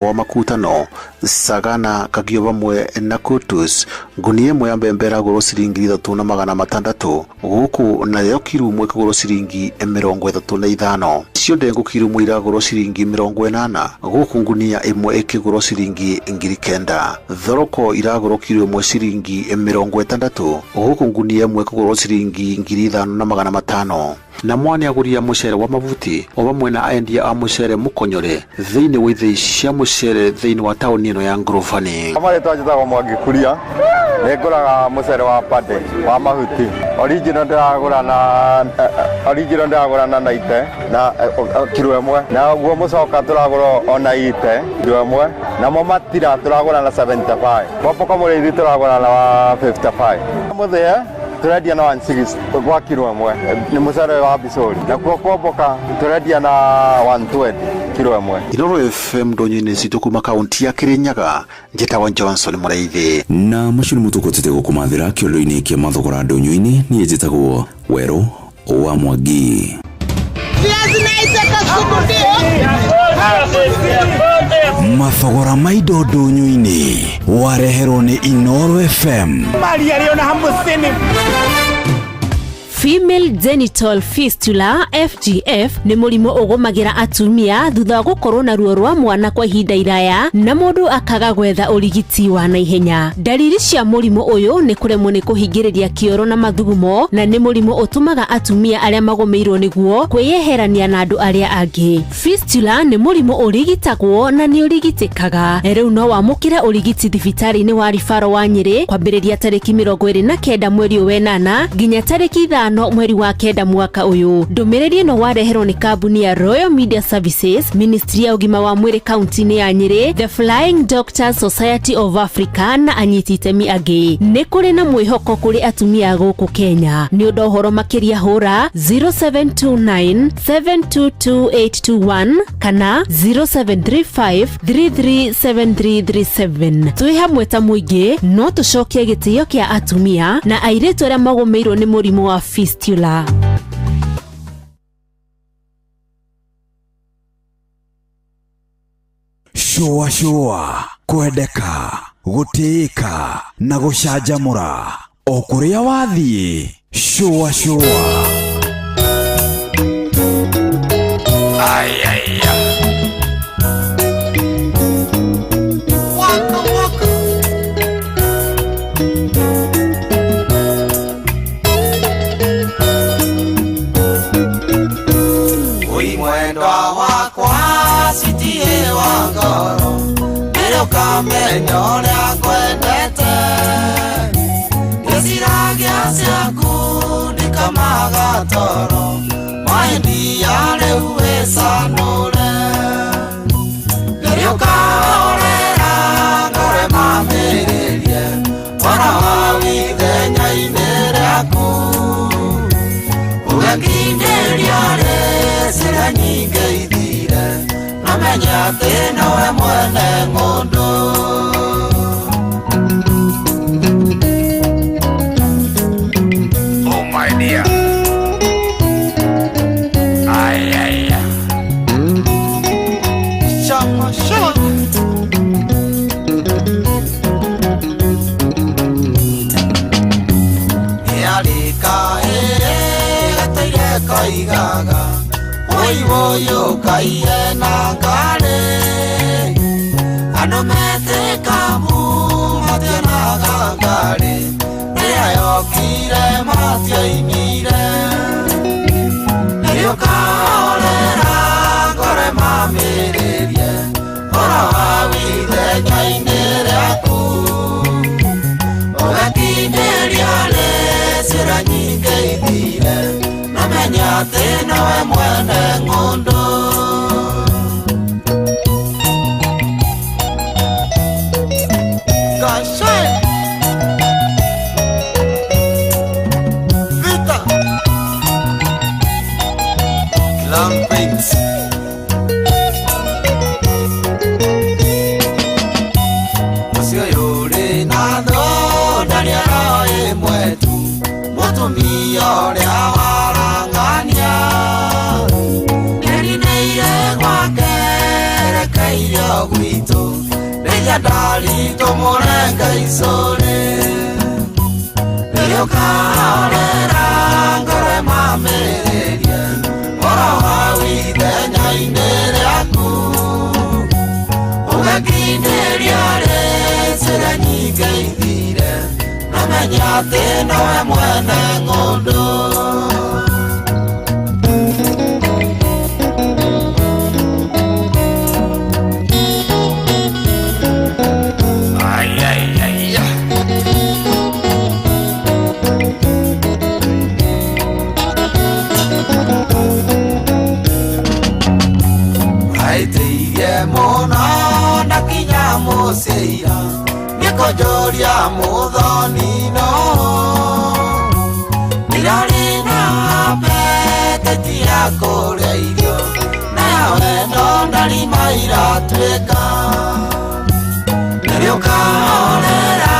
Wa makutano Sagana Kagio vamwe na Kutus. Ngunia ĩmwe ya mbembe ĩragũrwo ciringi 3600, gũkũ nayo kiro ĩmwe ĩkĩgũrwo ciringi 35. Cio ndengũ kiro ĩmwe iragũrwo ciringi 80, gũkũ ngunia ĩmwe ĩkĩgũrwo ciringi 9000. Thoroko iragũrwo kiro ĩmwe ciringi 60, gũkũ ngunia ĩmwe ĩkĩgũrwo ciringi 5500. Na mwane agũri a mũcere wa mabuti o vamwe na endia a mũcere mũkonyore thĩinĩ wa ithĩi cia mũcere thĩinĩ wa taũni ĩno ya Ngurubani. Marĩtwa njĩtagwo Mwangi Kuria, nĩ ngũraga mũcere wa pande wa mahuti original, ndĩragũra na original ndĩragũra na 90 na kiro ĩmwe, na guo mũcoka tũragũra ona ite kiro ĩmwe, namo matira tũragũra na 75, Pompoko mũrĩithi tũragũra na 55, mũthĩe tũrendia na 160 gwa kiro ĩmwe, nĩ mũcere wa bicũri, nakuo kwomboka tũrendia na 120 kiro ĩmwe. Inoro FM ndonyo-inĩ citũ kuma kaunti ya Kirinyaga, njĩtagwo Johnson Mũraithi. Na macio nĩ mũtũkũtĩte gũkũmathĩra kĩondo-inĩ kĩa mathogora ndũnyũ-inĩ. Niĩ njĩtagwo Werũ wa Mwangi. Mathogora ma indo ndũnyũ-inĩ wareherwo nĩ Inoro FM. Female genital fistula, FGF, nĩ mũrimũ ũgũmagĩra atumia thutha wa gũkorwo na ruo rwa mwana kwa ihinda iraya na mũndũ akaga gwetha ũrigiti wa naihenya. Ndariri cia mũrimũ ũyũ nĩ kũremwo nĩ kũhingĩrĩria kĩoro na mathugumo, na nĩ mũrimũ ũtũmaga atumia arĩa magũmĩirwo nĩguo kwĩyeherania na andũ arĩa angĩ. Fistula nĩ mũrimũ ũrigitagwo na nĩ ũrigitĩkaga. Rĩu no wamũkĩre ũrigiti thibitarĩ-inĩ wa Ribaro wa Nyĩrĩ kwambĩrĩria tarĩki 29 mweri ũyũ wenana nginya tarĩki 5 mweri wa 9 mwaka ũyũ. Ndũmĩrĩri ĩno wareherwo nĩ kambuni ya Royal Media Services, Ministry ya ũgima wa mwĩrĩ kaunti-inĩ ya Nyĩrĩ, The Flying Doctors Society of Africa na anyiti itemi angĩ. Nĩ kũrĩ na mwĩhoko kũrĩ atumia gũkũ Kenya. Nĩ ũndũ ũhoro makĩria hũra 0729 722821 kana 0735 337337. Twĩ hamwe ta mũingĩ no tũcokie gĩtĩo kĩa atumia na airĩtu arĩa magũmĩirwo nĩ mũrimũ wa fistula. Shũa shũa, kwendeka, gũtĩĩka na gũcanjamũra o kũrĩa wathiĩ. Shũa shũa. Waka waka. Oi mwendwa wakwa citie wa ngoro, nĩrĩ ũkamenya ũrĩa ngwendete, ndĩciragia ciaku ndikamaga toro, maendia rĩu wĩcanũre, nĩrĩ ũkahorera ngore mamĩrĩrie ũhoro wa ithenya-inĩ rĩaku, ũgakindĩria rĩ ciĩra nyingĩ ithire, na menye atĩ nowe mwene ng'ũndũ. Oh my dear. Ay, ay, ay. Shama, shama. Ĩarĩka ĩrĩ gataire koigaga woi woi ũkaiye na ngarĩ, andũ metĩkamu mationaga ngarĩ, rĩrĩa yokire matiainire, nĩrĩ ũkahorera ngore mamĩrĩrie ũhoro wa ithenya-inĩ rĩaku, ũgakindĩria rĩ ciĩra nyingĩ ithire, na menye atĩ nowe mwene ng'ũndũ. Kashe. Vita. Geria ndari tũmũrenge icũrĩ Nĩũkahorera ngoro ĩmamĩrĩrie Ũhoro wa ithenya-inĩ rĩaku Ũgakindĩria rĩ njĩra nyingĩ ithire Namenye atĩ nowe mwene ng'ũndũ. Aitĩirie mũno na kinya mũciĩ nĩkũnjũria mũthoni no ndirarĩ na appetite ya kũrĩa irio nayo wendo ndarima iratuĩka nĩrĩũkahorera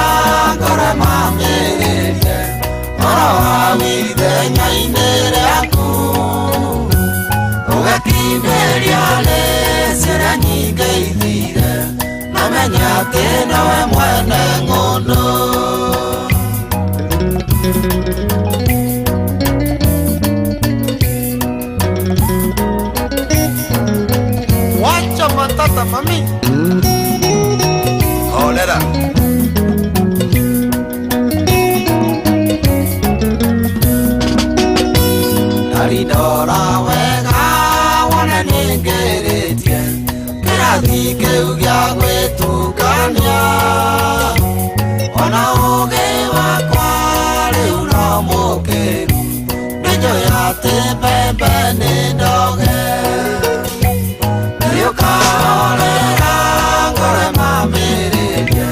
ngoro ĩmamĩrĩrie ũhoro wa ithenya-inĩ rĩaku ũgakindĩria rĩ njĩra nyingĩ ithire namenye atĩ nowe mwene ng'ũndũ. Wacha matata mami. Horera. Ndaridora wega wone nĩngĩrĩtie kĩrathi kĩu gĩa gwĩtukania ona ũgĩ wakwa rĩu no mũkĩru nĩnjũĩ atĩ mbembe nĩ ndoge nĩũkahorera ngoro ĩmamĩrĩrie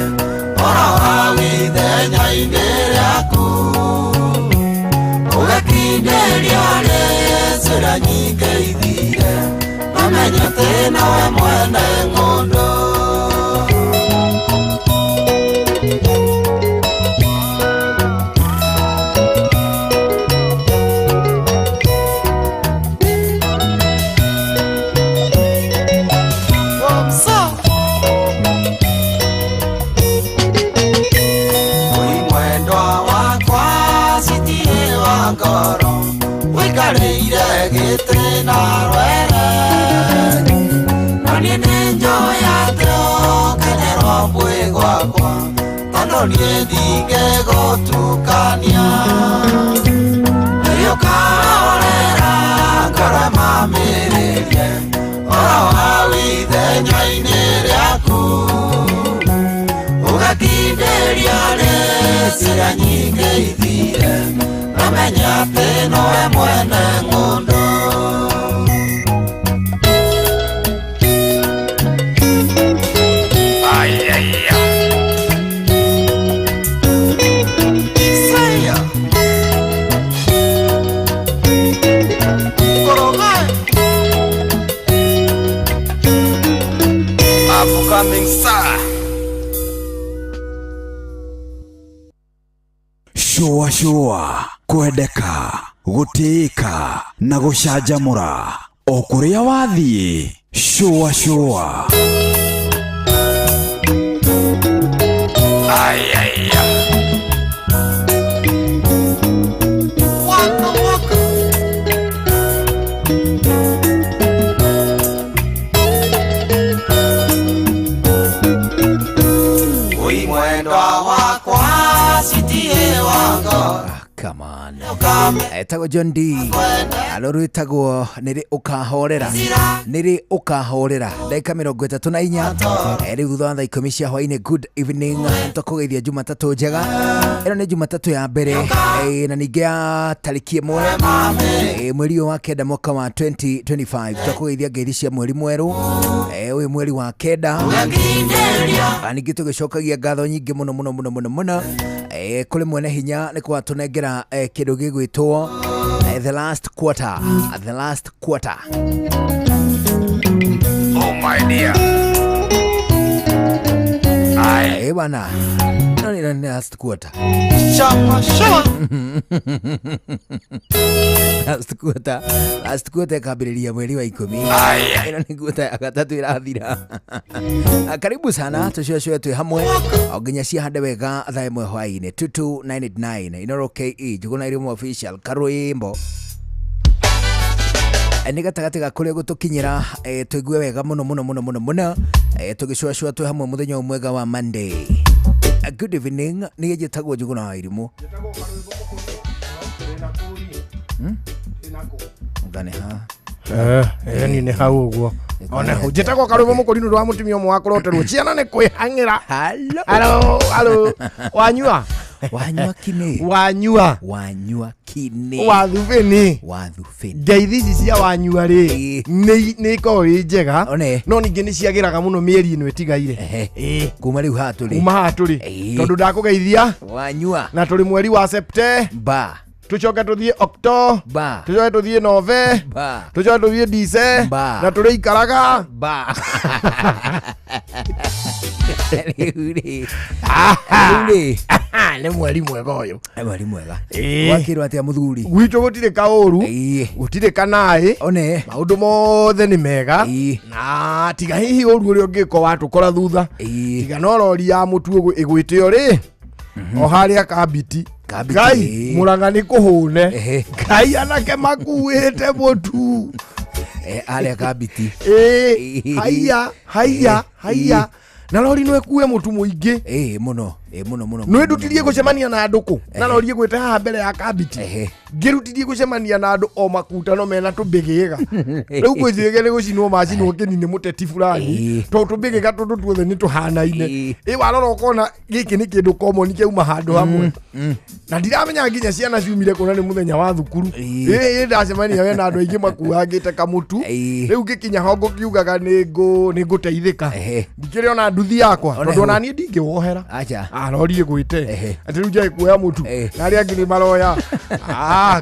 ũhoro wa ithenya-inĩ rĩaku ũgakindĩria rĩ njĩra nyingĩ ithire namenye atĩ nowe mwene ng'ũndũ. Wĩ mwendwa wakwa citirĩ wa ngoro ũikarĩire gĩtĩ na rwere na niĩ nĩnjũĩ atĩ ũkenerwo mwĩ gwakwa tondũ niĩ ndingĩgũtukania nĩũkahorera ngoro ĩmamĩrĩrie ũhoro wa ithenya-inĩ rĩaku ũgakindĩria rĩ njĩra nyingĩ ithire namenye atĩ nowe mwene ng'ũndũ. Saya. Korogai. Upcoming star. Shũa shũa kwendeka gũtĩĩka na gũcanjamũra o kũrĩa wathiĩ shũa shũa. Waka waka. Wĩ mwendwa wakwa citirĩ wa ngoro Come on. Ũkame Etagwo John D alo rwĩtagwo nĩrĩ ũkahorera nĩrĩ ũkahorera ndagĩka 34 rĩu thutha wa thaa 10 cia hwainĩ. Good evening, tũkũgeithia Jumatatũ njega. Ĩno nĩ Jumatatũ ya mbere na ningĩ ya tarĩki 1 mweri ũyũ wa kenda mwaka wa 2025. Tũkũgeithia ngeithi cia mweri mwerũ ũyũ mweri wa kenda. Ningĩ tũgĩcokagia ngatho nyingĩ mũno mũno mũno mũno mũno kũrĩ mwene hinya nĩ kwatũnengera kĩndũ gĩgwĩtwo the last quarter, the last quarter. Oh my dear. Bana Ĩno nĩ last quarter. Shower, shower. Last quarter, last quarter ĩkambĩrĩria mweri wa 10. Ĩno nĩ quarter ya gatatũ ĩrathira. Karibu sana tũcũacũe twĩ hamwe o nginya ciahande wega thaa 1 hwaĩ-inĩ. 22989 Inoro KE Njũgũna Irĩmũ official karwĩmbo nĩ gatagatĩ ga kũrĩa gũtũkinyĩra, tũigue wega mũno mũno mũno mũno mũno, tũgĩcũacũa twĩ hamwe mũthenya ũyũ mwega wa Monday. Good evening, niĩ njĩtagwo Njũgũna wa Irimũ. Ngane ha. Ni nĩ hau ũguo oneho njĩtagwo karũmũ mũkũrinũ rwa mũtumia ũmwe wa kũroterwo ciana nĩ kwĩhang'ĩra. Hello. Halo, halo, wanyua. Wanyua kini. Wanyua. Wanyua kini. Wathubĩni. Wathubĩni. Ngeithi ici cia wanyua rĩ, nĩ ikoragwo ĩ njega. One. No ningĩ nĩ ciagĩraga mũno mĩeri ĩno ĩtigaire. Ehe. Kuma rĩu haha tũrĩ. Kuma haha tũrĩ. Tondũ ndakũgeithia. Wanyua. Na tũrĩ mweri wa September. Ba. Tũcoke tũthiĩ Okto. Ba. Tũcoke tũthiĩ Nove. Ba. Tũcoke tũthiĩ Dice. Ba. Na tũrĩikaraga. Ba. Rĩu rĩ. Rĩu rĩ. Nĩ mweri mwega ũyũ. Nĩ mweri mwega. Ĩĩ. Wakĩrwo atĩa mũthuri? Gwitũ gũtirĩ kaũru. Ĩĩ. Gũtirĩ kanaĩ. One. Maũndũ mothe nĩ mega. Ĩĩ. Na tiga hihi ũru ũrĩa ũngĩko watũkora thutha. Ĩĩ. Tiga no rori ya mũtu ĩgwĩte rĩ. O harĩa kambiti. Kambiti, Ngai ĩĩ. Mũrang'a nĩ kũhũne. Ehe. Ngai anake makuĩte mũtu. Harĩa kambiti. Ĩĩ. Haiya, haiya, Ĩĩ. haiya. Na rori no ĩkue mũtu mũingĩ. Ĩĩ, mũno. Ĩĩ, mũno mũno. Nĩ ndutirie gũcemania na andũ kũ na rori ĩgwĩte haha mbere ya kambiti. Ehe. Ngĩrutirie gũcemania na andũ o makutano mena tũmbĩgĩga. Rĩu ngwĩciria nĩ gũcinwo macinwo kĩni nĩ mũteti fulani. Ĩĩ. Tondũ tũmbĩgĩga tũtũ tuothe nĩ tũhanaine. Ĩĩ. Ĩ warora ũkona gĩkĩ nĩ kĩndũ common kĩauma handũ hamwe. Na ndiramenya nginya ciana ciumire kuona nĩ mũthenya wa thukuru. Ĩĩ. Ĩ ndacemania we na andũ aingĩ makuangĩte kamũtu. Ĩĩ. Rĩu ngĩkinya hongo ngiugaga nĩ ngũteithĩka. Ehe. Ndikĩrĩ ona nduthi yakwa One tondũ hau. ona niĩ ndingĩwohera. Acha. Rori ĩgwĩte. Ehe. Atĩ rĩu njage kuoya mũtu. Ehe. Na arĩa angĩ nĩ maroya.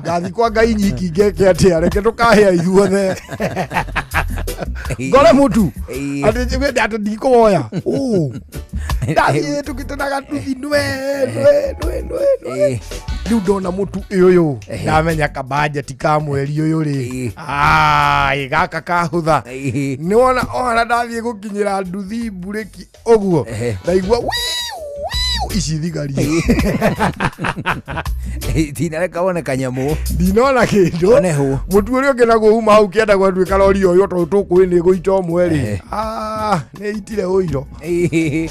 Ngathi kwa Ngai nyiki ngeke atĩa, reke tũkahĩa ithuothe. Ngore mũtu. Ĩĩ. Atĩ njigue atĩ ndikũwoya. Ndathiĩ tũkĩtenaga nduthi nwe nwe nwe nwe nwe. Ĩĩ. Rĩu ndona mũtu ũyũ Ehe. ndamenya kabajeti ka mweri ũyũ rĩ. Ĩĩ. Ĩ gaka kahũtha. Ĩĩ. Nĩwona ona ndathiĩ gũkinyĩra nduthi mburĩki ũguo. Ehe. Ndaigua wiu wiu ici thigari. Tinareka wone kanyamũ. Ndinona kĩndũ. One hũ. Mũtu ũrĩa ũngĩ naguo uma hau kĩenda gwatuĩka rori ũyũ tondũ tũkũĩ nĩ gũita ũmwe rĩ. Ehe. Nĩ itire ũiro. Ĩĩ.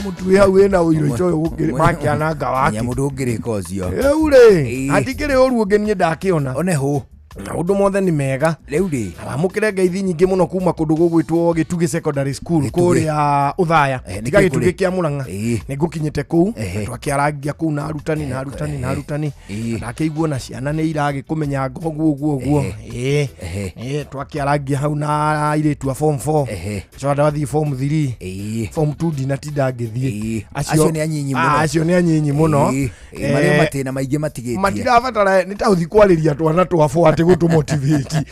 Mũtu wĩ hau wĩna ũiro ita ũyũ gũkĩrĩ makĩananga wake. Nyamũ ndũngĩrĩka ũcio. Rĩu rĩ, Ĩĩ. hatikĩrĩ ũru ũngĩ niĩ ndakĩona. One hũ. Maũndũ mothe nĩ mega. Rĩu rĩ. Wamũkĩre ngeithi nyingĩ mũno kuma kũndũ gũgwĩtwo Gĩtugĩ Secondary School Gĩtugĩ. kũrĩa Ũthaya. Ehe, Tiga nĩkĩo Gĩtugĩ kũrĩ. kĩa Mũrang'a. Ĩĩ. Nĩ ngũkinyĩte kũu. Ehe. Twakĩarangia kũu na arutani na arutani na arutani. Ĩĩ. Ndakĩigua na ciana nĩ iragĩkũmenyanga ũguo ũguo ũguo. Ehe. Ĩĩ. Ehe. Ĩĩ, twakĩarangia hau na airĩtu a form 4. Ehe. Acio ndathiĩ form 3. Ĩĩ. Form 2 ndinatinda ngĩthiĩ. Ĩĩ. Acio nĩ anyinyi mũno. Acio nĩ anyinyi mũno. Ĩĩ. Ĩĩ, marĩ o matĩna maingĩ matigĩtie. Matirabatara nĩ ta ũthi kwarĩria twana twa bũ atĩ gũtũmotivate.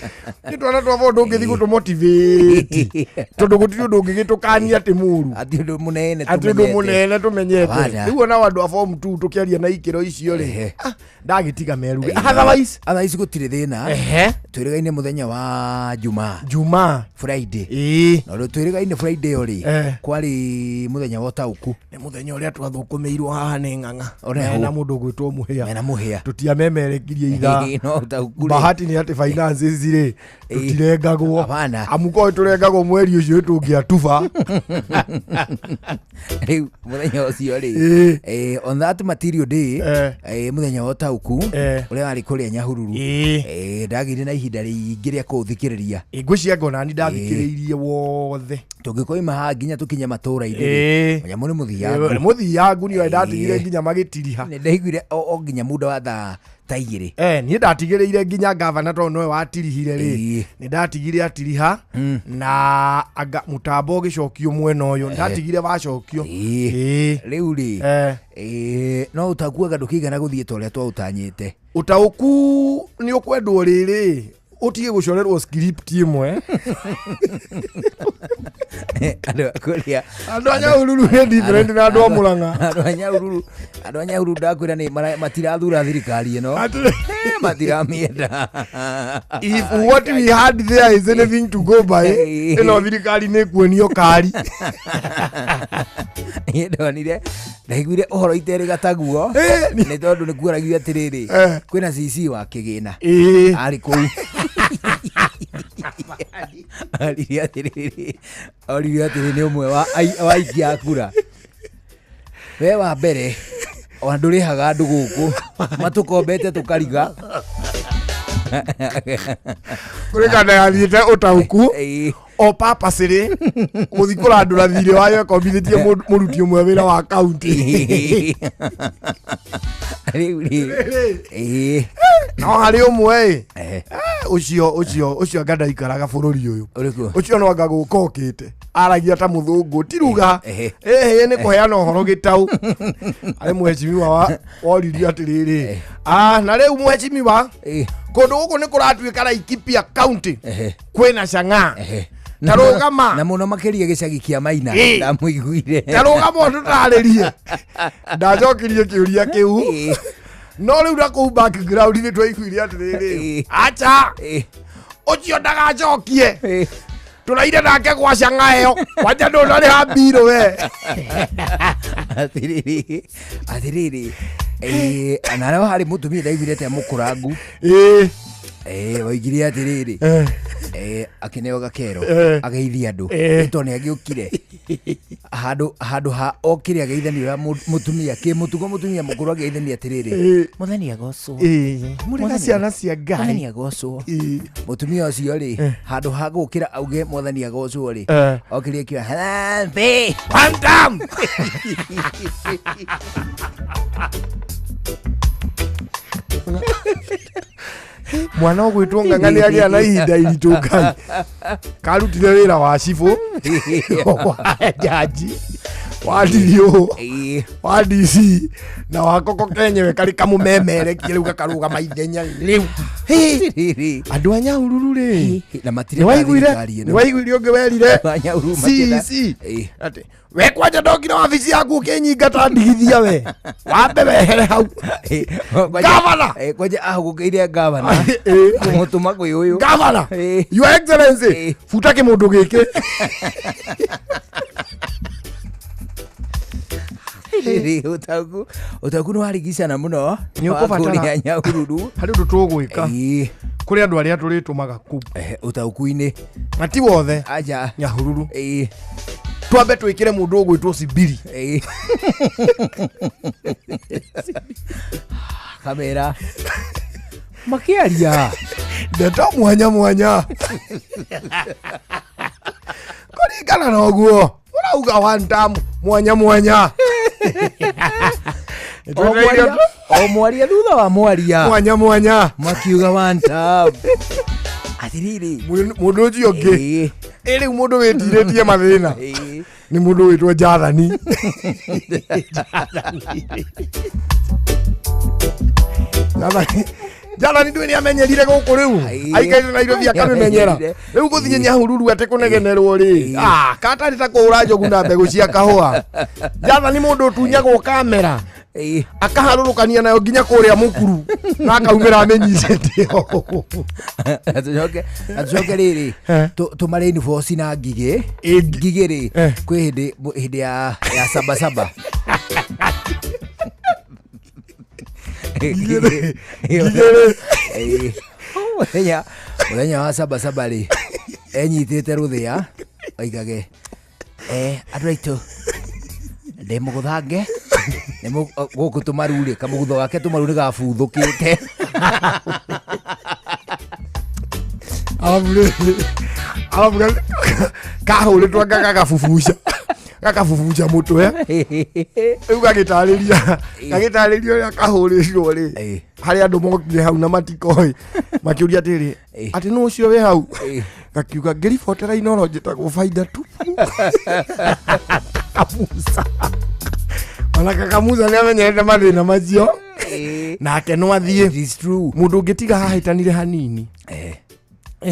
Nĩ twana twa bũ ndũngĩthi gũtũmotivate tondũ gũtirĩ ũndũ ũngĩgĩtũkania atĩ mũru. Atĩ ũndũ mũnene Atĩ ũndũ tũmenyete. mũnene tũmenyete. Hapana. Rĩu ona andũ a form 2 tũkĩaria na ikĩro icio rĩ, Ehe. ndagĩtiga meruge. Otherwise, Otherwise gũtirĩ thĩna. Ehe. Twĩrĩgaine mũthenya wa Jumaa. Jumaa. Friday. Ĩĩ. Na ũndũ twĩrĩgaine Friday ĩyo rĩ, Eh. kwarĩ mũthenya wa ũtaũku. Nĩ mũthenya ũrĩa twathũkũmĩirwo haha nĩ ng'ang'a. One hau. Mena mũndũ ũgwĩtwo Mũhĩa. Mena Mũhĩa. Tũtiamemerekirie ithaa. No ũtaũku rĩ. Bahati nĩ atĩ finances rĩ tũtirengagwo. Hapana. Amu korwo tũrengagwo mweri ũcio tũngĩatuba. Rĩu mũthenya ũcio rĩ, Ĩĩ. on that material day, Eh. mũthenya wa ũtaũku Eh. ũrĩa warĩ kũrĩa Nyahururu, Ĩĩ. ndagĩire na ihinda rĩingĩ rĩa kũũthikĩrĩria. Ngwĩciria ngona ni ndathikĩrĩirie wothe. Tũngĩkoima haha nginya tũkinye matũũra-inĩ Ĩĩ. rĩ, nyamũ nĩ mũthiangu. Nĩ mũthiangu nĩ ndatigire Ĩĩ. nginya magĩtiriha. Nĩ ndaiguire o nginya muda wa thaa ta 2. Niĩ ndatigĩrĩire nginya gavana tondũ nowe watirihire rĩ. Ĩĩ. Nĩ ndatigire atiriha na anga mũtambo ũgĩcokio mwena ũyũ. Ndatigire wacokio. Ĩĩ. Ĩĩ. Rĩu rĩ, Eh. no ũtaũku anga ndũkĩigana gũthiĩ ta ũrĩa twaũtanyĩte. Ũtaũku nĩ ũkwendwo rĩrĩ. Ũtige gũcorerwo script ĩmwe. Andũ a kũrĩa. Andũ a Nyahururu nĩ different na andũ a Mũrang'a. Andũ a Nyahururu, andũ a Nyahururu ndakwĩra nĩ matirathura thirikari ĩno. Matiramĩenda. If what we had there is anything to go by, ĩno thirikari nĩ kuonio kari. Niĩ ndonire, ndaiguire ũhoro iterĩ gataguo nĩ tondũ nĩ kuoragio atĩrĩrĩ, kwĩna CC wa kĩgĩna arĩ kũu. Oririe atĩrĩrĩ, oririe atĩrĩ nĩ ũmwe wa wa aikia a kura, we wa mbere ona ndũrĩhaga andũ gũkũ matũkombete tũkariga. Kũrĩ kana yathiĩte ũtaũku o purposely gũthiĩ kũrandũra thirĩ wayo ĩkombithĩtie mũruti ũmwe wĩra wa kaunti. Rĩu rĩ, ĩĩ. No harĩ ũmwe ĩ, ũcio anga ndaikaraga bũrũri ũyũ. Ũrĩkũ? Ũcio no anga gũka okĩte aragia ta mũthũngũ tiruga ĩhĩ nĩ kũheana ũhoro gĩtaũ. Arĩ mheshimiwa wa woririo atĩrĩrĩ, na rĩu mheshimiwa, kũndũ gũkũ nĩ kũratuĩka Laikipia County kwĩna cang'aa, ta rũgama. Na mũno makĩria gĩcagi kĩa Maina. Ndamũiguire. Ta rũgama ũtũtarĩrie. Ndacokirie kĩũria kĩu, no rĩu na kũu background nĩ twaiguire atĩrĩrĩ, acha, ũcio ndagacokie, tũraire nake gwa cang'a ĩyo kwanja ndũnarĩha mbirũ we. Atĩrĩrĩ, atĩrĩrĩ, na no harĩ mũtumia ndaiguire ta mũkũrangu, oigire atĩrĩrĩ, akĩneo gakero ageithia andũ tondũ nĩ agĩũkire handũ ha okire ageithania ũrĩa mũtumia kĩmũtugo, mũtumia mũkũrũ ageithania atĩrĩrĩ, mũtheni agocwo. Mũrĩ na ciana cia Ngai. Mwathani agocwo. Mũtumia ũcio rĩ, handũ ha gũkĩra auge mwathani agocwo rĩ, okire akiuga harambee. One time. Mwana ũgwĩtwo Ng'ang'a nĩ agĩa na ihinda iritũ. Ngai karutire wĩra wa cibũ, wa jaji, wa DO, wa DC na wa koko kenyewe karĩ kamũmemerekie rĩu gakarũgama ithenya rĩu. Andũ a Nyahururu rĩ, na matirĩ nĩ waiguire thirikari ĩno. Nĩ waiguire ũngĩ werire Andũ a Nyahururu matirĩ CEC atĩ we kwanja ndokire wabici yaku ũkĩnyingata ndigithia, we wambe wehere hau. Gavana! Kwanja ahũgũkĩire gavana kũmũtũma kwĩ ũyũ. Gavana, Your Excellency, buta kĩmũndũ gĩkĩ. Rĩrĩ, ũtaũku nĩ warigicana mũno. Nĩ ũkũbatara- wa kũrĩa Nyahururu. Harĩ ũndũ tũgwĩka kũrĩ andũ arĩa tũrĩtũmaga kũu ũtaũku-inĩ na ti wothe. Aja. Nyahururu twambe twĩkĩre mũndũ ũgwĩtwo Sibiri. Kamera makĩaria ndeto mwanya mwanya kũringana na ũguo ũrauga one time mwanya mwanya. O mwaria, o mwaria thutha wa mwaria mwanya mwanya makiuga one time atĩrĩrĩ. Mũndũ ũcio ũngĩ ĩ rĩu mũndũ wĩtirĩtie mathĩna nĩ mũndũ wĩtwo Jathani. Jathani ndũĩ nĩ amenyerire gũkũ rĩu aikarĩte Nairobi akamĩmenyera, rĩu gũthiĩ Nyahururu atĩ kũnegenerwo rĩ, katarĩ ta kũhũra njogu na mbegũ cia kahũa. Jathani mũndũ ũtunyagwo kamera akaharũrũkania nayo nginya kũrĩa mũkuru na akaumĩra amĩnyitĩte. Tucoke rĩrĩ tũmare inbox na ngigĩ. Ngigĩ rĩ, kwĩ hĩndĩ ya sabasaba. Ĩĩ. Mũthenya wa sabasaba rĩ, enyitĩte rũthĩa oigage, andũ aitũ, ndĩ mũgũthange gũkũ tũmaru rĩ, kamũgutho gake tũmaru nĩ gabuthũkĩte. Arabu rĩ, arabu kahũrĩtwo anga gagabubuca mũtwe rĩu gagĩtarĩria ũrĩa kahũrĩtwo rĩ, harĩ andũ mokire hau na matikoĩ makĩũria atĩrĩ, atĩ nũ ũcio wĩ hau? Gakiuga ngĩribotera Inoro njĩtagwo Faida tu Kamusa. Ona Kakamusa nĩ amenyerete mathĩna macio nake no athiĩ. Mũndũ ũngĩ tiga hahĩtanire hanini.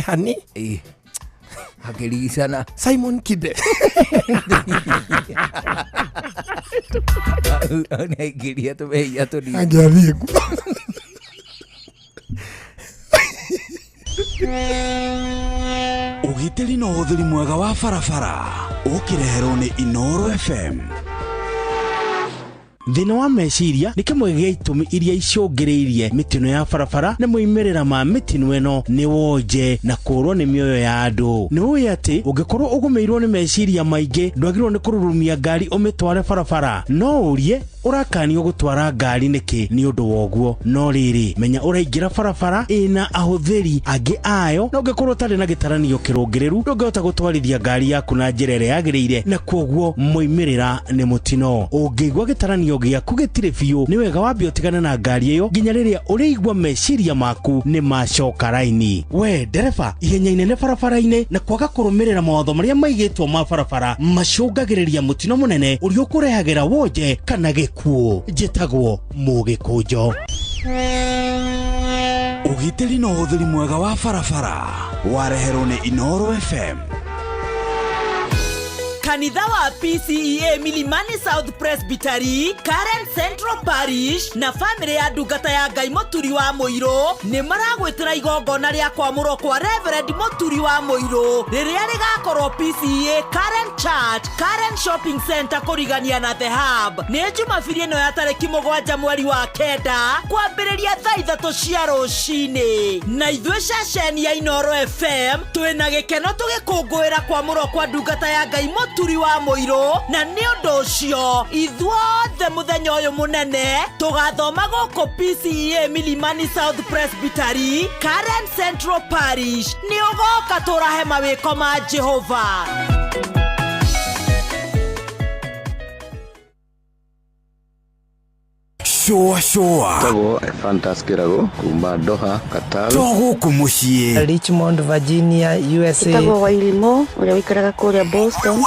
Hani Akĩrigicana. Simon Kibe. Nĩaingĩria tũmehia tũnini. Angĩathiĩ ku. Ũgitĩri na ũhũthĩri mwega wa barabara ũkĩreherwo nĩ Inoro FM. Thĩna wa meciria nĩ kĩmwe gĩa itũmi iria icũngĩrĩirie mĩtino ya barabara, na moimĩrĩra ma mĩtino ĩno nĩ wonje na kũũrwo nĩ mĩoyo ya andũ. Nĩ ũĩ atĩ ũngĩkorwo ũgũmĩirwo nĩ meciria maingĩ, ndwagĩrĩirwo nĩ kũrurumia ngari ũmĩtware barabara. No ũrie ũrakanio gũtwara ngari nĩkĩ nĩ ũndũ wa ũguo? No rĩrĩ, menya ũraingĩra barabara ĩna ahũthĩri angĩ ayo, na ũngĩkorwo ũtarĩ na gĩtaranio kĩrũngĩrĩru, ndũngĩhota gũtwarithia ngari yaku na njĩra ĩrĩa yagĩrĩire, na kwoguo moimĩrĩra nĩ mũtino. Ũngĩigua gĩtaranio gĩaku gĩtirĩ biũ, nĩ wega wambe ũtigane na ngari ĩyo nginya rĩrĩa ũrĩigua meciria maku nĩ macoka raini. We ndereba, ihenya inene barabara-inĩ na kwaga kũrũmĩrĩra mawatho marĩa maigĩtwo ma barabara macũngagĩrĩria mũtino mũnene ũrĩa ũkũrehagĩra wonje kana gĩkuũ. Njĩtagwo Mũgĩkũnjo. Ũgitĩri na ũhũthĩri mwega wa barabara wareherwo nĩ Inoro FM. Kanitha wa PCEA Milimani South Presbytery, Karen Central Parish na famĩlĩ ya ndungata ya Ngai Mũturi wa Mũirũ nĩ maragwĩtĩra igongona rĩa kwamũrwo kwa Reverend Mũturi wa Mũirũ rĩrĩa rĩgakorwo PCEA Karen Church, Karen Shopping Center, kũrigania na The Hub. Nĩ Jumabiri ĩno ya tarĩki 7 mweri wa 9 kwambĩrĩria thaa 3 cia rũcinĩ. Na ithuĩ ceceni ya Inoro FM twĩna gĩkeno tũgĩkũngũĩra kwamũrwo kwa ndungata ya Ngai Mũturi wa Mũirũ, na nĩ ũndũ ũcio ithuothe mũthenya ũyũ mũnene tũgathoma gũkũ PCEA Milimani South Presbytery, Karen Central Parish. Nĩ ũgoka tũrahe mawĩko ma Jehova. Shũa shũa. Tagwo Fantas Kĩrago kuma Doha, Qatar. To gũkũ mũciĩ. Richmond, Virginia, USA. Ĩtagwo Wairimũ ũrĩa ũikaraga kũrĩa Boston.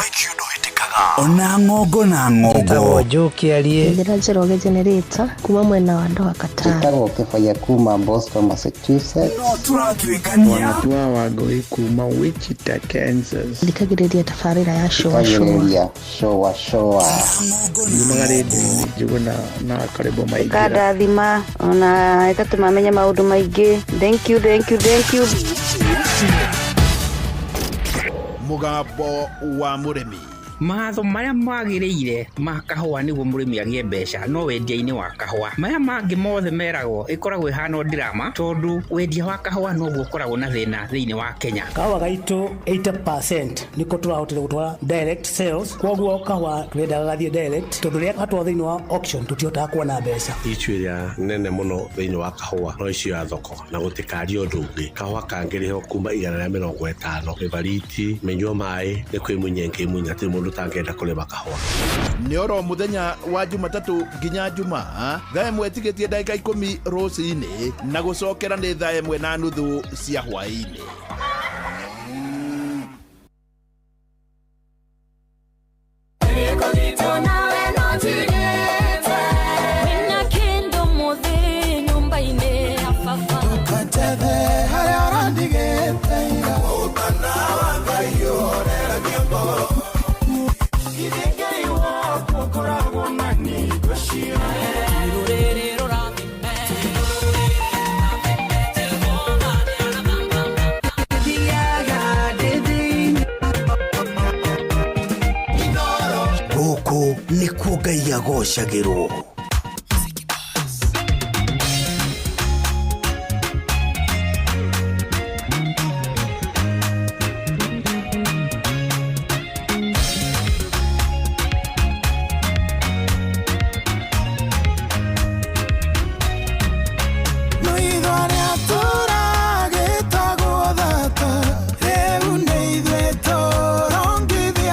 Ona ng'ongo na ng'ongo. Ĩtagwo Joe Kĩarie. Njĩra Njoroge Generator kuma mwena wa Doha, Qatar. Ĩtagwo Kĩbaya kuma Boston, Massachusetts. No tũratuĩkania. Wanatua Wangũi kuma Wichita, Kansas. Thikagĩrĩria tabarĩra ya Shũa Shũa. Thikagĩrĩria Shũa Shũa. Yumaga rĩndiũ-inĩ Njũgũna na Karĩbo Maingĩra. Ĩkandathima ona ĩgatũma menye maũndũ maingĩ. Thank you, thank you, thank you. Mũgambo wa mũrĩmi. Mawatho marĩa magĩrĩire ma kahũa nĩguo mũrĩmi agĩe mbeca no wendia-inĩ wa kahũa. Maya mangĩ mothe meragwo ĩkoragwo ĩhana o drama, tondũ wendia wa kahũa noguo ũkoragwo na thĩna thĩinĩ wa Kenya. Kahũa gaitũ 80% nĩko tũrahotire gũtwara direct sales, koguo kahũa tũrendaga gathiĩ direct, tondũ rĩrĩa gatwarwo thĩinĩ wa auction tũtihotaga kuona mbeca. Issue ĩrĩa nene mũno thĩinĩ wa kahũa no issue ya thoko na gũtikaria ũndũ ũngĩ. Kahũa kangĩrĩhwo kuma 150 mĩbariti, mĩnyua maĩ nĩ kwĩmunya ĩngĩmunya, hatirĩ mũndũ ũtangĩenda kũrĩma kahũa. Nĩ oro mũthenya wa Jumatatũ nginya Jumaa thaa 1 tigĩtie ndagĩka 10 rũcinĩ na gũcokera nĩ thaa 1:30 cia hwaĩ-inĩ. Gũkũ nĩkuo Ngai agocagĩrwo.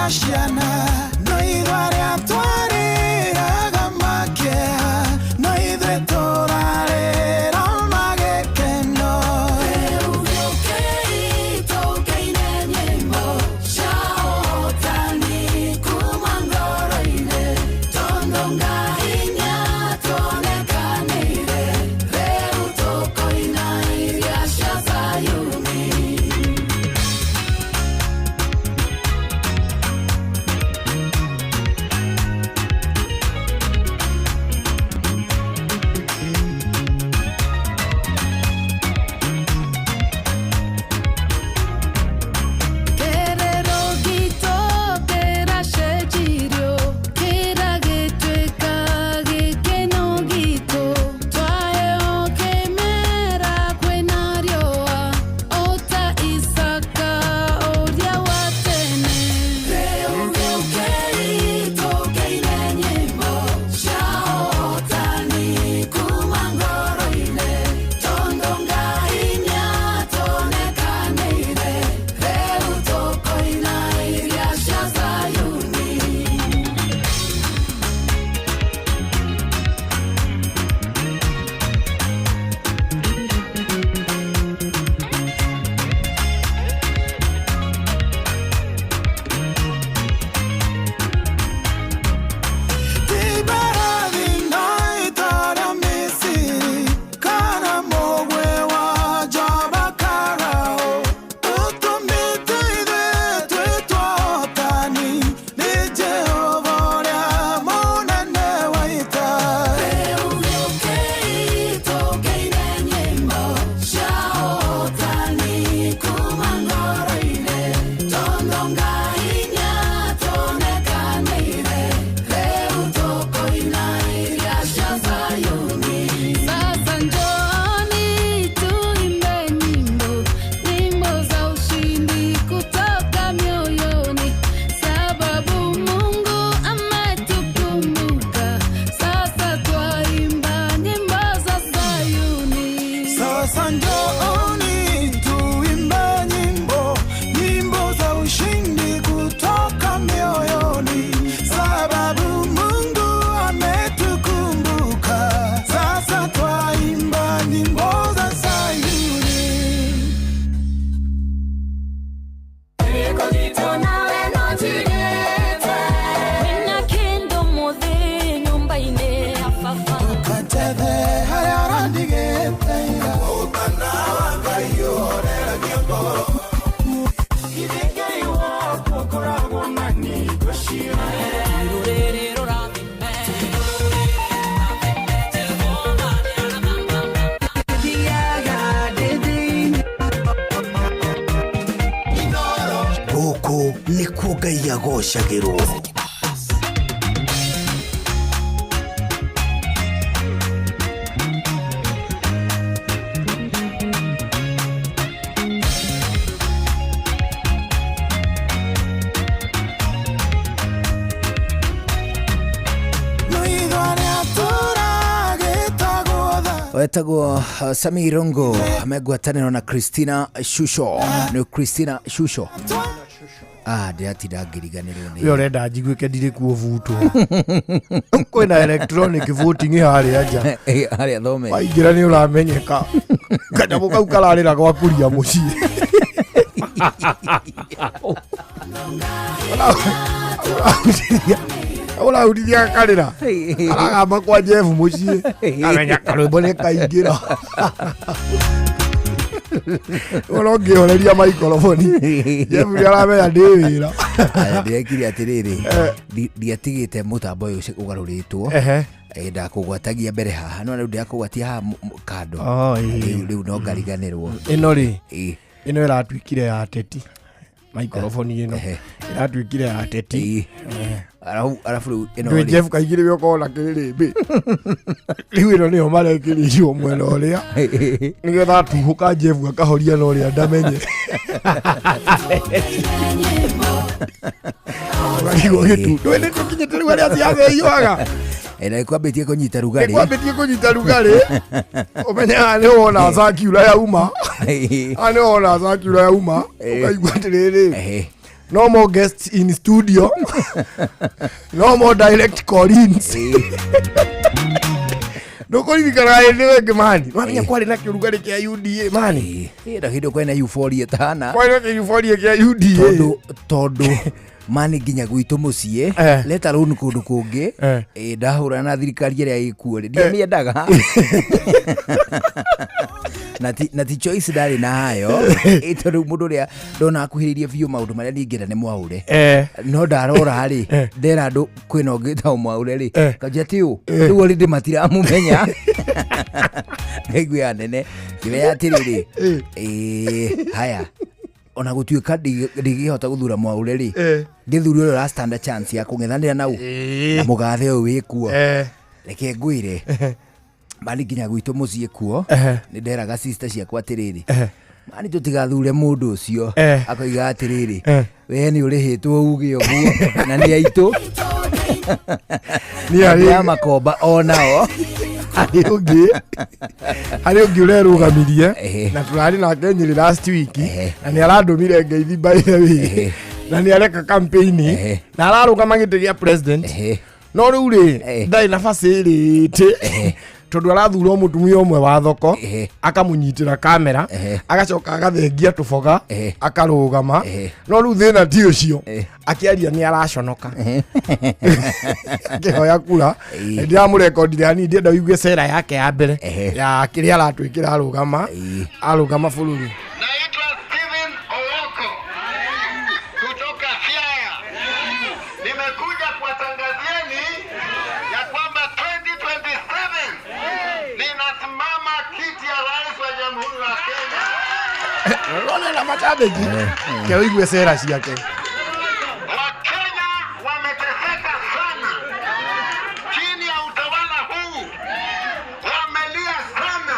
Ciana no ithuĩ arĩa twarĩraga make. Ngai agocagĩrwo. Wetagwo Sami Rongo me ngwatanĩro na Christina Shusho. Nĩ Christina Shusho. Ah, ndĩratinda ngĩriganĩrwo nĩ We ũrenda njiguĩke ndirĩ kuo vutwo. Kwĩna electronic voting harĩa nja. Harĩa thome. Waingĩra nĩ ũramenyeka. Kanyamũ kau kararĩra gwakuria mũciĩ. Ũrahutithia gakarĩra. Karagamba kwa Jeff mũciĩ. Kamenya karwĩmbo nĩ kaingĩra. Ona ũngĩhoreria maikoroboni. Jeff nĩ aramenya ndĩ wĩra. Aya, ndĩrekire atĩrĩrĩ, ndiatigĩte mũtambo ũyũ ũgarũrĩtwo. Ndakũgwatagia mbere haha no rĩu ndĩrakũgwatia haha kando. Oh, ĩĩ. Rĩu no ngariganĩrwo. Ĩno rĩ, Ĩĩ. ĩno ĩratuĩkire ya ateti. Maikoroboni ĩno ĩratuĩkire ya ateti. Arabu rĩu ĩno Ndũĩ rĩ- Jeff kaingĩ rĩrĩa ũkoragwo na kĩrĩrĩmbĩ. Rĩu ĩno nĩyo marekĩrĩirwo mwena ũrĩa nĩgetha atuhũka Jeff akahoria na ũrĩa ndamenye. Ũkarigwo gĩtu. Ndũĩ nĩ tũkinyĩte rĩu arĩa ciatheiyoaga. Na ĩkwambĩtie kũnyita rugarĩ. Nĩkwambĩtie kũnyita rugarĩ. Ũmenye haha nĩ wona circular yauma. Haha nĩ wona circular yauma. Ũkaigua atĩrĩrĩ. No more guests in studio. No more direct call-ins. Ndũkũririkana hĩndĩ ĩyo ĩngĩ mani. Wamenya kwarĩ na kĩũrugarĩ kĩa UDA mani. Na hĩndĩ kwena euphoria tahana. Kwarĩ na kĩeuphoria kĩa UDA. Tondũ mani nginya gwitũ mũciĩ let alone kũndũ kũngĩ, ndahũrana na thirikari ĩrĩa ĩkuo rĩ, ndiamĩendaga na ti choice ndarĩ nayo, tondũ mũndũ ũrĩa ndona akuhĩrĩirie biũ maũndũ marĩa niĩ ingĩenda nĩ mwaũre, no ndarora rĩ, ndera andũ kwĩna ũngĩ ta mwaũre rĩ, kanjia ti ũ rĩu already matiramũmenya. Ngaigua ya nene ngĩmenya atĩrĩrĩ, haya, ona gũtuĩka ndingĩhota gũthura mwaũre rĩ, ngĩthure ũrĩa ũra stand a chance ya kũng'ethanĩra nau na mũgathe ũyũ wĩkuo. Reke ngwĩre mani, nginya gwitũ mũciĩ kuo nĩ nderaga sister ciakwa atĩrĩrĩ, mani tũtigathure mũndũ ũcio. Akoiga atĩrĩrĩ, we nĩ ũrĩhĩtwo uge ũguo na nĩ aitũ Nĩ nĩ a makomba onao. Harĩ ũngĩ ũrerũgamirie na tũrarĩ nake Nyĩrĩ last week na nĩ arandũmire ngeithi by the way, na nĩ areka campaign na ararũgama gĩtĩ gĩa president, no rĩu rĩ ndarĩ na facility tondũ arathura mũtumia ũmwe wa thoko akamũnyitĩra kamera, agacoka agathengia tũboga akarũgama. No rĩu thĩna ti ũcio, akĩaria nĩ araconoka akĩhoya kura. Ndĩramũrekondire hanini, ndienda ũigue cera yake ya mbere ya kĩrĩa aratwĩkĩra arũgama bũrũri. Naitwa Steven Owoko kutoka Siaya. Nimekuja kuwatangazieni ya kwamba 2027 ninasimama kiti ya rais wa Jamhuri ya Kenya. Rona na macambĩki ke ũigue cera ciake. Wakenya wameteseka sana chini ya utawala huu, wamelia sana,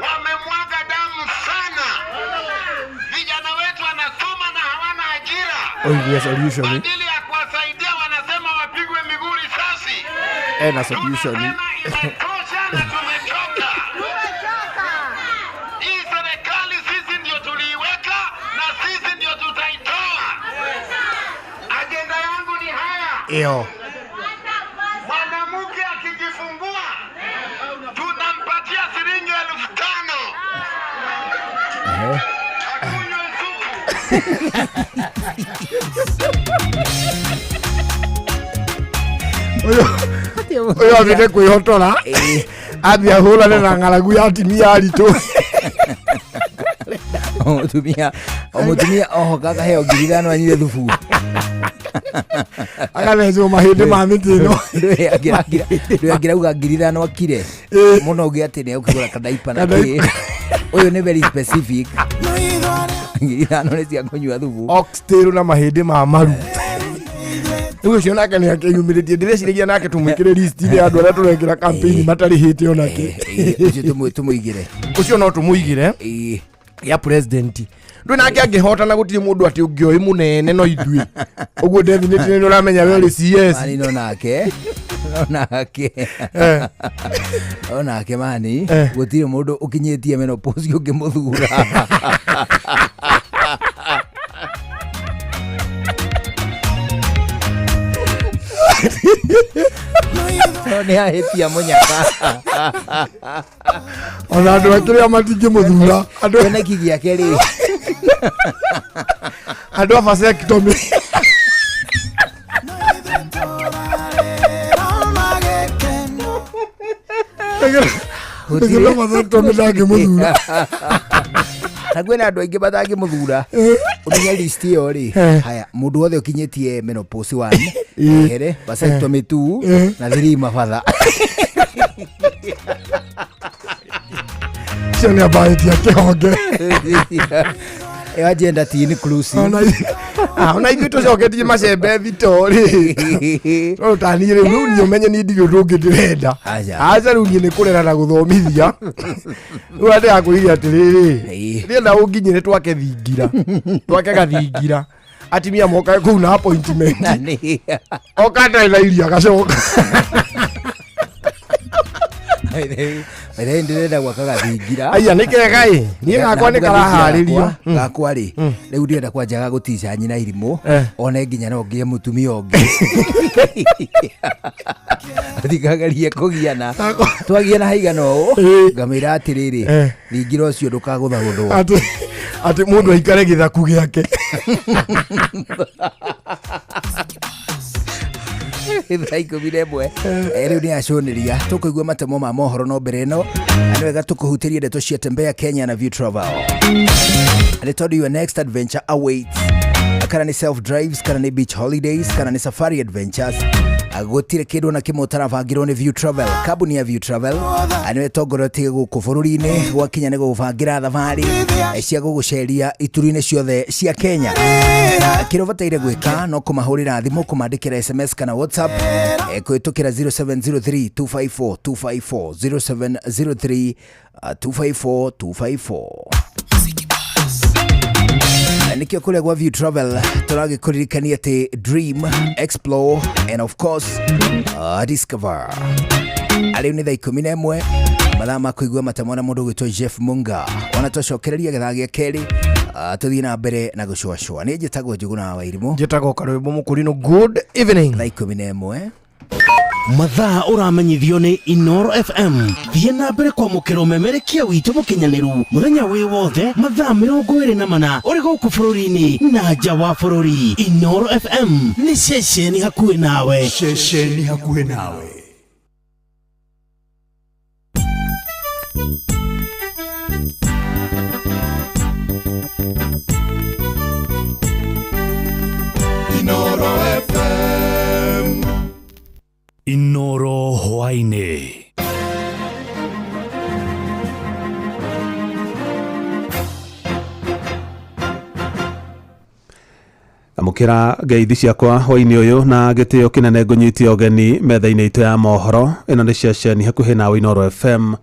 wamemwaga damu sana. Vijana wetu wanasoma na hawana ajira. Ũigue solution. Badili ya kuwasaidia wanasema wapigwe miguu risasi. Ena solution. Imetosha na tumechoka. Hii serikali sisi ndio tuliiweka na sisi ndio tutaitoa. Ajenda yangu ni haya. Ĩyo. Mwanamke akijifungua tunampatia shilingi 5,000. Akunywe supu. Ũyũ athire kwĩhotora, athiĩ ahũrane na ng'aragu ya atimia aritũ. O mũtumia ohoka akaheo 5,000 anyue thubu. Agathecwo mahĩndĩ ma mĩtĩ ĩno. Ndũĩ angĩrauga 5,000 akire mũno ũngĩ atĩ nĩ ũkĩgũra kadaipa na kĩ. Ũyũ nĩ very specific. 5,000 nĩ cia kũnyua thubu. Oxtail na mahĩndĩ ma maru. Rĩu ũcio nake nĩ akĩyumĩrĩtie, ndĩreciragia nake tũmwĩkĩre list-inĩ ya andũ arĩa tũrekĩra campaign matarĩhĩte onake. Ũcio tũmũigĩre. Ũcio no tũmũigĩre ya president. Ndũĩ nake angĩhotana gũtirĩ mũndũ atĩ ũngĩoĩ mũnene no ithuĩ. Ũguo definitely nĩ ũramenya we ũrĩ CS. Mani no nake. No nake. No nake mani gũtirĩ mũndũ ũkinyĩtie menopause ũngĩmũthura. No nĩ ahĩtia mũnyaka. Ona andũ akĩrĩa matingĩmũthura. Andũ kĩoneki gĩake rĩ. Andũ a vasectomy. Gũtirĩ vasectomy ndangĩmũthura. Na kwĩna andũ aingĩ matangĩmũthura. Ũmenye list ĩyo rĩ. Haya, mũndũ wothe ũkinyĩtie menopause 1, ehere, vasectomy 2 na 3 mabatha. Cio nĩ ambaĩtie kĩhonge. Ĩyo agenda ti inclusive. Ona ithuĩ tũcoketie macembe thito rĩ. No taniĩ rĩu rĩu niĩ ũmenye niĩ ndirĩ ũndũ ũngĩ ndĩrenda. Aca rĩu niĩ nĩ kũrera na gũthomithia. Rĩu ndĩrakwĩrire atĩrĩrĩ, ndĩrenda ũnginyĩre twake thingira. Twake gathingira. Atimia mokae kũu na appointment. Oka ndarĩ na irio agacoka. Ĩrĩa ndĩrenda gwaka gathingira. Aya nĩ kega ĩ. Niĩ gakwa nĩ karaharĩrio. Gakwa rĩ, rĩu ndĩrenda kwanja gagũtica nyina irimũ, one nginya no ngĩe mũtumia ũngĩ. Thikagerie kũgiana. Twagiana haigana ũũ, ngamwĩra atĩrĩrĩ, thingira ũcio ndũkagũthagũthwo. Atĩ mũndũ aikare gĩthaku gĩake. Thaa 11. Rĩu nĩ acũnĩria tũkũigua matemo ma mohoro no mbere ĩno nĩ wega tũkũhutĩrie ndeto cia Tembea Kenya na View Travel. Nĩ tondũ your next adventure awaits. Kana nĩ self drives, kana nĩ beach holidays, kana nĩ safari adventures, gũtirĩ kĩndũ ona kĩmwe ũtarabangĩrwo nĩ View Travel. Kambuni ya View Travel nĩyo ĩtongoretie gũkũ bũrũri-inĩ gwakinya nĩ gũgũbangĩra thabarĩ cia gũgũceria ituri-inĩ ciothe cia Kenya. Kĩrĩa ũbataire gwĩka no kũmahũrĩra thimũ, kũmandĩkĩra SMS kana WhatsApp kũhĩtũkĩra 0703 254 254 0703 254 254. Nikio kũrĩa gwa View Travel tũragĩkũririkania atĩ dream, explore and of course discover. Rĩu nĩ thaa 11 mathaa ma kũigua matemo na mũndũ ũgwĩtwo Jeff Munga. Ona twacokereria gĩthaa gĩa kerĩ tũthiĩ na mbere na gũcũacũa. Niĩ njĩtagwo Njũgũna wa Irimũ. Njĩtagwo Karwĩmbo Mũkũrinũ. Good evening. Thaa 11. Mathaa ũramenyithio nĩ Inoro FM. Thiĩ na mbere kwamũkĩra ũmemerekia witũ mũkinyanĩru mũthenya wĩ wothe mathaa 24 ũrĩ gũkũ bũrũri-inĩ na nja wa bũrũri. Inoro FM nĩ ceceni hakuhĩ nawe. Ceceni hakuhĩ nawe. Inoro FM. Inoro hwaĩ-inĩ. Amũkĩra ngeithi ciakwa hwaĩ-inĩ ũyũ na gĩtĩo kĩnene ngũnyitie ũgeni metha-inĩ itũ ya mohoro. Ĩno nĩ ceceni hakuhĩ nawe Inoro FM,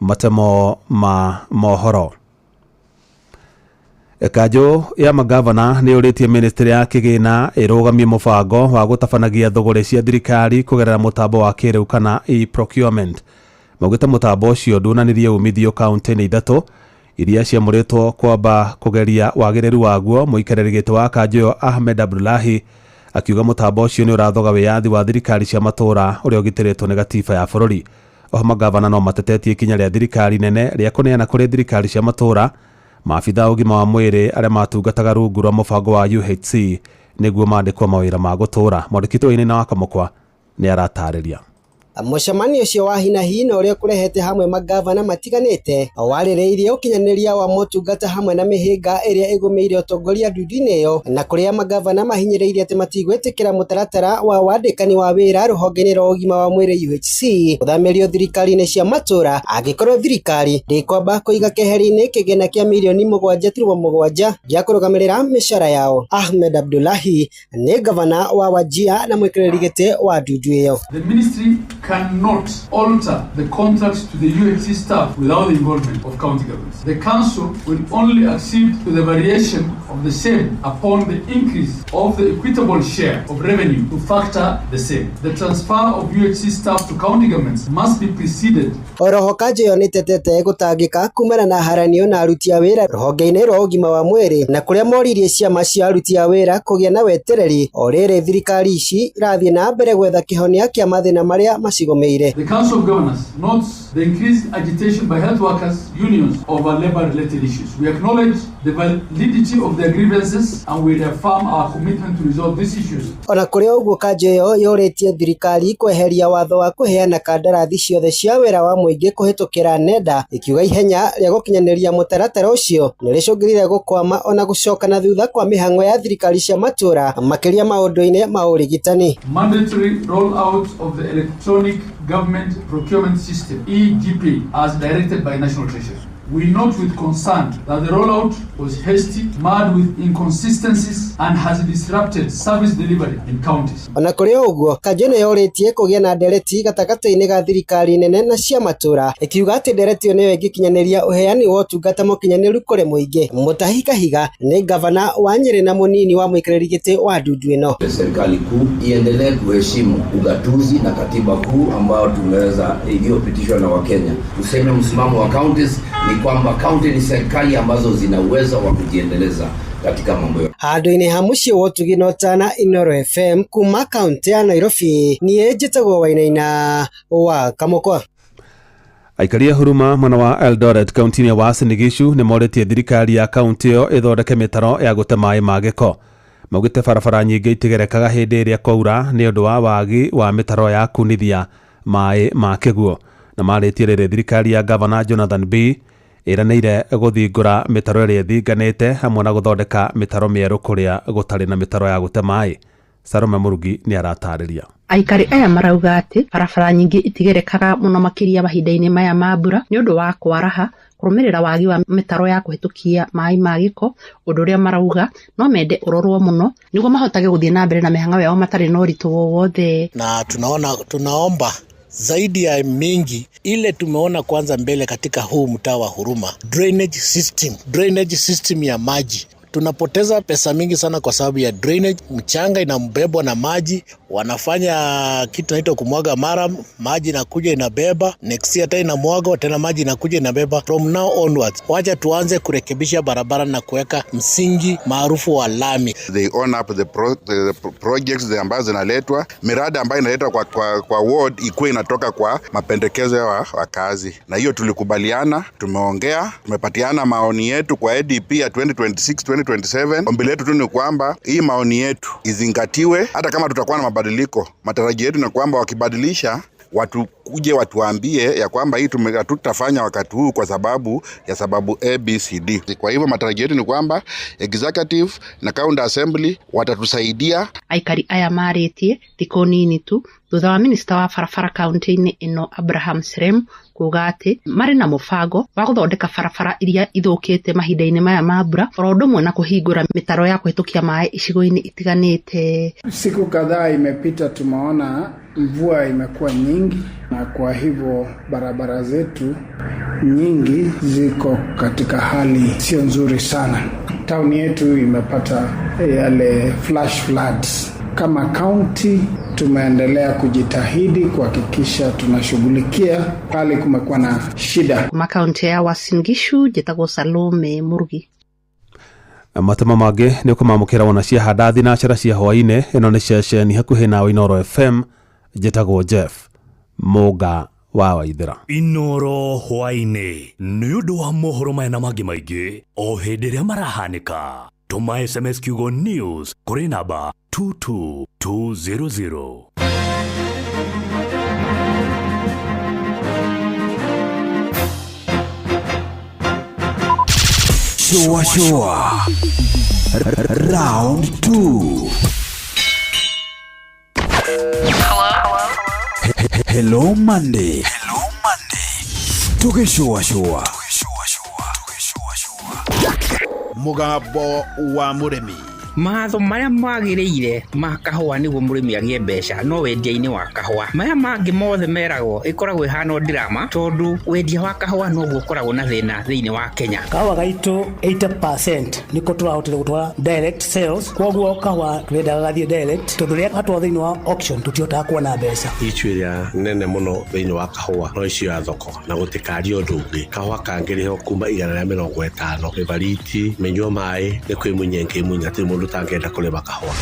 matemo ma mohoro. Kanjũ ya magavana nĩ yũrĩtie ministry ya kĩgĩna ĩrũgamie mũbango wa gũtabanagia thũgũrĩ cia thirikari kũgerera mũtambo wa kĩrĩu kana e-procurement. Maugĩte mũtambo ũcio ndunanirie umithio kaunti-inĩ 3 iria ciamũrĩtwo kwamba kũgeria wagĩrĩru waguo. Mũikarĩri gĩtĩ wa kanjũ ĩyo Ahmed Abdullahi akiuga mũtambo ũcio nĩ ũrathoga wĩyathi wa thirikari cia matũũra ũrĩa ũgitĩrĩtwo nĩ gatiba ya bũrũri. Oho magavana no matetetie ikinya rĩa thirikari nene rĩa kũneana kũrĩ thirikari cia matũũra maabitha a ũgima wa mwĩrĩ arĩa matungataga rungu rwa mũbango wa UHC nĩguo mandĩkwo mawĩra ma gũtũũra. Mwandĩki witũ Wainaina wa Kamũkwa nĩ aratarĩria. Mũcemanio ũcio wa hinahi na ũrĩa ũkũrehete hamwe magavana matiganĩte warĩrĩirie ũkinyanĩria wa motungata hamwe na mĩhĩnga ĩrĩa ĩgũmĩire ũtongoria ndundu-inĩ ĩyo, na kũrĩa magavana mahinyĩrĩirie atĩ matigwĩtĩkĩra mũtaratara wa wandĩkani wa wĩra rũhonge-inĩ rwa ũgima wa mwĩrĩ UHC gũthamĩrio thirikari-inĩ cia matũra angĩkorwo thirikari ndĩkwamba kũiga keheri-inĩ kĩgĩna kĩa mirioni 7.7 gĩa kũrũgamĩrĩra mĩcara yao. Ahmed Abdullahi nĩ gavana wa Wajir na mwĩkĩrĩri gĩtĩ wa ndundu ĩyo. The ministry cannot alter the contracts to the UHC staff without the involvement of county governments. The council will only accede to the variation of the same upon the increase of the equitable share of revenue to factor the same. The transfer of UHC staff to county governments must be preceded Oroho kanjũ ĩyo nĩtetete gũtangĩka kumana na haranio na aruti a wĩra rũhonge-inĩ rwa ũgima wa mwĩrĩ, na kũrĩa moririe ciama cia aruti a wĩra kũgĩa na wetereri o rĩrĩ thirikari ici irathiĩ na mbere gwetha kĩhonia kĩa mathĩna marĩa macigũmĩire. The Council of Governors notes the increased agitation by health workers unions over labor-related issues. We acknowledge the validity of their grievances and we reaffirm our commitment to resolve these issues. Ona kũrĩ ũguo, kanjũ ĩyo yũrĩtie thirikari kweheria watho wa kũheana kandarathi ciothe cia wĩra wa mũingĩ kũhĩtũkĩra nenda, ikiuga ihenya rĩa gũkinyanĩria mũtaratara ũcio nĩrĩcũngĩrĩire gũkwama ona gũcoka na thutha kwa mĩhang'o ya thirikari cia matũra, makĩria maũndũ-inĩ ma ũrigitani. Mandatory rollout of the electronic government procurement system EGP as directed by National Treasury. We note with concern that the rollout was hasty, marred with inconsistencies, and has disrupted service delivery in counties. Ona kũrĩ ũguo, kanjũ ĩno yorĩtie kũgĩa na ndereti gatagatĩ-inĩ ga thirikari nene na cia matũra, ĩkiuga atĩ ndereti ĩyo nĩyo ĩngĩkinyanĩria ũheani wa ũtungata mũkinyanĩru kũrĩ mũingĩ. Mutahi Kahiga nĩ gavana wa Nyĩrĩ na mũnini wa mũikarĩri gĩtĩ wa ndundu ĩno. Serikali kuu iendelee kuheshimu ugatuzi na katiba kuu ambayo tumeweza iliyopitishwa na Wakenya. Tuseme msimamo wa counties ni kwamba kaunti ni serikali ambazo zina uwezo wa kujiendeleza katika mambo yote. Handũ-inĩ ha mũciĩ wa ũtugi na ũtana, Inooro FM kuma kaũntĩ ya Nairobi, niĩ njĩtagwo Wainaina wa Kamũkwa. Aikari a Huruma mwena wa Eldoret kaunti-inĩ ya Uasin Gishu nĩ morĩtie thirikari ya kaunti ĩyo ĩthondeke mĩtaro ya gũte maĩ ma gĩko. Maugĩte barabara nyingĩ itigerekaga hĩndĩ ĩrĩa kwaura nĩ ũndũ wa wagi wa mĩtaro ya kunithia maĩ ma kĩguo. Na marĩtie rĩrĩ thirikari ya gavana Jonathan B ĩranĩire gũthingũra mĩtaro ĩrĩa ĩthinganĩte hamwe na gũthondeka mĩtaro mĩerũ kũrĩa gũtarĩ na mĩtaro ya gũte maĩ. Salome Mũrugi nĩ aratarĩria. Aikari aya marauga atĩ barabara nyingĩ itigerekaga mũno makĩria mahinda-inĩ maya ma mbura nĩ ũndũ wa kwaraha kũrũmĩrĩra wagi wa mĩtaro ya kũhĩtũkia maĩ ma gĩko, ũndũ ũrĩa marauga no mende ũrorwo mũno nĩguo mahotage gũthiĩ na mbere na mĩhang'o yao matarĩ na ũritũ wowothe. Na tunaona, tunaomba zaidi ya mingi ile tumeona kwanza mbele katika huu mtaa wa Huruma, drainage system ya maji. Tunapoteza pesa mingi sana kwa sababu ya drainage. Mchanga inambebwa na maji, wanafanya kitu naitwa kumwaga murram, maji inakuja inabeba, next year tena inamwagwa tena, maji inakuja inabeba. From now onwards, wacha tuanze kurekebisha barabara na kuweka msingi maarufu wa lami. They own up the projects ambazo zinaletwa, miradi ambayo inaletwa kwa ward ikuwe inatoka kwa mapendekezo ya wakazi, na hiyo tulikubaliana, tumeongea, tumepatiana maoni yetu kwa ADP ya 2026 2027. Ombi letu tu ni kwamba hii maoni yetu izingatiwe, hata kama tutakuwa na mabadiliko. Matarajio yetu ni kwamba wakibadilisha watu kuje watuambie ya kwamba hii hatutafanya wakati huu kwa sababu ya sababu ABCD. Kwa hivyo matarajio yetu ni kwamba executive na county assembly watatusaidia. Aikari aya marĩtie thikũ nini tu thutha wa minista wa barabara kaunti-inĩ ĩno Abraham Serem kuga atĩ marĩ na mũbango wa gũthondeka barabara iria ithũkĩte mahinda-inĩ maya ma mbura, oro ũndũ ũmwe na kũhingũra mĩtaro ya kũhĩtũkia maĩ icigo-inĩ itiganĩte. Siku kadhaa imepita, tumeona mvua imekuwa nyingi, na kwa hivyo barabara zetu nyingi ziko katika hali sio nzuri sana. Tauni yetu imepata yale flash floods. Kama kaunti tumeendelea kujitahidi kuhakikisha tunashughulikia pale kumekuwa na shida. Kuma kaunti ya Uasin Gishu, njĩtagwo Salome Mũrugi. Matemo mangĩ nĩ ũkũmamũkĩra wona ciahanda thinacara cia hwaĩ-inĩ. Ĩno nĩ ceceni hakuhĩ nawe, Inooro FM. Njĩtagwo Jeff Mũnga wa Waithĩra. Inoro hwaĩ-inĩ nĩ ũndũ wa mohoro maya na mangĩ maingĩ o hĩndĩ ĩrĩa marahanĩka, tũma SMS kiugo NEWS kũrĩ namba 22200. Shua shua. Round 2. Hello Monday. Hello Monday. Tugĩcũa cũa. Mũgambo wa mũrĩmi. Matho marĩa magĩrĩire ma kahũa nĩguo mũrĩmi agĩe mbeca no wendia-inĩ wa kahũa. Maya mangĩ mothe meragwo ĩkoragwo ĩhana drama tondũ wendia wa kahũa noguo ũkoragwo na thĩna thĩinĩ wa Kenya. Kahũa gaitũ 80% nĩko tũrahotire gũtwara direct sales, koguo kahũa tũrendaga gathiĩ direct tondũ rĩrĩa gatwarwo thĩinĩ wa auction tũtihotaga kuona mbeca. Ichu ĩrĩa nene mũno thĩinĩ wa kahũa no icio ya thoko na gũtikaria ũndũ ũngĩ. Kahũa kangĩrĩhwo kuma 150 mĩbariti mĩnyua maĩ nĩ kwĩmunya ĩngĩmunya hatirĩ mũndũ ũtangĩenda kũrĩma kahũa.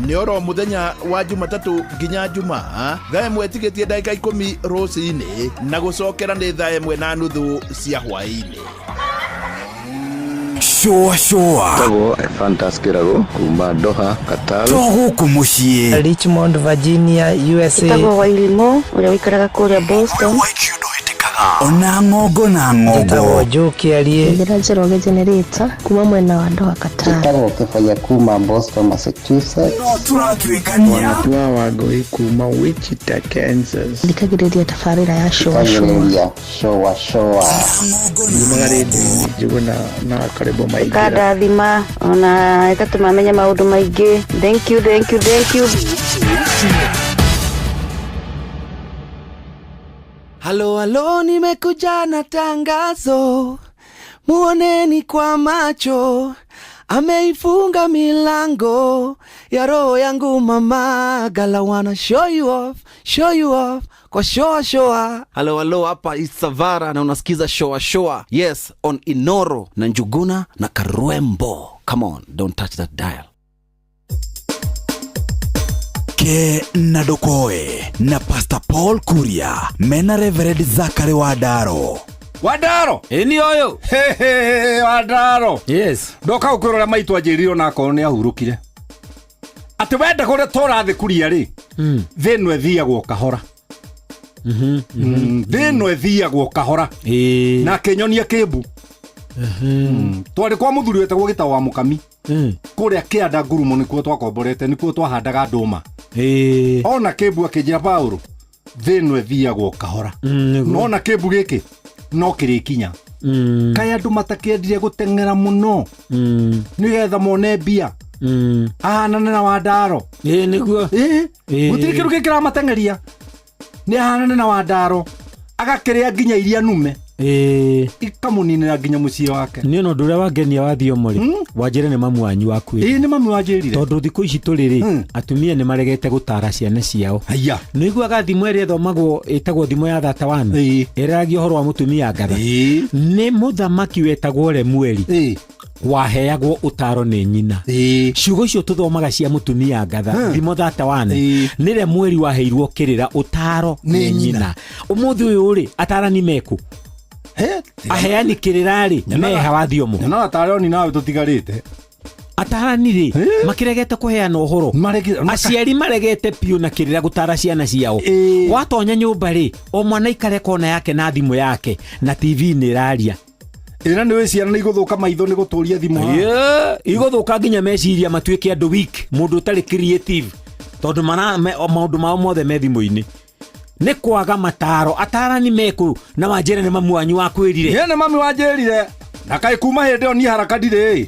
Nĩ oro mũthenya wa Jumatatũ nginya Jumaa thaa 1 tigĩtie ndagĩka 10 rũcinĩ na gũcokera nĩ thaa 1:30 cia hwaĩ-inĩ. Shua shua. Tagwo Ephantus Kĩrago kuma Doha, Qatar. To gũkũ mũciĩ. Richmond, Virginia, USA. Ĩtagwo Wairimũ ũrĩa ũikaraga kũrĩa Boston. Ona ng'ongo na ng'ongo. Njĩtagwo Joe Kĩarie. Njĩra Njoroge Generator kuma mwena wa Doha, Qatar. Njĩtagwo Kĩbaya kuma Boston, Massachusetts. No tũratuĩkania. Wanatua Wangũi kuma Wichita, Kansas. Thikagĩrĩria tabarĩra ya Shua Shua. Thikagĩrĩria Shua Shua. Nyumaga rĩndiũ-inĩ Njuguna na Karĩbo Maingĩra. Ĩkandathima ona ĩgatũma menye maũndũ maingĩ. Thank you, thank you, thank you. Halo halo, nimekuja na tangazo, muoneni kwa macho, ameifunga milango ya roho yangu mama. Gala wanna show you off, show you off kwa shoa shoa. Halo halo, hapa Isavara na unasikiza shoa shoa. Yes, on Inoro na Njuguna na Karwembo. Come on, don't touch that dial. Ke na Ndokoe na Pastor Paul Kuria mena Reverend Zachary Wadaro. Wadaro ĩni ũyũ. Hey, Wadaro. Yes. Ndoka gũkwĩra ũrĩa maitũ anjĩrire ona akorwo nĩ ahurũkire atĩ wenda kũrĩa tũrathiĩ kuria rĩ, thĩ ĩno ĩthiagwo kahora. Thĩ ĩno ĩthiagwo kahora na akĩnyonia kĩmbu. Twarĩ kwa mũthuri wetagwo Gĩtaũ wa Mũkami kũrĩa kĩanda ngurumo nĩkuo twakomborete, nĩkuo twahandaga ndũma. Ona kĩmbu akĩnjĩra Paũlũ, thĩ ĩno ĩthiagwo kahora. Nona kĩmbu gĩkĩ no kĩrĩkinya. Kaĩ andũ matakĩendire gũteng'era mũno nĩgetha mone mbia ahanane na Wandaro. Nĩguo. Gũtirĩ kĩndũ kĩngĩ kĩramateng'eria, nĩ ahanane na Wandaro, agakĩrĩa nginya iria nume ikamũninĩra nginya mũciĩ wake. Nĩ ona ũndũ ũrĩa wangenia wa thiomo rĩ, wanjĩre nĩ mamu wanyu wakwĩrire. Nĩ mamu wanjĩrire. Tondũ thikũ ici tũrĩ rĩ, atumia nĩ maregete gũtara ciana ciao. Haiya. Nĩ iguaga thimo ĩrĩa ĩthomagwo ĩtagwo thimo ya 31 ĩraragia ũhoro wa mũtumia ngatha. Nĩ mũthamaki wetagwo Lemueli waheagwo ũtaro nĩ nyina. Ciugo icio tũthomaga cia mũtumia ngatha, thimo 31, nĩ Lemueli waheirwo kĩrĩra ũtaro nĩ nyina. Ũmũthĩ ũyũ rĩ, atarani meku aheani kĩrĩra rĩ meha wa thiomo. Nyonaga tarĩ oni nawe tũtigarĩte. Atarani rĩ makiregete kũheana ũhoro, aciari maregete piũ na kĩrĩra gũtara ciana ciao. Watonya nyũmba rĩ, o mwana ikare kona yake na thimũ yake na TV nĩ ĩraria. Ĩna nĩ wĩ ciana nĩ igũthũka maitho nĩ gũtũria thimũ haha. Igũthũka nginya meciria matuĩke andũ weak, mũndũ ũtarĩ creative, tondũ maũndũ mao mothe me thimũ-inĩ. Nĩ kwaga mataro. Atarani meku na wanjĩre nĩ mamu wanyu wakwĩrire. Nĩ mami wanjĩrire. Na kaĩ kuma hĩndĩ ĩyo niĩ haraka ndirĩ.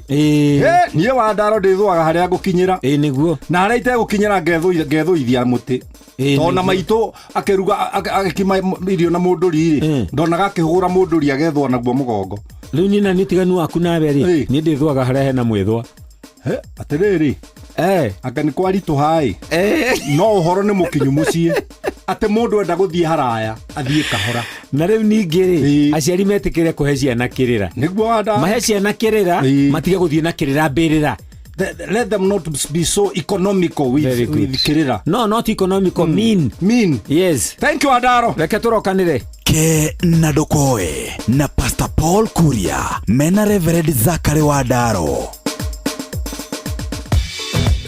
Niĩ Wandaro ndĩthũaga harĩa ngũkinyĩra. Nĩguo. Na harĩa itegũkinyĩra ngethũithia mũtĩ. Tondũ na maitũ akĩruga agĩkima irio na mũndũri rĩ, ndonaga akĩhũra mũndũri agethũa naguo mũgongo. Rĩu niĩ na niĩ ũtiganu waku nawe rĩ, niĩ ndĩthũaga harĩa hena mwĩthwa. Atĩrĩrĩ, anga nĩ kwaritũha ĩ, no ũhoro nĩ mũkinyu mũciĩ atĩ mũndũ enda gũthiĩ haraya athiĩ kahora. Na rĩu ningĩ rĩ, aciari metĩkĩre kũhe ciana kĩrĩra. Nĩguo Wandaro. Mahe ciana kĩrĩra, matige gũthiĩ na kĩrĩra mbĩrĩra. Let them not be so economical with kĩrĩra. No, not economical, mean. Mean. Yes. Thank you Wandaro. Reke tũrokanĩre. Ke na Ndokoe na Pastor Paul Kuria mena Reverend Zachary Wadaro.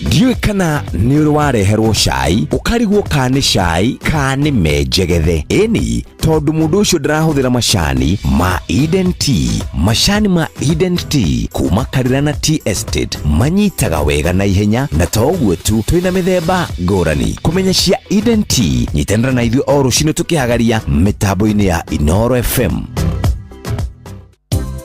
Ndiũĩ kana nĩ ũrĩ wareherwo cai ũkarigwo kana nĩ cai kana nĩ menjegethe. Ĩni tondũ mũndũ ũcio ndarahũthĩra macani ma Eden Tea. Macani ma Eden Tea kuma Karirana Tea Estate manyitaga wega na ihenya, na to ũguo tu, twĩna mĩthemba ngũrani. Kũmenya cia Eden Tea, nyitanĩra na ithuĩ o rũcinĩ tũkĩhagaria mĩtambo-inĩ ya Inoro FM.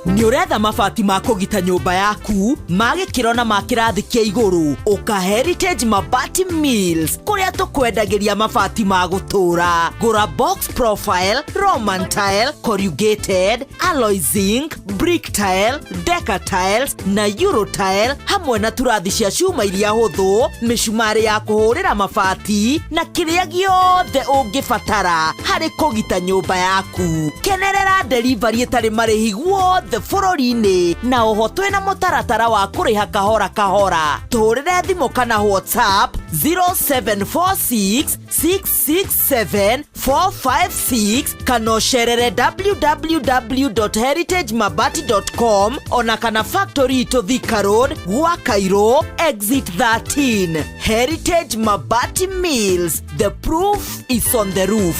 Nĩ ũretha mabati ma kũgita nyũmba yaku ma gĩkĩro na ma kĩrathi kĩa igũrũ? Ũka Heritage Mabati Mills, kũrĩa tũkwendagĩria mabati ma gũtũũra. Gũra box profile, roman tile, corrugated, alloy zinc, brick tile, deca tiles na euro tile, hamwe na turathi cia cuma iria hũthũ, mĩcumarĩ ya kũhũrĩra mabati na kĩrĩa gĩothe ũngĩbatara harĩ kũgita nyũmba yaku. Kenerera delivery ĩtarĩ marĩhi guothe bũrũri-inĩ, na oho twĩna mũtaratara wa kũrĩha kahora kahora. Tũhũrĩre thimũ kana WhatsApp 0746 667 456 kana ũcerere www.heritagemabati.com, ona kana factory itũ Thika Road, gwa Cairo exit 13. Heritage Mabati Mills, the proof is on the roof.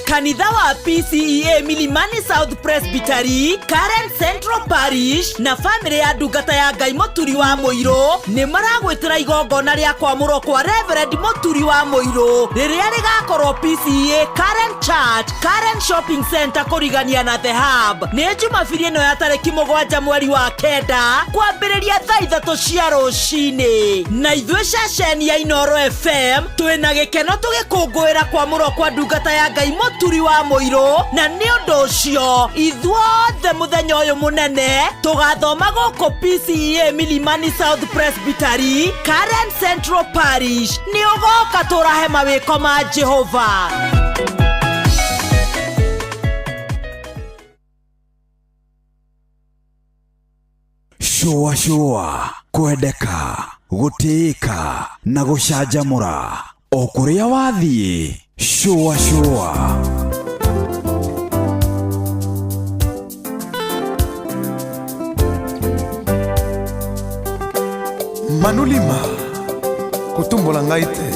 Kanitha wa PCEA Milimani South Presbytery, Karen Central Parish na famĩlĩ ya ndungata ya Ngai Mũturi wa Mũirũ nĩ maragwĩtĩra igongona rĩa kwamũrwo kwa Reverend Mũturi wa Mũirũ rĩrĩa rĩgakorwo PCEA Karen Church, Karen Shopping Center, kũrigania na The Hub. Nĩ Jumabiri ĩno ya tarĩki 7 mweri wa 9 kwambĩrĩria thaa 3 cia rũcinĩ. Na ithuĩ ceceni ya Inoro FM twĩna gĩkeno tũgĩkũngũĩra kwamũrwo kwa ndungata ya Ngai Mũturi wa Mũirũ, na nĩ ũndũ ũcio ithuothe mũthenya ũyũ mũnene tũgathoma gũkũ PCEA Milimani South Presbytery, Karen Central Parish. Nĩ ũgoka tũrahe mawĩko ma Jehova. Shũa shũa, kwendeka, gũtĩĩka na gũcanjamũra o kũrĩa wathiĩ. Shũa shũa. Manulima kotumbola ngai te,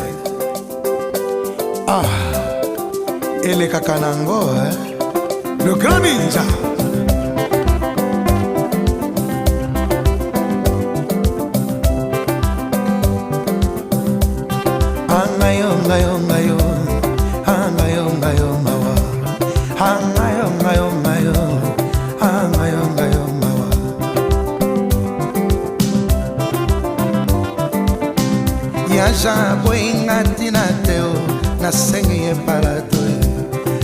ah, elekaka nango eh? Le grand ninja. Angayo ngayo ngayo, angayo ngayo mawa, angayo ngayo ngayo, angayo ngayo mawa. Yaja boinga tina teo, nasengi ye palato,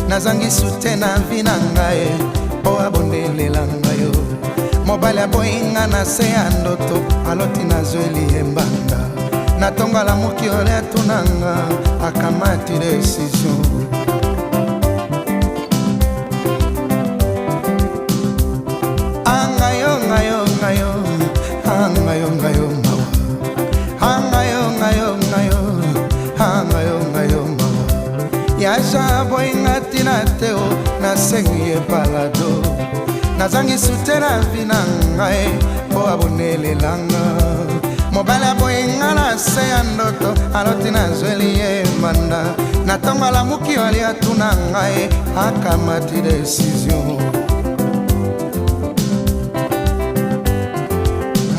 nazangi sute na vi na ngai, po abondelela ngai yo. Mobali aboyinga na se ya ndoto, aloti nazweli ye mbanda. Natonga lamuki ole atunanga, akamati decision. Angayo ngayo ngayo, angayo ngayo mawa, angayo ngayo ngayo, angayo ngayo mawa. Yaja boyinga tina teo, nasengi ye palado, nazangi sute na vi na ngai, po abonelelanga. Mobali aboyinga na se ya ndoto, aloti nazweli ye mbanda. Na ntongo alamuki oli atuna ngai, akamati decision.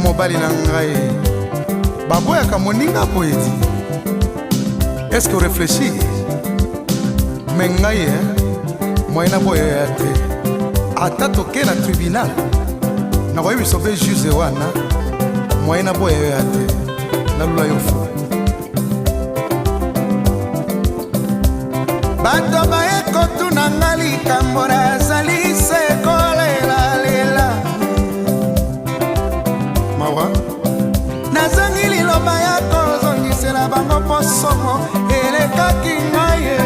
Mobali na ngai baboyaka moninga boye ti, est-ce que réfléchir? Me ngai moyen na boyo ya te, ata toke na tribunal nakoyebisa mpe juge wana, moyen na boyo ya te, nalula yo fu. Bato baye kotuna nga likambo nazali se kolelalela, mawa nazangi liloba ya kozongisela bango mpo somo elekaki ngai.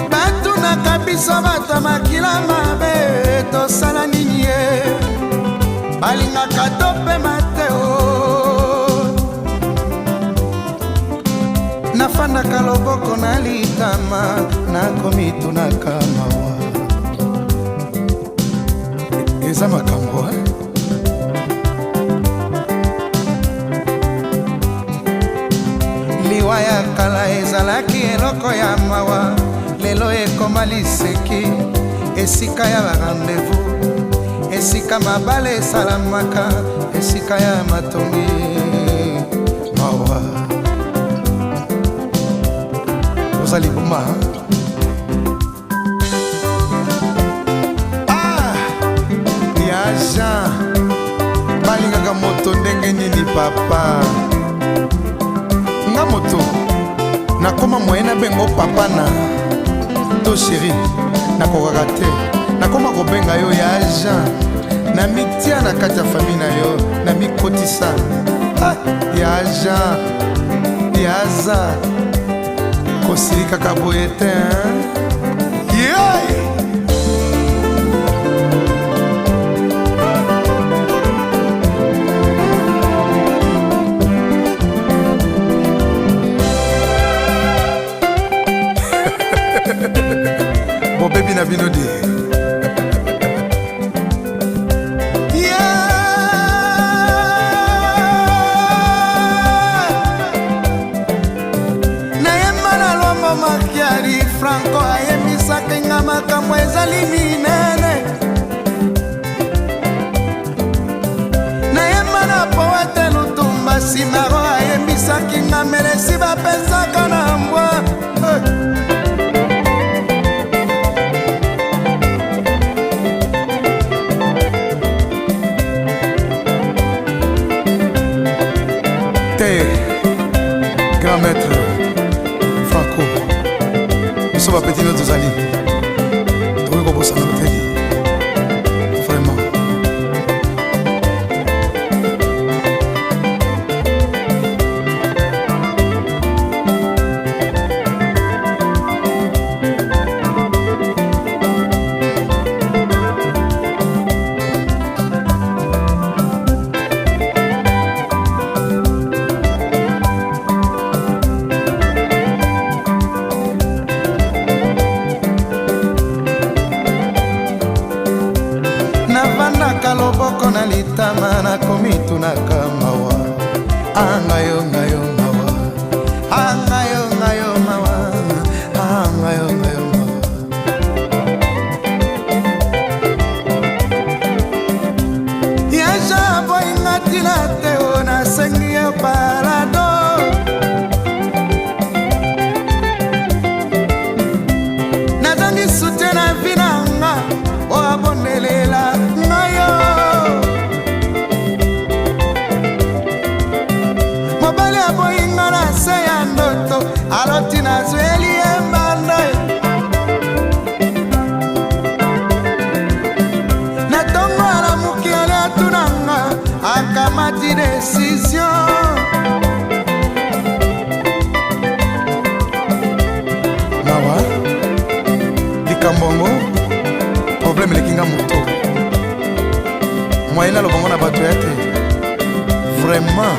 Batunaka biso bato makila mabe, tosala nini ye? Balingaka topema te o. Nafandaka Navandaka loboko na litama, nakomitunaka mawa. Eza makambo, eh? Liwa ya kala ezalaki eloko ya mawa, lelo ekoma liseki. Esika ya barendez-vous, esika mabala esalamaka, esika ya matongi mawa. Oza liboma, hein? Ah, ya Jean, balingaka moto ndenge nini papa? Nga moto nakoma moye nabengo papa na to chéri, nakokaka te, nakoma kobenga yo ya Jean. Na mitia na kati ya famille na yo, na mikotisa. Ah, ya Jean, ya za kosilikaka boye te, hein? Yeah! Bobebi na bino de. Nayemba na lombo makiali Franco ayemisaki nga makambo ezali minene. Nayemba na poete Lutumba Simaro ayembisaki nga melesi bapesaka na mbwa. Te grand maître Franco, biso bapeti no tozali, tokoki kobosana te vraiment. Navandaka loboko na litama, nakomitunaka mawa. Angayo ngayo mawa, angayo ngayo mawa, angayo ngayo mawa. Yaja boyinga tina te o, nasengi yo parado. Nazangi soutien na vie na nga, o abondelela ngai yo. Mobali aboyinga na se ya ndoto, aloti nazweli ye mbanda. Na ntongo alamuki ale atunanga, akamati décision. Mawa likambo yango problème eleki nga moto, moyen naloba ngo na bato ya te vraiment.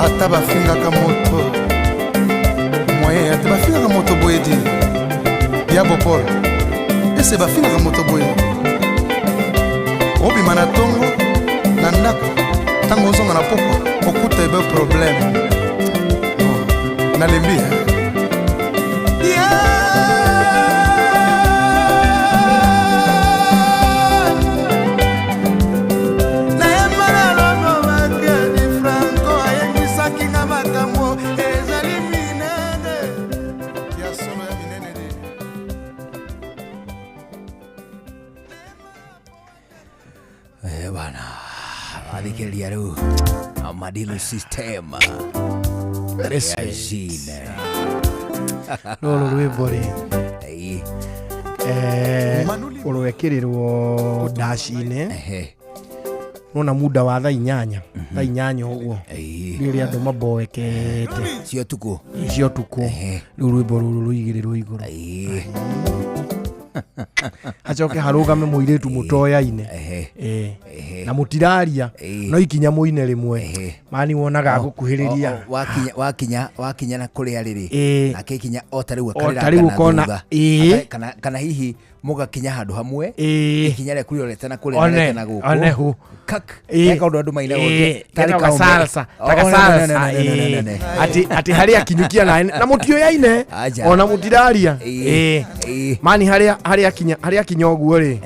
Ata bafingaka moto, moyen ya te, bafingaka moto boye di ya bopol ese bafingaka moto boye. Obima na ntongo na ndako, ntango ozonga na pokwa okuta ebe problème. Oh, nalembi, hein? Nayemba na lobo bakedi Franco ayengisaki nga makambo ezali minene ya solo ya minene de. Eh, bana athikĩrĩria rĩu Madilu System ya Respect. Jean. Rũrũ rwĩmbo rĩ, Ĩĩ. Ũrwekĩrĩrwo ndaci-inĩ nona muda wa thaa 8, thaa 8 ũguo, rĩrĩa andũ maboekete. Cio tukũ. Cio tukũ, rĩu rwĩmbo rũrũ rũigĩrĩrwo igũrũ. Hacoke harũgame mũirĩtu mũtoyaine. Ĩĩ. Na mũtiraria, no ikinya mũine rĩmwe, mani wonaga agũkuhĩrĩria. O, wakinya wakinya wakinya na kũrĩa rĩrĩ, nake ikinya o ta rĩu O ta akarĩranga rĩu na ũkona, thutha. Kana hihi mũgakinya handũ hamwe, ikinya rĩaku rĩorete na kũrĩa na One, rĩte na gũkũ. One hu. Kak. He kaũndũ andũ mainaga tarĩ Getagwo kaũndũ. salsa, Oh, ta no, no, no, gasalsa, no, no, no, no, no, no. Atĩ harĩa akinyukia nawe na mũtioyaine, Aja. ona mũtiraria. Ĩĩ. Mani harĩa akinya ũguo rĩ,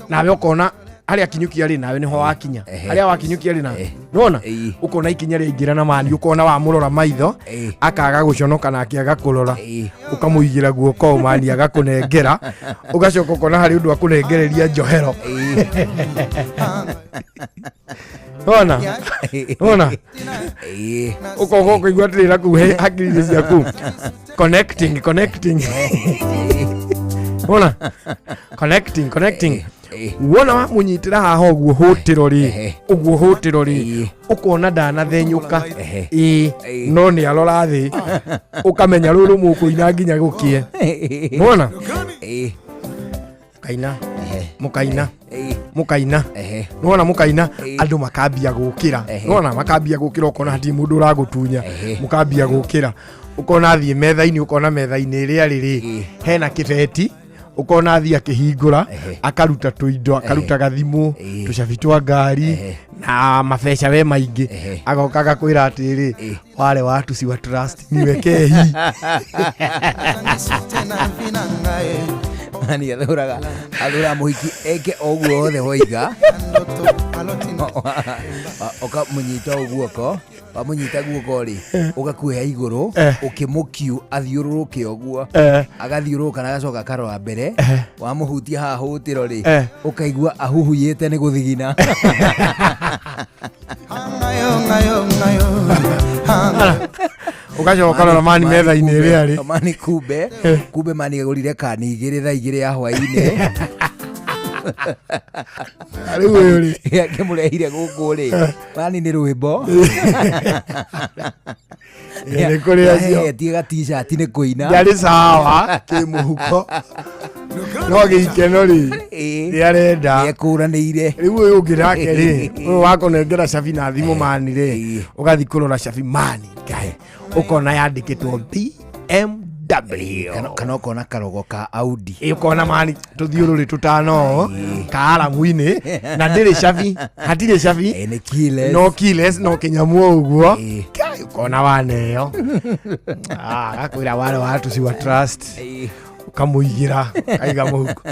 nawe ũkona harĩa akinyukia rĩ, nawe nĩho wakinya. Harĩa wakinyukia rĩ, na nona ũkona ikinya rĩaingĩra na mani ũkona wamũrora maitho, akaga gũconoka nake agakũrora, ũkamũigĩra guoko, mani agakũnengera, ũgacoka ũkona harĩ ũndũ akũnengereria njohero. Wona wona ũkoga ũkaigua atĩrĩ na kuu hakiri-inĩ ciaku, connecting, connecting, wona, connecting, connecting. Wona wamunyitĩra haha ũguo hũtĩro rĩ, ũguo hũtĩro rĩ, ũkona ndanathenyũka, ĩĩ, no nĩ arora thĩ, ũkamenya rũrũ mũkũina nginya gũkĩe. Wona kaina mũkaina mũkaina, nĩwona mũkaina, andũ makambia gũkĩra, nĩwona makambia gũkĩra, ũkona hatirĩ mũndũ ũragũtunya, mũkambia gũkĩra, ũkona athiĩ metha-inĩ, ũkona metha-inĩ ĩrĩa rĩrĩ hena kĩbeti, ũkona athiĩ akĩhingũra, akaruta tũindo, akaruta gathimũ, tũcabi twa ngari na mabeca we maingĩ, agoka agakwĩra atĩrĩ, wale watu si wa trust, niwekee hii. Mani athuraga mũhiki eke o ũguo wothe woiga, ũkamũnyita o guoko, wamũnyita guoko rĩ, ũgakuoya igũrũ, ũkĩmũkiu athiũrũrũke ũguo, agathiũrũrũka na agacoka akarora mbere, wamũhutia haha hũtĩro rĩ, ũkaigua ahuhuyĩte nĩ gũthigina. Ũgacoka ũkarora mani metha-inĩ ĩrĩa rĩ. Mani kumbe mani agũrire kani 2 thaa 2 ya hwainĩ. Rĩu ũyũ rĩ, akĩmũrehire gũkũ rĩ, mani nĩ rwĩmbo. Nĩ kũrĩ acio. Ahetie ga t-shirt nĩ kũina. Ndarĩ sawa kĩmũhuko, no gĩikeno rĩ, nĩ arenda. Nĩekũranĩire. Rĩu ũyũ ũngĩ nake rĩ, ũyũ wakũnengera cabi na thimũ, mani rĩ, ũgathiĩ kũrora cabi, mani ngai, ũkona yandĩkĩtwo BMW. Kana ũkona karogo ka Audi. Ĩ, ũkona mani tũthiũrũrĩ tũtano kaaramu-inĩ, na ndĩrĩ cabi, hatirĩ cabi. Nĩ keyless. No keyless, no kĩnyamu o ũguo. Kai, ũkona waneo. Ah, agakwĩra wale watu si wa trust, ũkamũigĩra aiga mũhuko,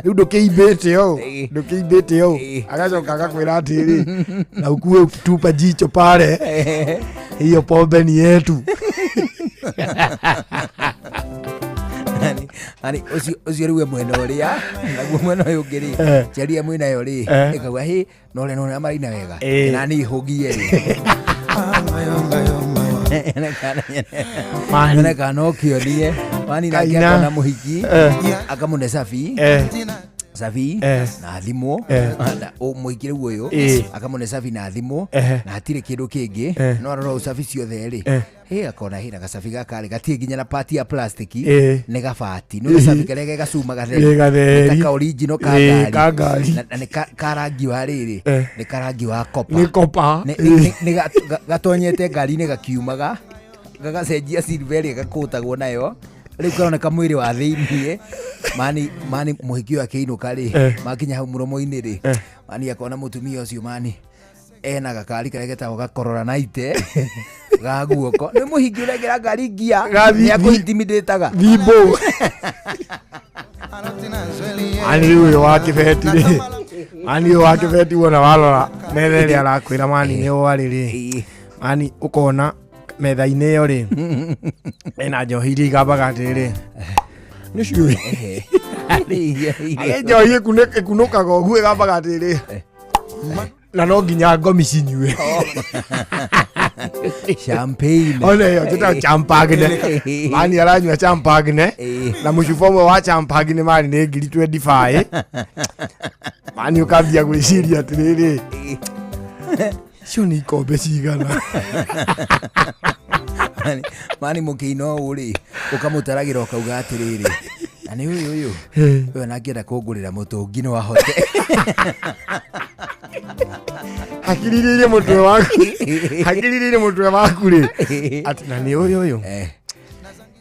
rĩu ndũkĩimbĩte ũũ, ndũkĩimbĩte ũũ, agacoka agakwĩra atĩrĩ, na ukuwe ukitupa jicho pale, hiyo pombe ni yetu. Ani ũcio rĩu e mwena ũrĩa, naguo mwena ũyũ ũngĩ rĩ, njaria mwĩnayo rĩ, ĩkauga hĩ no ũrĩa no ũrĩa maraina wega, na niĩ hũngie rĩ. Mani. Nyone kana no kĩonie mani nake Kaina. akona mũhiki akamũne cabi cabi na thimũ. Na mũhiki rĩu ũyũ akamũne cabi na thimũ, na hatirĩ kĩndũ kĩngĩ, no arora ũcabi ciothe rĩ, hĩ akona hĩ na gacabi gaka rĩ gatirĩ nginya na pati ya plastiki, nĩ gabati, nĩ gacabi karĩa ge gacuma gatheri. Ĩ, gatheri. Nĩ ta ka original ka Ĩ, ngari. ka ngari. Na nĩ ka rangi wa rĩrĩ, nĩ ka rangi wa kopa. Nĩ kopa. Nĩ gatonyete ngari-inĩ gakiumaga gagacenjia silver ĩrĩa gakũtagwo nayo, rĩu karoneka mwĩrĩ wa thĩiniĩ. Mani mũhiki ũyũ akĩinũka rĩ, makinya hau mũromo-inĩ rĩ, mani akona mũtumia ũcio mani ena gakari karĩa getagwo gakorora naite ga guoko, nĩ mũhingi ũrekĩra ngari ngia, Ga nĩ akũintimidataga. Thimbo. Mani rĩu ũyũ wa kĩbeti rĩ, mani ũyũ wa kĩbeti wona warora metha ĩrĩa arakwĩra mani nĩ warĩ rĩ, mani ũkona metha-inĩ ĩyo rĩ, ena njohi iria igambaga atĩrĩrĩ, nĩ ciũĩ harĩ njohi ĩkunũkaga ũguo ĩgambaga atĩrĩrĩ, na no nginya ngomi cinyue. Champagne. Ona ĩyo njĩtaga champagne. Mani aranyua champagne, na mũcuba ũmwe wa champagne mani nĩ ngiri 25. Mani ũkambia gwĩciria atĩrĩrĩ, icio nĩ ikombe cigana? Mani mũkĩina ũũ rĩ, ũkamũtaragĩra ũkauga atĩrĩrĩ, na Na nĩ ũyũ ũyũ ũyũ na angĩenda kũngũrĩra mũtũngi no ahote. Hakiriririe mũtwe waku, hakiriririe mũtwe waku rĩ, atĩ na nĩ ũyũ ũyũ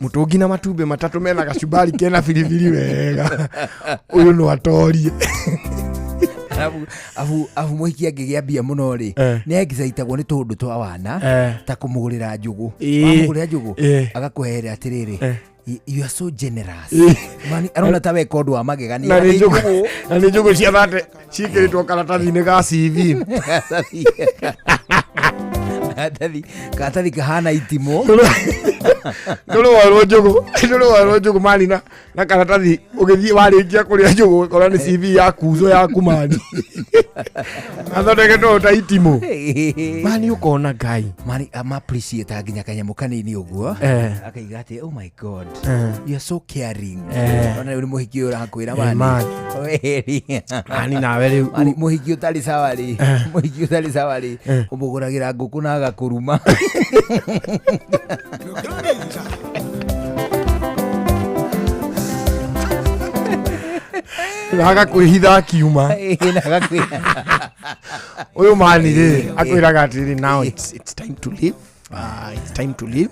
mũtũngi na matumbĩ matatũ mena gacumbari kena biribiri wega, ũyũ no atorie. Arabu abu abu mũhiki angĩgĩa mbia mũno rĩ, nĩ exaitagwo nĩ tũũndũ twa wana, ta kũmũgũrĩra njũgũ. Wamũgũrĩra njũgũ, agakũherera atĩrĩrĩ, "You are so generous." Mani arona ta weka ũndũ wa magegania. Na nĩ njũgũ, na nĩ njũgũ cia thate ciĩkĩrĩtwo karatathi-inĩ ga CV. Karatathi kahana itimũ. Ndũrĩ werwo njũgũ, ndũrĩ werwo njũgũ mani na karatathi ũgĩthiĩ warĩkia kũrĩa njũgũ ũgakora nĩ CV ya kuzo yaku mani gathondeketwo ta itimũ mani ũkona Ngai. Mani ama appreciate nginya kanyamũ kanini ũguo, akaiga atĩ, "Oh my God, you are so caring." Ona rĩu nĩ mũhiki ũyũ ũrakwĩra, mani man. Weri. Mani nawe rĩu. Mani mũhiki ũtarĩ sawa rĩ, mũhiki ũtarĩ sawa rĩ, ũmũgũragĩra ngũkũ na agakũruma. Na agakwĩhitha akiuma. Na agakwĩra. Ũyũ mani rĩ, akwĩraga atĩrĩrĩ, "Now it's time to leave. It's time to leave.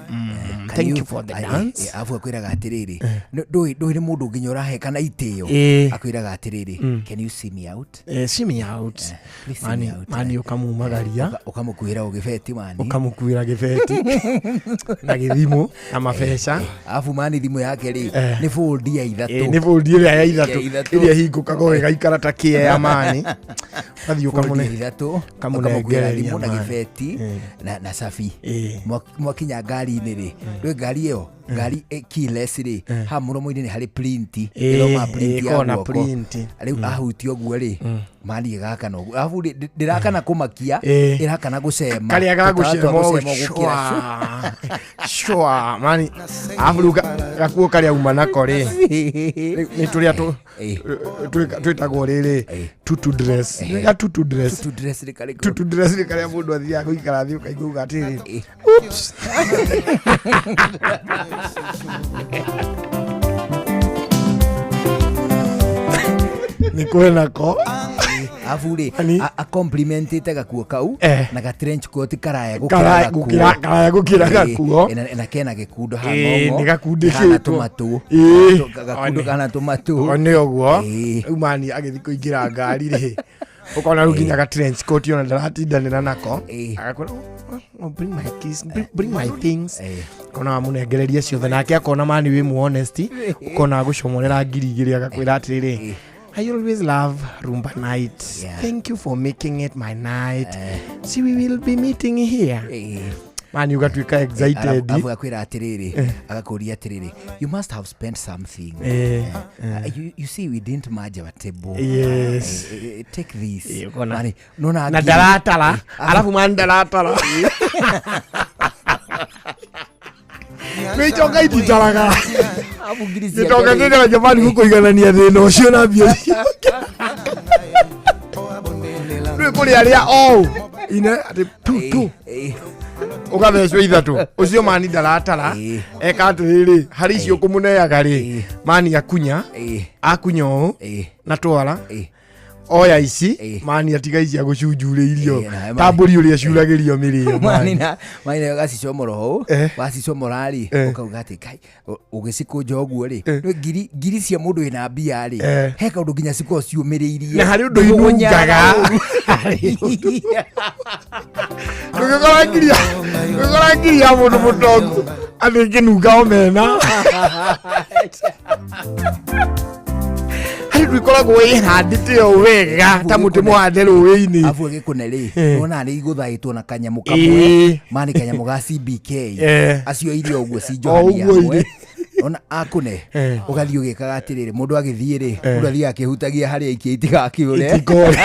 Can Thank you for the dance." Abu akwĩraga atĩrĩrĩ, ndũĩ nĩ mũndũ nginya ũrahe kana itĩo, akwĩraga atĩrĩrĩ, "Can you see me out?" See me out. Please see mani me out. Mani ũkamumagaria. Ũkamũkuĩra o gĩbeti mani. Ũkamũkuĩra gĩbeti na gĩthimo na mabeca. Arabu mani thimũ yake rĩ, nĩ fold ya ithatũ. Nĩ fold ĩrĩa ya ithatũ. Ya ithatũ. Ĩrĩa ĩhingũkaga ĩgaikara ta kĩea mani, ũgathiĩ Fold ya ũkamũne ithatũ, ũkamũkuĩra ũkamũnengereria thimũ na mani. gĩbeti na cabi. Mwakinya ngari-inĩ rĩ, ndũĩ ngari ĩyo, ngari keyless rĩ, haha mũromo-inĩ nĩ harĩ print, ĩroma print ya ĩkoragwo na guoko. print. Rĩu ahutia ũguo rĩ, mani ĩgakana ũguo, arabu rĩ, ndĩrakana kũmakia, ĩrakana gũcema. Karĩa Tũtawa twa gagũcema gũcema gũkĩra. Shwa mani, arabu rĩu gakuo karĩa uma nako rĩ, nĩ tũrĩa twĩtagwo rĩrĩ tutu dress. Nĩ ga tutu dress. Tutu dress nĩ karĩkũ? Tutu dress nĩ karĩa mũndũ athiaga gũikara thĩ ũkaigua uga atĩrĩrĩ, "Oops." Nĩ kwĩnako. Arabu rĩ, acomplimentĩte gakuo kau na ga trench coat karaya gũkĩra Karaya gakuo. karaya gũkĩra gakuo. Na kena gĩkundo haha ng'ong'o, nĩ gakundĩkĩtwo. kahana tũmatũ. Gakundo One. kahana tũmatũ. O nĩ ũguo rĩu mani agĩthiĩ kũingĩra ngari rĩ, ũkona rĩu nginya ga trench coat ona ndaratindanĩra nako, agakwĩra, "Oh, oh, bring my keys, bring my things." Kona wamũnengereria ciothe nake akona mani wĩ mu honest, ũkona agũcomorera 2000 agakwĩra atĩrĩrĩ, "I always love Rumba night. Thank you for making it my night. See, we will be meeting here." Mani ũgatuĩka excited. Arabu akwĩra atĩrĩrĩ, agakũria atĩrĩrĩ, "You must have spent something. You see, we didn't merge our table. Take this." Ũkona. Mani, nona Na ndaratara. Arabu mani ndaratara, nä itonga ititaraga. Arabu ngiri ciake gĩtonga rĩ. kĩgeragia mani gũkũiganania thĩna ũcio na mbia icio rĩu kũrĩ arĩa ou ine atĩ tu tu ũgathecwo ithatũ, ũcio mani ndaratara, eka atĩrĩrĩ, harĩ icio ũkũmũneaga rĩ, mani akunya akunya ũũ na twara oya ici, mani atiga ici agũcunjurĩirio ta mbũri ũrĩa ciuragĩrio mĩrĩo. Mani mani. na mani nayo gacicomora ũũ, wacicomora rĩ, ũkauga atĩ kai ũgĩcikũnja ũguo rĩ, nĩ ngiri cia mũndũ wĩna mbia rĩ, he kaũndũ nginya cikoragwo ciũmĩrĩirie. Na harĩ ũndũ Igũgũnyara inungaga. ũru. Ndũngĩkora ngiri ya mũndũ mũtongu atĩ ĩkĩnunga omena, harĩ ũndũ ĩkoragwo ĩhandĩte o wega ta mũtĩ mũhande rũĩ-inĩ. Abu agĩkũne rĩ, wona nĩ igũthaĩtwo na kanyamũ kamwe, mani kanyamũ ga CBK, acio irio ũguo O cinjohania ũguo hamwe. irĩ. Ona akũne ũgathiĩ ũgĩkaga atĩrĩrĩ, mũndũ agĩthiĩ rĩ, mũndũ athiĩ akĩhutagia harĩa aikia itigakĩũre. Itikore.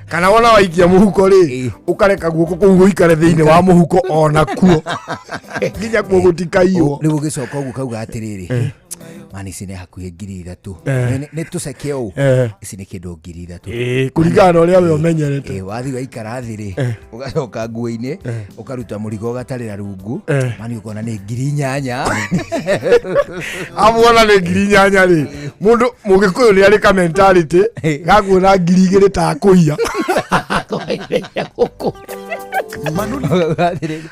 Kana wona waikia mũhuko rĩ, ũkareka guoko kũu gũikare thĩinĩ wa mũhuko ona kuo nginya kuo gũtikaiywo. Rĩu ũgĩcoka ũguo kauga atĩrĩrĩ, Mani ici nĩ hakuhĩ 3,000. Eh. Nĩ tũceke ũũ. Eh. Ici nĩ kĩndũ 3,000. Ĩĩ, kũringana na ũrĩa we ũmenyerete. Ĩĩ, wathiĩ waikara thĩ rĩ, Eh. ũgacoka nguo-inĩ, ũkaruta mũrigo ũgatarĩra rungu, Eh. mani ũkona nĩ 8,000. Amuona nĩ 8,000 rĩ, mũndũ mũgĩkũyũ nĩ arĩ ka mentality gakuona 2,000 ta akũiya.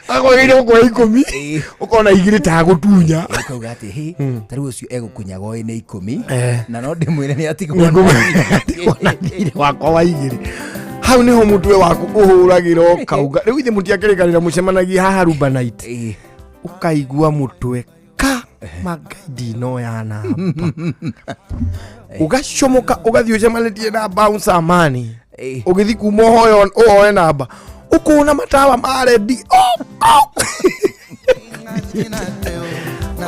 Akwagĩrĩire gũkũhe 10, ũkona 2 ta agũtunya. Ũkauga atĩ hĩ, ta rĩu ũcio egũkunyaga oĩ nĩ 10, Eh. na no ndĩmwĩre nĩ atigwo Nĩ na thirĩ wakwa wa 2. Hau nĩho mũtwe waku ũhũragĩra ũkauga rĩu ithe mũtiakĩrĩkanĩra mũcemanagie haha Rumba Night. Ũkaigua mũtwe ka mangai ndinoya namba, ũgacomoka ũgathiĩ ũcemanĩtie na bouncer mani, ũgĩthiĩ kuma ũhoe ũhoe namba, ũkona matawa ma rendi.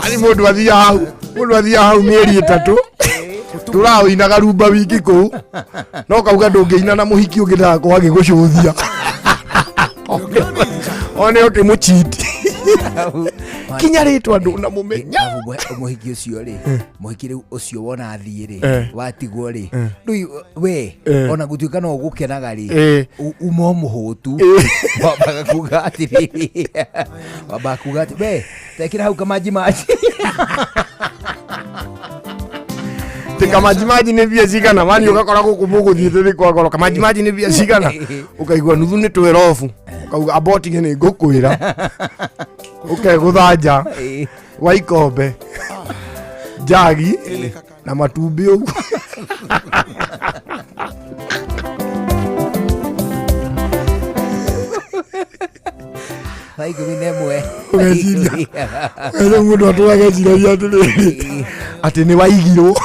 Ani mũndũ athiaga hau, mũndũ athiaga hau mĩeri 3 tũraũinaga rumba wiki kũu, no kauga ndũngĩina na mũhiki ũngĩ ndagakorwo agĩgũcũthia one ũkĩmũchiti kinya rĩtwa ndũnamũmenya. Mũhiki ũcio rĩ, mũhiki rĩu ũcio wona athiĩ rĩ, Eh. watigwo rĩ, Eh. rĩu we Eh. ona gũtuĩka no ũgũkenaga rĩ, Eh. uma o mũhũtu, wambaga kuga atĩrĩrĩ, wambaga kuga atĩ we tekĩra hau kamanji maji. Tä kamajimaji nä mbia cigana mani, ũgakora gũkũ mũgũthiĩte nĩ kwa goro, kamajimaji nĩ mbia cigana, ũkaigua nuthu nĩ twerobu, ũkauga abotige nĩ ngũkwĩra, ũkegũtha nja wa ikombe njagi na matumbĩ ũguo. Thaa 11. Ũgeciria rĩu mũndũ atũraga eciragia atĩrĩrĩ, atĩ nĩ waigirwo.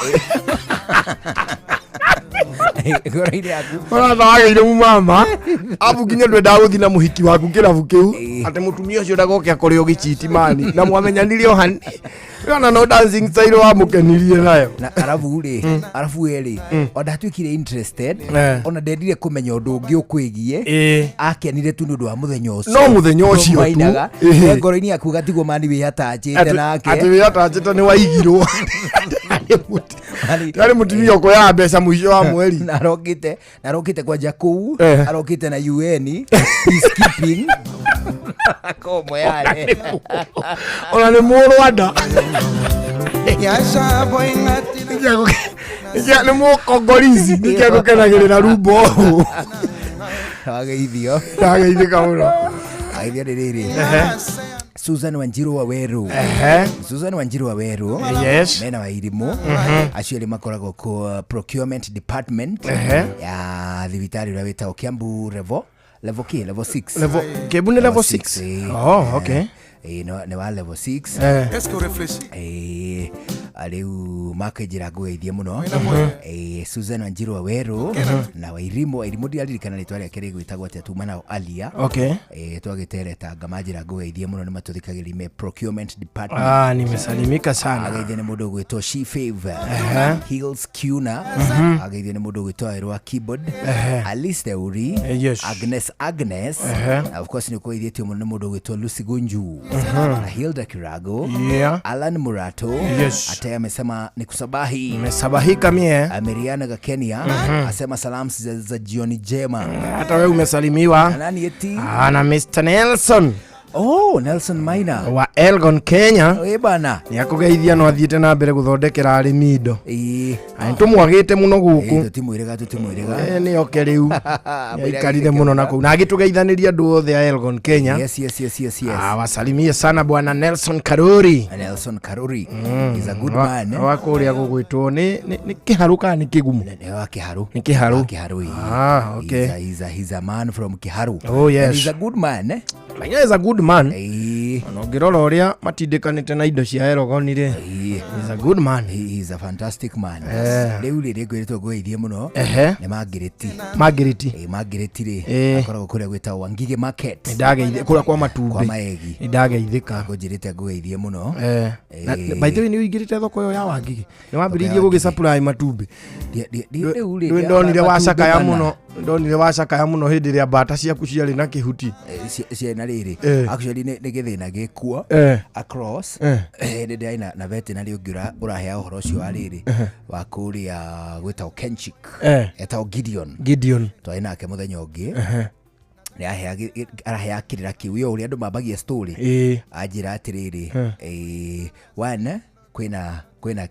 Ngoro-inĩ yaku. Ũrata wagĩire mumama abu nginya ndwendaga gũthiĩ na mũhiki waku kĩrabu kĩu, atĩ mũtumia ũcio ndagoke akore ũgĩchiti mani na mwamenyanire o hani ona no dancing style wamũkenirie nayo. Na arabu rĩ, arabu we rĩ, ona ndatuĩkire interested, Eh. ona ndendire kũmenya ũndũ ũngĩ ũkwĩgiĩ, Ĩĩ. akenire tu nĩ ũndũ wa mũthenya ũcio. No mũthenya ũcio tu. Mainaga. Ĩhĩ. We ngoro-inĩ yaku gatigwo mani wĩhatachĩte nake. Atĩ wĩatachĩte nĩ waigirwo, arĩ mũtumia ũkũoyaga mbeca mũico wa mweri. Na arokĩte, na arokĩte kwanja kũu, Eh. arokĩte na UN peacekeeping komo yale. Ona nĩ mũrwanda nĩ mũkongorizi nĩkĩ agũkenagĩrĩra rumbo ũũ. Wageithio. Ndageithĩka mũno. Ageithio nĩ rĩrĩ. Ehe. Susan Wanjiru wa Weru. Ehe. Susan Wanjiru wa Weru. Yes. Mena wa Irimu. Acio erĩ makoragwo ku procurement department Ehe. ya thibitarĩ ũrĩa wĩtagwo Kiambu level level ki level 6. Level- Kiambu nĩ level 6? Eh. Oh, okay. Eh, nĩ wa level 6. Eh. Eh, rĩu makenjĩra ngũgeithie mũno. Eh, Susan Wanjiru wa Weru na Wairimu, Wairimu ndiraririkana rĩtwa rĩake rĩgwĩtagwo atĩa, tuma nao alia. Okay. Eh, twagĩteretanga manjĩra ngũgeithie mũno nĩ matũthikagĩrĩria me procurement department. Ah, nimesalimika sana. Ageithio nĩ mũndũ ũgwĩtwo She Favor. Ehe. Hills Kuna. Ageithio nĩ mũndũ ũgwĩtwo Werũ wa keyboard. Ehe. Alice Theuri. Eh, yes. Agnes Agnes. Ehe. Na of course nĩ ũkũgeithĩtio mũno nĩ mũndũ ũgwĩtwo Lucy Gunju. Na Hilda Kirago. Yeah. Alan Murato. Yes. Ate amesema ni kusabahi. Nimesabahika mie. Miriana Gakenia asema salamu za jioni njema. Hata wewe umesalimiwa. Na nani eti? Ah, na Mr. Nelson. Oh, Nelson Maina wa Elgon Kenya. Ĩ bana. Nĩ akũgeithia no athiĩte na mbere gũthondekera arĩmi indo. Ĩĩ. Nĩ tũmwagĩte mũno gũkũ. Tũtimwĩrĩga, tũtimwĩrĩga. Eh, nĩ oke rĩu. Nĩ aikarire mũno na kũu na agĩtũgeithanĩria andũ othe a Elgon Kenya. Yes, yes, yes, yes, yes. Ah, wasalimie sana bwana Nelson Karuri. Nelson Karuri is a good man. Wa kũrĩa gũgwĩtwo nĩ Kĩharũ kana nĩ Kĩgumo? Nĩ wa Kĩharũ. Nĩ Kĩharũ. Wa Kĩharũ, ĩĩ. Ah, okay. He's a man from Kĩharũ. Oh, yes. And he's a good man, eh? Maina is a good man. Ĩĩ. Ona ũngĩrora ũrĩa matindĩkanĩte na indo cia Elgon rĩ. He's a good man. He is a fantastic man. Eh. Rĩu rĩ rĩngwĩrĩtwo ngũgeithie mũno. Ehe. Nĩ Mangĩrĩti. Mangĩrĩti. Ĩĩ, Mangĩrĩti rĩ. Ĩĩ. Akoragwo kũrĩa gwĩtagwo Wangige Market. Nĩ ndageithĩ kũrĩa kwa matumbĩ. Kwa maegi. Nĩ ndageithĩka. Ngũnjĩrĩte ngũgeithie mũno. Eh. Na Ĩĩ. by the way nĩ ũingĩrĩte thoko ĩyo ya Wangige. Nĩ wambĩrĩirie ya gũgĩ supply matumbĩ. Rĩu rĩ, Ndwĩ ndonire matumbĩ wacakaya mana. mũno. Ndonire wacakaya mũno hĩndĩ ĩrĩa mbata ciaku ciarĩ na kĩhuti. Ciarĩ na rĩrĩ. Actually nĩ gĩthĩna gĩkuo across. Nĩ ndĩrarĩ na veterinary ũngĩ ũrahea ũhoro ũcio wa rĩrĩ wa kũrĩa gwĩtagwo Kenchik. Etagwo Gideon. Gideon. Twarĩ nake mũthenya ũngĩ. Nĩ arahea kĩrĩra kĩu yo ũrĩa andũ mambagia story. Anjĩra atĩrĩrĩ, one kwĩna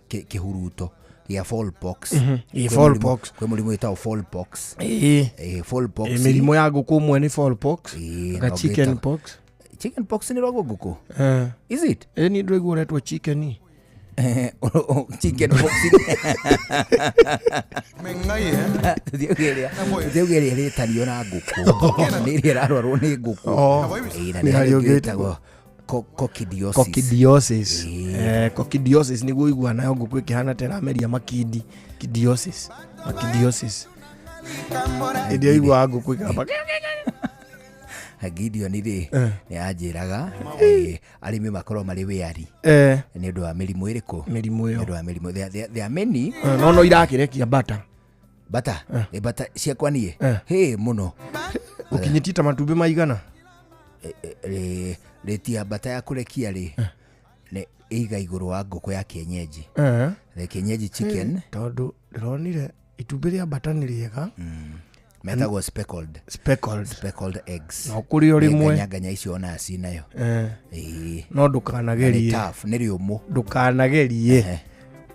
kĩhuruto gĩa fall pox. Ĩĩ, Kwĩ fall mũrimũ- pox. Kwĩ mũrimũ wĩtagwo fall pox. Fall pox. Mĩrimũ ya ngũkũ ũmwe nĩ fall pox. Ga na chicken ũngĩta- pox. Chicken pox nĩ rwagwo ngũkũ? Is it? Ĩĩ, niĩ ndĩraigua ũretwo chicken. Chicken pox. Tũthiĩ ũgeria rĩtanio na ngũkũ. Nĩ ĩrĩa ĩrarwarwo nĩ ngũkũ. Ĩĩ, na Nĩ nĩ harĩ harĩ ũngĩ ũngĩ wĩtagwo coccidiosis. Coccidiosis. Coccidiosis nĩguo ũiguaga nayo ngũkũ ĩkĩhana ta ĩrameria makindi. Kidiosis. Makidiosis. Hĩndĩ ĩyo ũiguaga ngũkũ ĩkĩgamba. Gideon rĩ, nĩ anjĩraga arĩmi makorwo marĩ wary nĩ ũndũ wa mĩrimũ ĩrĩkũ? Mĩrimũ ĩyo. Nĩ ũndũ wa mĩrimũ. There are many. No irakĩrekia mbata. Bata? Bata ciakwa niĩ? Hĩ mũno. Ũkinyĩtie ta matumbĩ maigana? Rĩti ya mbata ya kũrekia rĩ, nĩ ĩiga igũrũ wa ngũkũ ya kienyeji. The kienyeji chicken. Tondũ ndĩronire itumbĩ rĩa mbata nĩ rĩega. Metagwo speckled. Speckled. Speckled eggs. No kũrĩ o rĩmwe. Nganya nganya icio ona cinayo. Ĩĩ. No ndũkanagerie. Na nĩ tough, nĩ rĩũmũ. Ndũkanagerie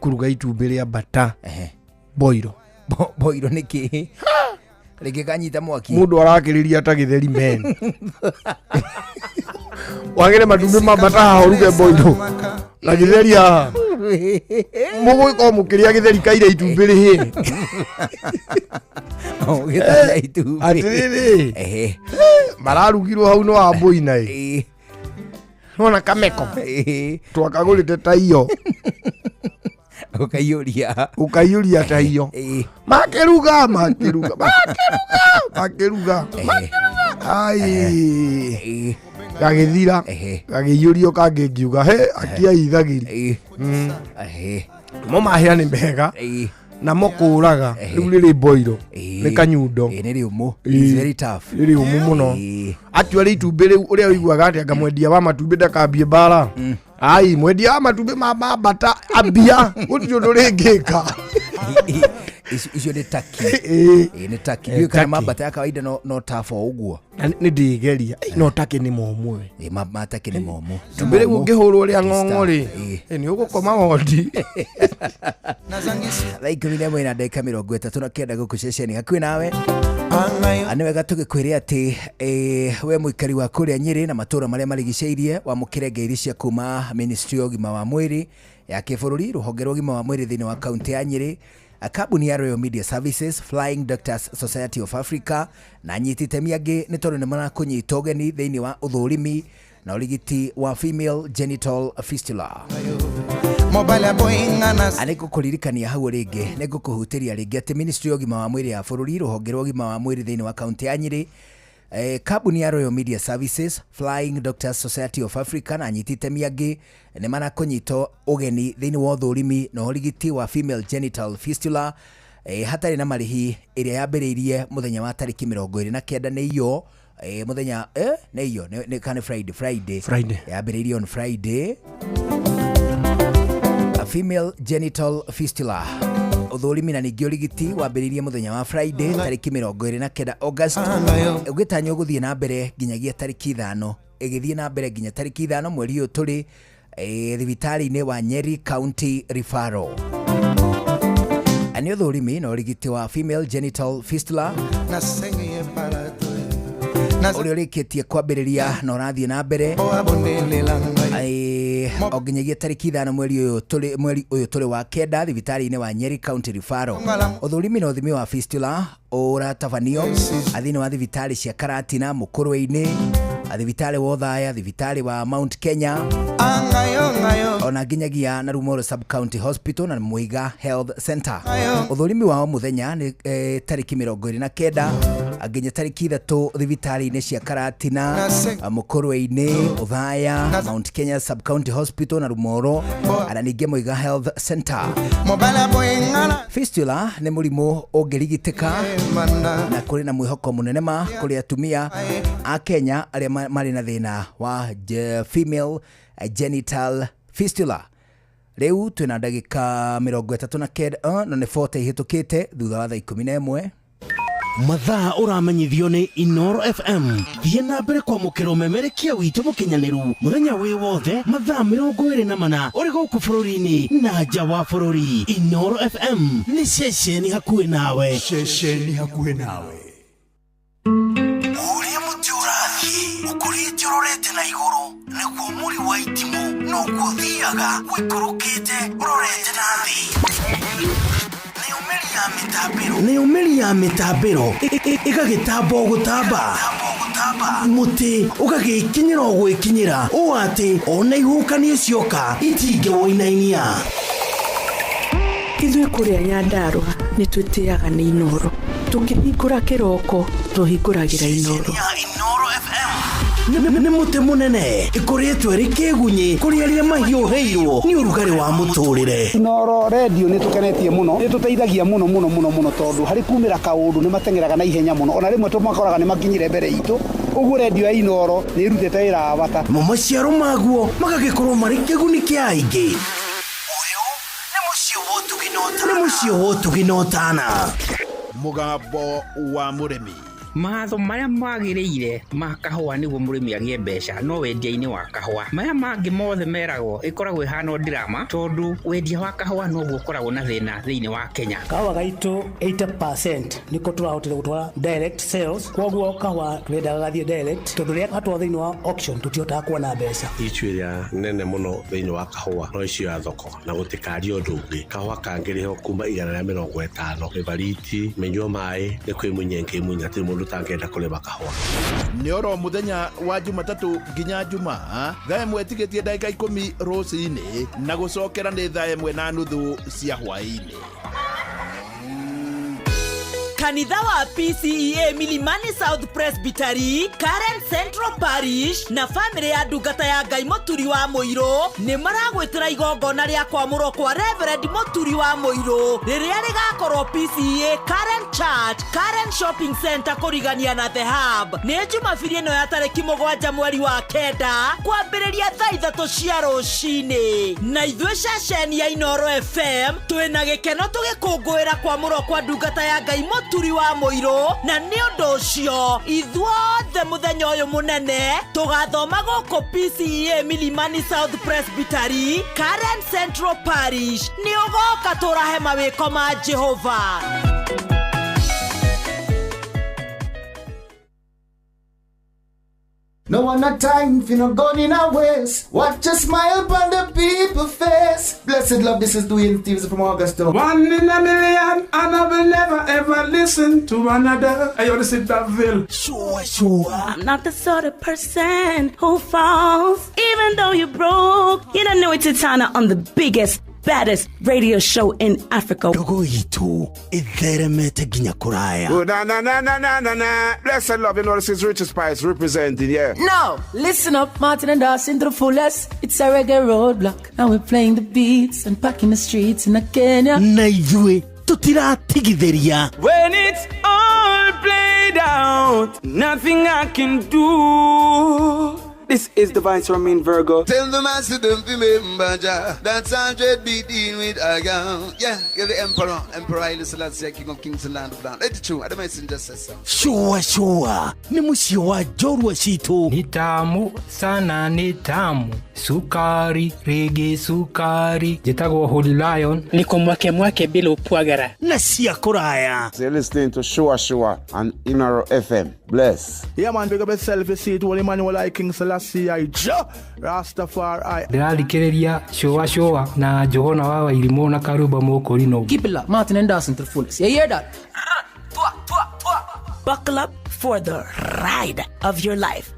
kũruga itumbĩ rĩa mbata boiro. Boiro nĩ kĩ? Rĩngĩ kanyita mwaki. Mũndũ arakĩrĩria ta gĩtheri men. Wagĩre matumbĩ ma mbata haha ũruge boiro na gĩtheri haha. Mũgũkorwo mũkĩrĩa gĩtheri kaire itumbĩ rĩhĩe. Ũgĩtana itumbĩ. Atĩrĩrĩ. Mararugirwo hau no wambũina ĩ. Nona kameko. Twakagũrĩte ta iyo. Ũkaiyũria. Ũkaiyũria ta iyo. Makĩruga, makĩruga, makĩruga, makĩruga, makĩruga. Ai. Gagĩthira. Gagĩiyũrio kangĩ ngiuga he akia ithagiri. Mo mahĩa nĩ mega. Namo kũraga rĩu rĩrĩ boiro nĩ kanyundo. Nĩ rĩũmũ. It's very tough. Rĩrĩ ũmũ mũno. Actually itumbĩ rĩu ũrĩa ũiguaga atĩ anga mwendia wa matumbĩ ndakambie mbara. Ai, mwendia wa matumbĩ ma mbata ambia gũtirĩ ũndũ rĩngĩka. Icio nĩ taki. Ĩĩ, nĩ taki. Ndiũĩ kana Taki. mambata ya kawaida no tough o ũguo. Na nĩ ndĩgeria. No taki nĩ momũ we. Ĩĩ, mataki nĩ momũ. Itumbĩ rĩu ũngĩhũrwo rĩa ng'ong'o rĩ, nĩ ũgũkoma wondi. Thaa 11:39 gũkũ ceceni hakuhĩ nawe. Nĩ wega tũgĩkwĩre atĩ we mũikari wa kũrĩa Nyĩrĩ na matũũra marĩa marigicĩirie wamũkĩre ngeithi cia kuma Ministry ya ũgima wa mwĩrĩ ya kĩbũrũri, rũhonge rwa ũgima wa mwĩrĩ thĩinĩ wa kaunti ya Nyĩrĩ, kambuni ya Royal Media Services, Flying Doctors Society of Africa na anyiti itemi angĩ nĩ tondũ nĩ marakũnyita ũgeni thĩinĩ wa ũthũrimi na ũrigiti wa female genital fistula. Nĩ ngũkũririkania hau rĩngĩ, nĩ ngũkũhutĩria rĩngĩ atĩ Ministry ya ũgima wa mwĩrĩ ya bũrũri, rũhonge rwa ũgima wa mwĩrĩ thĩinĩ wa kaunti ya Nyĩrĩ, kambuni ya Royal Media Services, Flying Doctors Society of Africa na anyiti itemi angĩ nĩ marakũnyita ũgeni thĩinĩ wa ũthũrimi na ũrigiti wa female genital fistula hatarĩ na marĩhi, ĩrĩa yambĩrĩirie mũthenya wa tarĩki 29 nĩ iyo mũthenya nĩ iyo nĩ kana Friday, Friday. Friday. Yambĩrĩirie on Friday. A female genital fistula ũthũrimi na ningĩ ũrigiti wambĩrĩirie mũthenya wa Friday tarĩki 29 August, ũgĩtanywo gũthiĩ na mbere nginyagia tarĩki 5, ĩgĩthiĩ na mbere nginya tarĩki 5 mweri ũyũ tũrĩ, thibitarĩ-inĩ wa Nyeri County Referral. Nĩ ũthũrimi na ũrigiti wa female genital fistula ũrĩa ũrĩkĩtie kwambĩrĩria na ũrathiĩ na mbere o nginyagia tarĩki 5 mweri ũyũ tũrĩ wa 9 thibitarĩ-inĩ wa Nyeri County Referral. Ũthũrimi na ũthimi wa fistula ũratabanio thĩinĩ wa thibitarĩ cia Karatina, Mũkũrwe-inĩ, thibitarĩ wa Othaya, thibitarĩ wa Mount Kenya, ona nginyagia na Rumoro Sub County Hospital na Muiga Health Center. Ũthũrimi wa o mũthenya nĩ tarĩki 29. Nginya tarĩki 3 thibitarĩ-inĩ cia Karatina, Mũkũrwe-inĩ, Othaya, Mount Kenya Sub County Hospital na Rumoro, na ningĩ Muiga Health Center. Fistula nĩ mũrimũ ũngĩrigitĩka na kũrĩ na mwĩhoko mũnene ma kũrĩ atumia a Kenya arĩa marĩ na thĩna wa female genital fistula. Rĩu twĩna ndagĩka 39 na nĩ 40 ihĩtũkĩte thutha wa thaa 11. Mathaa ũramenyithio nĩ Inoro FM. Thiĩ na mbere kwamũkĩra ũmemerekia witũ mũkinyanĩru mũthenya wĩ wothe mathaa 24 ũrĩ gũkũ bũrũri-inĩ na nja wa bũrũri. Inoro FM nĩ ceceni hakuhĩ nawe. Ceceni hakuhĩ nawe. Ũrĩa mũtĩ ũrathiĩ ũkũrĩte ũrorete na igũrũ nĩguo mũri wa itimũ noguo ũthiaga ũikũrũkĩte ũrorete na thĩ. Nĩyo mĩri ya mĩtambĩro ĩgagĩtamba o gũtamba, mũtĩ ũgagĩkinyĩra o gwĩkinyĩra ũũ atĩ ona ihuhũkanio cioka itingĩwũinainia. Ithuĩ kũrĩa Nyandarũa nĩ twĩtĩaga nĩ Inoro, tũkĩhingũra kĩroko tũhingũragĩra Inoro. Nĩ mũtĩ mũnene ĩkũrĩtwo ĩrĩ kĩgunyĩ kũrĩ arĩa mahiũhĩirwo nĩ ũrugarĩ wa mũtũrĩre. Inoro radio nĩ tũkenetie mũno, nĩ tũteithagia mũno mũno mũno mũno tondũ harĩ kumĩra kaũndũ nĩ mateng'eraga na ihenya mũno, ona rĩmwe tũmakoraga nĩ makinyire mbere itũ. Ũguo radio ya Inoro nĩ ĩrutĩte wĩra wa bata. Mo maciaro maguo magagĩkorwo marĩ kĩguni kĩa aingĩ. Ũyũ nĩ mũciĩ wa ũtugi na ũtana. Mũgambo wa mũrĩmi. Matho marĩa magĩrĩire ma kahũa nĩguo mũrĩmi agĩe mbeca no wendia-inĩ wa kahũa. Maya mangĩ mothe meragwo ĩkoragwo ĩhana drama tondũ wendia wa kahũa noguo ũkoragwo na thĩna thĩinĩ wa Kenya. Kahũa gaitũ 80% nĩko tũrahotire gũtwara direct sales, kwoguo kahũa tũrendaga gathiĩ direct tondũ rĩrĩa gatwarwo thĩinĩ wa auction tũtihotaga kuona mbeca. Issue ĩrĩa nene mũno thĩinĩ wa kahũa no issue ya thoko na gũtikaria ũndũ ũngĩ. Kahũa kangĩrĩhwo kuma 150 mĩbariti, mĩnyua maĩ nĩ kwĩmunya ĩngĩmunya, hatirĩ mũndũ ũtangĩenda kũrĩma kahũa. Nĩ oro mũthenya wa Jumatatũ nginya Jumaa thaa 1 tigĩtie ndagĩka 10 rũcinĩ na gũcokera nĩ thaa 1:30 cia hwaĩ-inĩ. Kanitha wa PCEA Milimani South Presbytery, Karen Central Parish na famĩlĩ ya ndungata ya Ngai Mũturi wa Mũirũ nĩ maragwĩtĩra igongona rĩa kwamũrwo kwa Reverend Mũturi wa Mũirũ rĩrĩa rĩgakorwo PCEA Karen Church, Karen Shopping Center kũrigania na The Hub. Nĩ Jumabiri ĩno ya tarĩki 7 mweri wa 9 kwambĩrĩria thaa 3 cia rũcinĩ. Na ithuĩ ceceni ya Inoro FM twĩna gĩkeno tũgĩkũngũĩra kwamũrwo kwa ndungata ya Ngai Mũturi wa Mũirũ, na nĩ ũndũ ũcio ithuothe mũthenya ũyũ mũnene tũgathoma gũkũ PCEA Milimani South Presbytery, Karen Central Parish. Nĩ ũgoka tũrahe mawĩko ma Jehova. No one a time for no gun in a waste. Watch a smile upon the people face. Blessed love, this is Dwayne Stevens from Augusta. 1 in a million, and I will never ever listen to another. I ought to sit that ville. Sure, sure. I'm not the sort of person who falls, even though you're broke. You don't know it's Titana on the biggest, baddest radio show in Africa. Ndogo itu itheremete nginya kuraya. Oh, na na na na na na na. Blessed love, you know this is Richard Spice representing, yeah. No, listen up, Martin and Dawson to the fullest. It's a reggae roadblock. Now we're playing the beats and packing the streets in Kenya. Na ithuĩ tutiratigithĩria. When it's all played out, nothing I can do. This is the Vice Romain Virgo. Tell the master don't remember Jah. That's 100 be dealing with a girl. Yeah, you're the emperor. Emperor Haile Selassie, King of Kings and Land of Land. Let it true. I don't messenger says so. Sure, sure. Ni mũciĩ wa njorua citũ. Ni tamu sana, ni tamu. Sukari, rege sukari. Njĩtagwo Holy Lion. Niko mwake mwake bila upwagara. Na cia kũraya. So you're listening to Sure Sure on Inoro FM. Bless. Yeah man, big up yourself, you see it, Holy Emmanuel I King Selassie I Jah Rastafari. Ndĩrathikĩrĩria Sure Sure na Njũgũna wa Wairimũ na Karumba Mũkũrinũ. Keep it locked, Martin and Dawson to the fullest. You hear that? Buckle up for the ride of your life.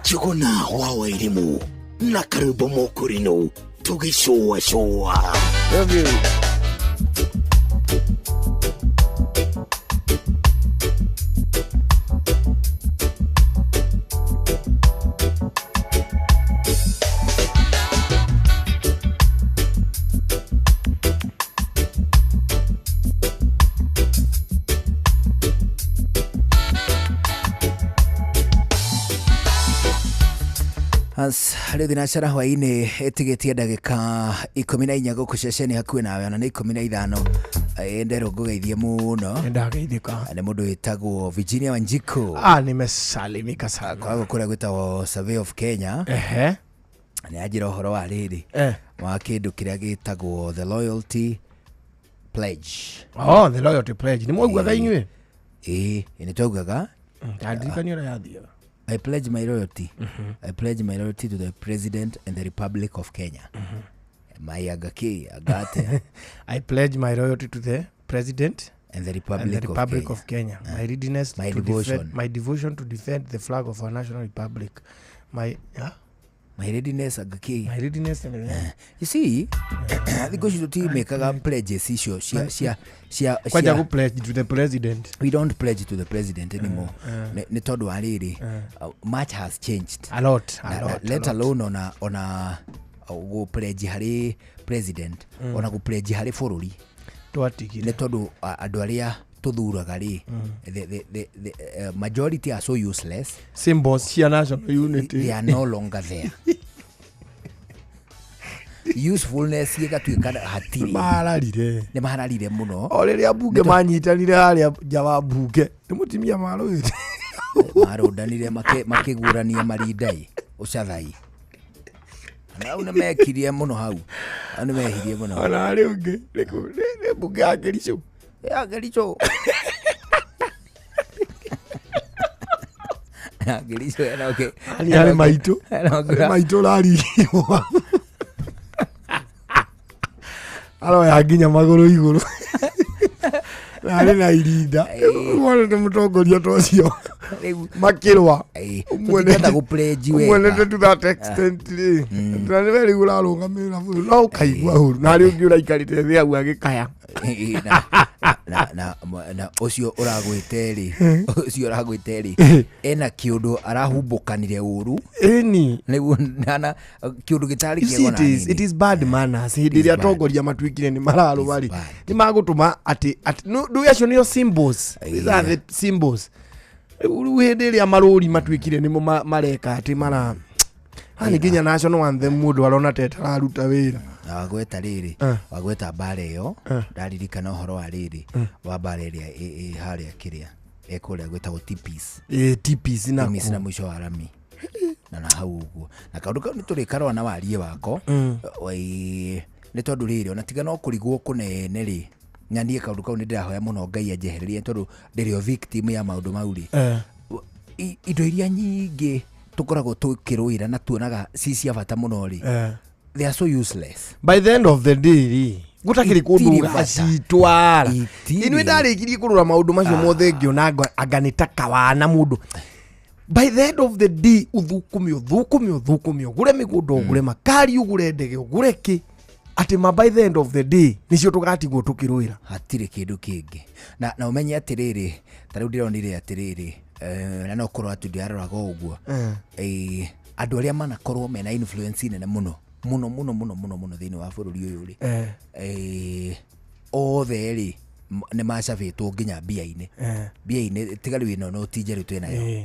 Njũgũna wa Wairimũ na Karumba Mũkũrinũ tũgĩcũa cũa. Love you. Rĩu thinacara hwaĩ-inĩ ĩtigĩtie ndagĩka 14 gũkũ ceceni hakuhĩ nawe, ona nĩ 15. Nderwo ngũgeithie mũno. Nĩndageithĩka. Nĩ mũndũ wĩtagwo Virginia Wanjiku. Nimesalimika sana. Kwago kũrĩa gwĩtagwo Survey of Kenya. Ehe. Nĩ anjĩra ũhoro wa rĩrĩ wa kĩndũ kĩrĩa gĩtagwo the loyalty pledge. Oh, the loyalty pledge. Nĩ mwaugaga inyuĩ? Ĩĩ, nĩ twaugaga. Ndirikania ũrĩa yathiaga. I pledge my loyalty. I pledge my loyalty to the President and the Republic of Kenya. My agaki, agate. I pledge my loyalty to the President and the Republic, and the Republic of Kenya. of Kenya. My readiness, My to devotion. defend, my devotion to defend the flag of our national republic. My My readiness agaki. My readiness and You see, thikũ ici tũtimĩkaga pledges icio cia cia cia Kwanja cia gũ pledge to the president. We don't pledge to the president anymore. Nĩ tondũ wa rĩrĩ, much has changed. A lot, a Na- lot, a let lot. alone ona gũ pledge harĩ president, ona gũ pledge harĩ bũrũri. Twatigire. Nĩ tondũ andũ arĩa tũthuraga rĩ, the majority are so useless. Symbols cia national unity. They are no longer there. Usefulness ĩgatuĩka hatirĩ. Mahararire. Nĩ mahararire mũno. O rĩrĩa mbunge manyitanire harĩa nja wa mbunge nĩ mũtumia marũĩte. Marũndanire makĩgurania marindai ũcathai. Na hau nĩ mekirie mũno hau. Hau nĩ mehirie mũno. Ona harĩ ũngĩ nĩ mbunge ya Kericho. Ya Kericho. Ya Kericho ena okay. Ani harĩ maitũ. Harĩ maitũ ũrarigirwo. Aroya nginya magũrũ igũrũ. Na arĩ na irinda. Wone nĩ mũtongoria ta ũcio. Makĩrũa. Tũtingĩhota gũ-pledge wega. Ũmuonete to that extent rĩ. Na nĩwe rĩu ũrarũgamĩrĩra bũrũri. No ũkaigua ũru. Na harĩ ũngĩ ũraikarĩte thĩ hau agĩkaya. Na ũcio ũragwĩte rĩ, ũcio ũragwĩte rĩ, ena kĩũndũ arahumbũkanire ũru. Ĩni. Nĩguo na kĩũndũ gĩtarĩ You see, kĩega ona it hanini. is bad manners. Hĩndĩ It is ĩrĩa bad. atongoria matuĩkire nĩ mararũa rĩ, nĩ magũtũma atĩ ndũĩ acio nĩo symbols. These are the symbols. Rĩu hĩndĩ ĩrĩa marũri matuĩkire nĩmo mareka atĩ mara hani nginya national anthem mũndũ arona ta ĩtararuta wĩra. Na wagweta rĩrĩ, wagweta mbara ĩyo, ndaririkana ũhoro wa rĩrĩ, wa mbara ĩrĩa ĩ harĩa kĩrĩa ĩkũrĩa gwĩtagwo TPs. Ĩ, TPs na TPs kũ? na mũico wa rami. Na hau ũguo. Na kaũndũ kau nĩ tũrĩkarora na warie wako. Nĩ tondũ rĩrĩ, ona tiga no kũrigwo kũnene rĩ, na niĩ kaũndũ kau nĩ ndĩrahoya mũno Ngai anjehererie tondũ ndĩrĩ o victim ya maũndũ mau rĩ. Indo iria nyingĩ tũkoragwo tũkĩrũĩra na tuonaga ci cia bata mũno rĩ, they are so useless. By the end of the day rĩ, gũtakĩrĩ kũndũ Itirĩ bata. ũgacitwara. Inuĩ ndarĩkirie kũrora maũndũ macio mothe ngĩona anga nĩ ta kawana mũndũ. By the end of the day ũthũkũme ũthũkũme ũthũkũme ũgũre mĩgũnda ũgũre makari ũgũre ndege ũgũre kĩ, atĩ ma by the end of the day nĩcio tũgatigwo tũkĩrũĩra. Hatirĩ kĩndũ kĩngĩ. Na ũmenye atĩrĩrĩ, ta rĩu ndĩronire atĩrĩrĩ, na no korwo atĩ ndĩraroraga ũguo. Andũ arĩa manakorwo mena influence nene mũno mũno mũno mũno mũno mũno thĩinĩ wa bũrũri ũyũ rĩ, othe rĩ, nĩ macabĩtwo nginya mbia-inĩ. Mbia-inĩ, tiga rĩu ĩno noti njerũ twĩnayo.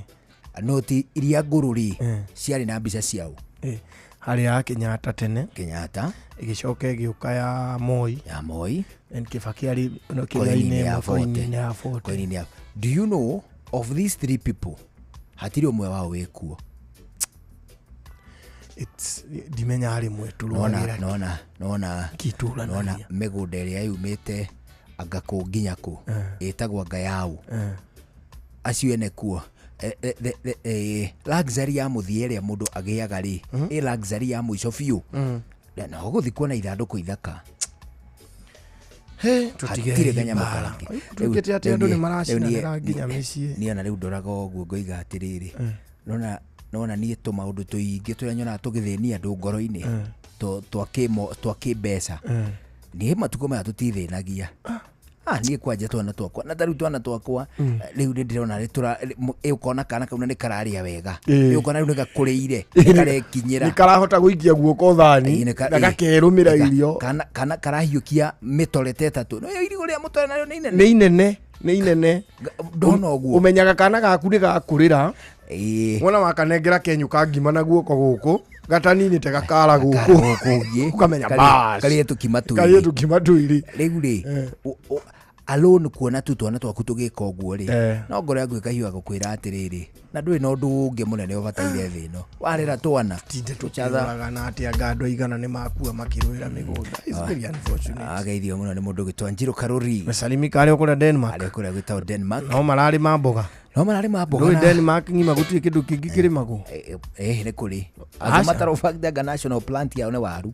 Noti iria ngũrũ rĩ, ciarĩ na mbica ciao. Harĩ ya Kenyatta tene. Kenyatta. Ĩgĩcoka ĩgĩũka ya Moi. Ya Moi. And Kibaki arĩ no Koini-inĩ kĩrĩa-inĩ ya ĩmwe, koini-inĩ ya 40. Koini-inĩ ya. Do you know of these three people, hatirĩ ũmwe wao wĩkuo. It's ndimenya harĩ mwe tũrũagĩra. Nona Kĩtũranagia. nona mĩgũnda ĩrĩa yumĩte anga kũ nginya kũ, ĩtagwo anga yaũ. Acio ene kuo. Luxury ya mũthia ĩrĩa mũndũ agĩaga rĩ, ĩ luxury ya mũico biũ. Na ũgũthikwo na ithandũkũ ithaka. He, tũtige Hatirĩ kanyamũ mbara. kangĩ. Tuĩkĩte atĩ Rĩu andũ nĩ niĩ- maracinanĩra nginya mĩciĩ. Niĩ ona rĩu ndoraga ũguo ngoiga atĩrĩrĩ, nona niĩ tũmaũndũ tũingĩ tũrĩa nyonaga tũgĩthĩnia andũ ngoro-inĩ, twa kĩmbeca. Niĩ matukũ maya tũtithĩnagia. Niĩ kwanja twana twakwa, na ta rĩu twana twakwa, rĩu nĩ ndĩrona ũkona kana kau na nĩ kararĩa wega. Ũkona rĩu nĩ gakũrĩire, nĩ karekinyĩra. Nĩ karahota gũikia guoko thani, na gakerũmĩra irio. Kana karahiũkia mĩtore ta ĩtatũ. No irigũ rĩa mũtore narĩo nĩ inene. Nĩ inene, nĩ inene. Ndona ũguo. Ũmenyaga kana gaku nĩ gakũrĩra, Wona wakanengera kenyũ ka ngima na guoko gũkũ gataninĩte gakara gũkũ ũkamenya bas. Karĩe tũkima twĩrĩ. Karĩe tũkima twĩrĩ. Rĩu rĩ, alone kuona tu twana twaku tũgĩka ũguo rĩ, no ngoro yaku ĩkahiũha gũkwĩra atĩrĩrĩ, na ndũrĩ na ũndũ ũngĩ mũnene ũbataire thĩ ĩno, warera twana tũkĩũragana atĩ anga andũ aigana nĩ makua makĩrũĩra mĩgũnda. It's very unfortunate. Ageithio mũno nĩ mũndũ ũgĩtwa Njirũ Karũri. Mesalimika arĩ o kũrĩa Denmark. Arĩ o kũrĩa gwĩtagwo Denmark. No mararĩma mboga. No mararĩma mboga. Ndũĩ Denmark ng'ima gũtirĩ kĩndũ kĩngĩ kĩrĩmagwo. Nĩ kũrĩ. As a matter of fact, anga national plant yao nĩ waru.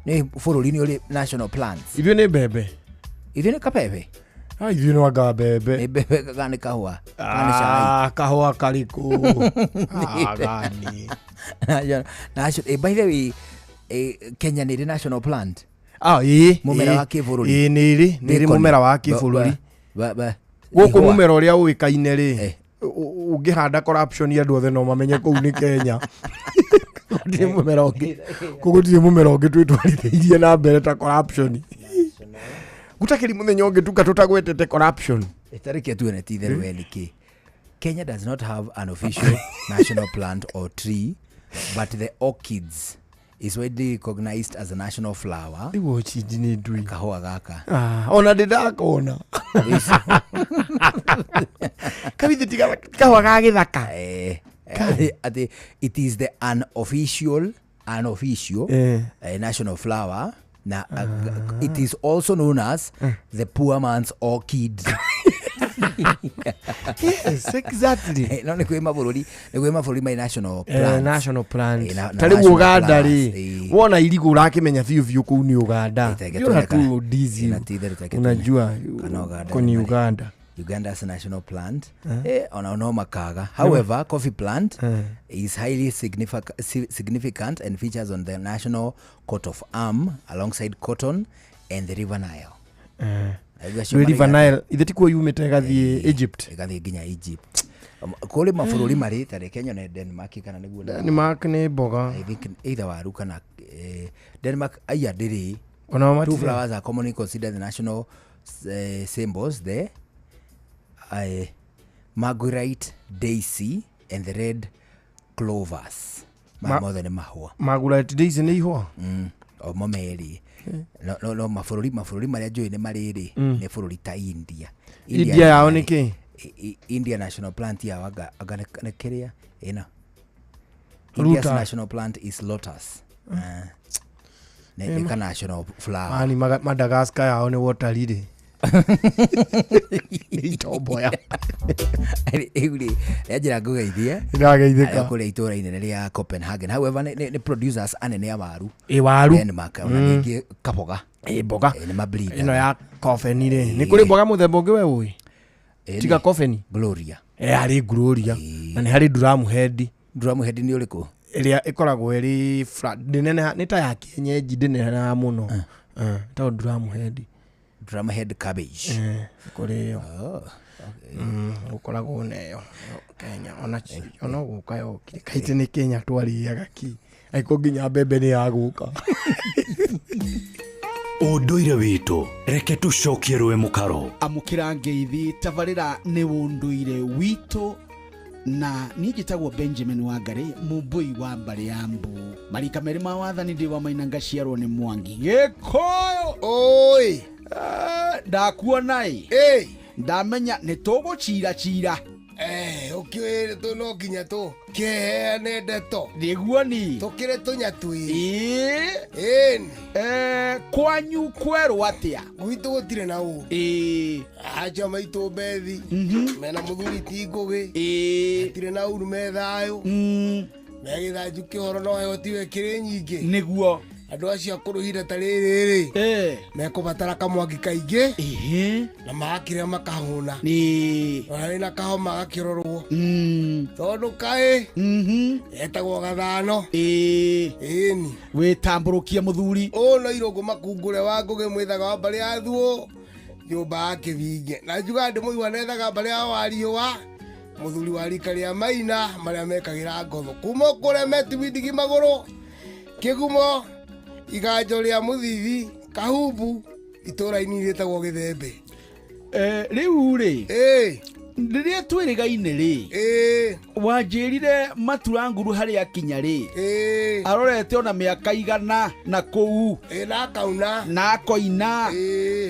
Nĩ bũrũri nĩ ũrĩ national plants. Ithuĩ nĩ mbembe. Ithuĩ nĩ kabebe. Ah, ithuĩ nĩ anga mbembe. Nĩ mbembe kana nĩ kahũa. Kana nĩ cai. Ah, kahũa karĩkũ. Ah, gani. National, by the way, Kenya nĩ ĩrĩ national plant. Ah, ĩĩ. Mũmera wa kĩbũrũri. Ĩĩ, nĩ ĩrĩ, nĩ ĩrĩ mũmera wa kĩbũrũri. Gũkũ mũmera ũrĩa ũĩkaine rĩ, ũngĩhanda corruption andũ othe no mamenye kũu nĩ Kenya. Gũtirĩ mũmera ũngĩ. Kũu gũtirĩ mũmera ũngĩ twĩtwarithĩirie na mbere ta corruption. Gũtakĩrĩ mũthenya ũngĩ tuka tũtagwetete corruption. Tareke tuone ti itherũ we nĩkĩ. Kenya does not have an official national plant or tree, but the orchids is widely recognized as a national flower. Rĩu orchid nĩ ndui. Kahũa gaka. Ah, ona ndĩ ndakona. Kabithi tiga kahũa ga gĩthaka. Atĩ it is the unofficial national flower. Na it is also known as the poor man's orchid. Yes, exactly. No nĩ kwĩ mabũrũri, nĩ kwĩ mabũrũri mai national plants. National plant. Ta rĩu Uganda rĩ, wona irigũ ũrakĩmenya biũ biũ kũu nĩ Uganda. Yona tu ndizi. Unajua kuni Uganda. Uganda's national plant. Ona no makaga. However, coffee plant is highly significant and features on the national coat of arm alongside cotton and the River Nile. River Nile ithe tikuo yumĩte ĩgathiĩ Egypt. Ĩgathiĩ nginya Egypt. Kũrĩ mabũrũri marĩ ta reke nyone Denmark kana nĩguo. Denmark nĩ mboga. I think either waru kana Denmark aya ndĩrĩ. Ona two flowers are commonly considered the national symbols, the Marguerite daisy and the red clovers. Mothe nĩ mahũa. Marguerite daisy nĩ ihũa? O mo merĩ. No mabũrũri marĩa njũĩ nĩ marĩrĩ nĩ bũrũri ta India. India yao nĩ kĩ? India national plant yao anga nĩ kĩrĩa ĩno. India's national plant is lotus. Nĩ ka national flower. Mani Madagascar yao nĩ water lily. Itomboya. Rĩu rĩ, rĩanjĩra ngũgeithie. Ndĩrageithĩka. Kũrĩa itũũra inene rĩa Copenhagen. However, nĩ producers anene a waru. Ĩ waru. Denmark, ona ningĩ kaboga. Ĩ mboga. Nĩ mabreeder. Ĩno ya Copen rĩ. Nĩ kũrĩ mboga mũthemba ũngĩ we ũĩ? Tiga Copen. Gloria. Harĩ Gloria. Na nĩ harĩ Drumhead. Drumhead nĩ ũrĩkũ? Ĩrĩa ĩkoragwo ĩrĩ flat. Ndĩneneha, nĩ ta ya kienyeji ndĩnenehaga mũno. Ĩtagwo Drumhead. Drumhead cabbage. Kũrĩ ĩyo. Gũkoragwo na ĩyo Kenya. Ona gũka yokire. Kaitĩ nĩ Kenya twarĩaga ki. Angĩkorwo nginya mbembe nĩ ya gũka. Ũndũire witũ reke tũcokie rũĩ mũkaro. Amũkĩra ngeithi tabarĩra nĩ ũndũire witũ na niĩ njĩtagwo Benjamin Wangari mũmbũi wa mbarĩ ya Mbu. Marika merĩ ma wathani ndĩ wa Maina ngaciarwo nĩ Mwangi. Gĩkũyũ oi ndakuona ĩ ndamenya nĩ tũgũcira cira. Ũkĩũĩ tũ no nginya tũkĩheane ndeto. Nĩguo ni tũkĩrĩ tũnyatui. Ĩni kwanyu kwerwo atĩa? Gwitũ gũtirĩ na ũru. Acio maitũ Bethi mena mũthuri ti Ngũgĩ. Gũtirĩ na ũru, me thayũ. Me gĩthanju kĩhoro no heho tiwe kĩrĩ nyingĩ. Nĩguo andũ acio akũrũ ihinda ta rĩrĩ rĩ mekũbatara kamwaki kaingĩ na magakĩrĩa makahũna. Ona wĩna kahoma gakĩrorwo tondũ kaĩ etagwo gathano. Ĩni wĩtambũrũkie mũthuri. Ũũ no irũngũ makungũre wa Ngũgĩ mwĩthaga wa mbarĩ ya Thuo nyũmba ya Kĩbinge na njugaga ndĩmũigua nethaga mbarĩ ya Wariũa mũthuri wa rika rĩa Maina marĩa mekagĩra ngotho kuma kũrĩa metiwindigi magũrũ kĩgumo iganjo rĩa Mũthithi Kahumbu itũũra-inĩ rĩtagwo Gĩthembe. Rĩu rĩ Rĩrĩa twĩrĩgaine rĩ, wanjĩrire maturanguru harĩa akinya rĩ, arorete ona mĩaka igana na kũu na akauna na akoina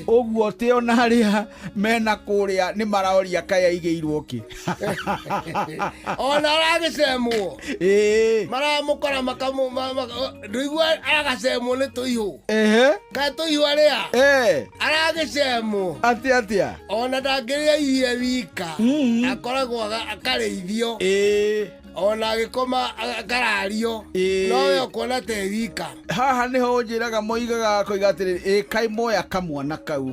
ũguo tĩ ona arĩa mena kũrĩa nĩ maroria kaĩ aigĩirwo kĩ. Ona aragĩcemwo maramũkora makamu ndũigua agacemwo nĩ tũihũ. Kaĩ tũihũ arĩa aragĩcemwo atĩa atĩa ona ndangĩrĩa irio wika, akoragwo akarĩithio, ona agĩkoma akarario, nowe ũkuona te wika. Haha nĩho ũnjĩraga moigaga koiga atĩrĩrĩ, ĩ kaĩ moya kamwana kau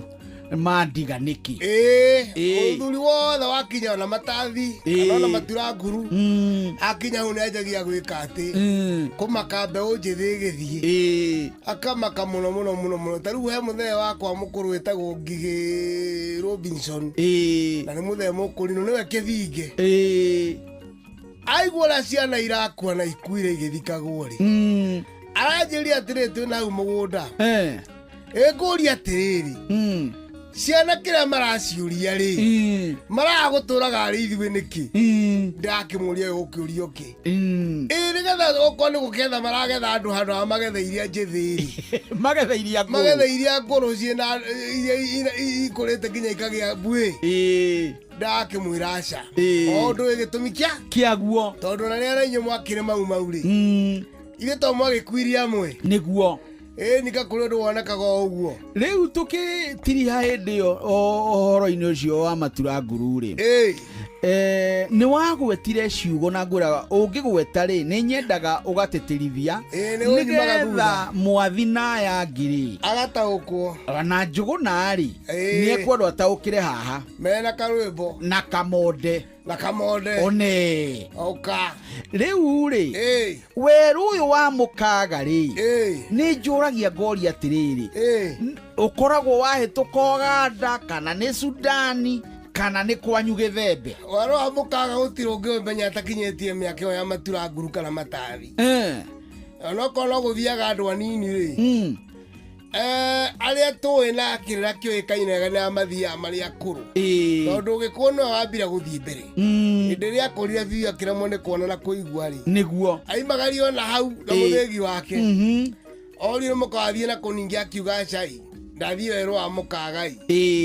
mandiga nĩkĩ? Mũthuri wothe wakinya ona matathi kana ona matura nguru akinya hau nĩanjagia gwĩka atĩ kũmaka mbeũ njĩthĩ ĩgĩthiĩ, akamaka mũno mũno mũno mũno. Ta rĩu he mũthee wakwa mũkũrũ wĩtagwo Ngigĩ Robinson, na nĩ mũthee mũkũrinũ, nĩwe kĩthinge. Aigua ũrĩa ciana irakua na ikuire igĩthikagwo rĩ, aranjĩria atĩrĩrĩ, twĩ na hau mũgũnda, ĩngũria atĩrĩrĩ, ciana kĩrĩa maraciũria rĩ, maraga gũtũraga arĩ ithuĩ nĩkĩ? Ndakĩmũria gũkĩũrio kĩ, ĩ nĩgetha okorwo nĩ gũketha maragetha andũ handũ ha magetha iria njĩthĩ rĩ, magetha iria ngũrũ, magetha iria ngũrũ ciĩna iria ikũrĩte nginya ikagĩa mbuĩ. Ndakĩmwĩra aca, o ũndũ wĩ gĩtũmi kĩa kĩaguo, tondũ na rĩrĩa na inyuĩ mwakĩrĩ mau mau rĩ, ithuĩ to mwagĩkuirie amwe nĩguo. Nika kũrĩ ũndũ wonekaga o ũguo. Rĩu tũkĩtiriha hĩndĩ ĩyo ũhoro-inĩ ũcio wa matura nguru rĩ, nĩ wagwetire ciugo na ngwĩraga ũngĩgweta rĩ, nĩ nyendaga ũgatĩtĩrithia nĩ ũnyimaga nĩgetha thutha. Mwathi na aya angĩ rĩ agataũkwo, na njũgũna rĩ, nĩ ekwendwo ataũkĩre haha mena karwĩmbo na kamonde na kamonde one oka. Rĩu rĩ, werũ ũyũ wa mũkaga rĩ, nĩ njũragia ngoria atĩrĩrĩ, ũkoragwo wahĩtũka Ũganda kana nĩ Sudani kana nĩ kwanyu gĩthembe? Werũ wa mũkaga gũtirĩ ũngĩ ũmenya atakinyĩtie mĩaka ĩyo ya matura nguru kana matathi. Onokorwo no gũthiaga andũ anini rĩ, arĩa tũĩ na kĩrĩra kĩũĩkaine wega nĩ arĩa mathiaga marĩ akũrũ, tondũ ũgĩkũyũ nĩwe wambire gũthiĩ mbere. Hĩndĩ ĩrĩa akũrire biũ akĩremwo nĩ kuona na kũigua rĩ, nĩguo aimagario na hau na mũthĩgi wake, orio mũkawathiĩ na kũningĩ, akiuga cai ndathiĩ werũ wa mũkagai,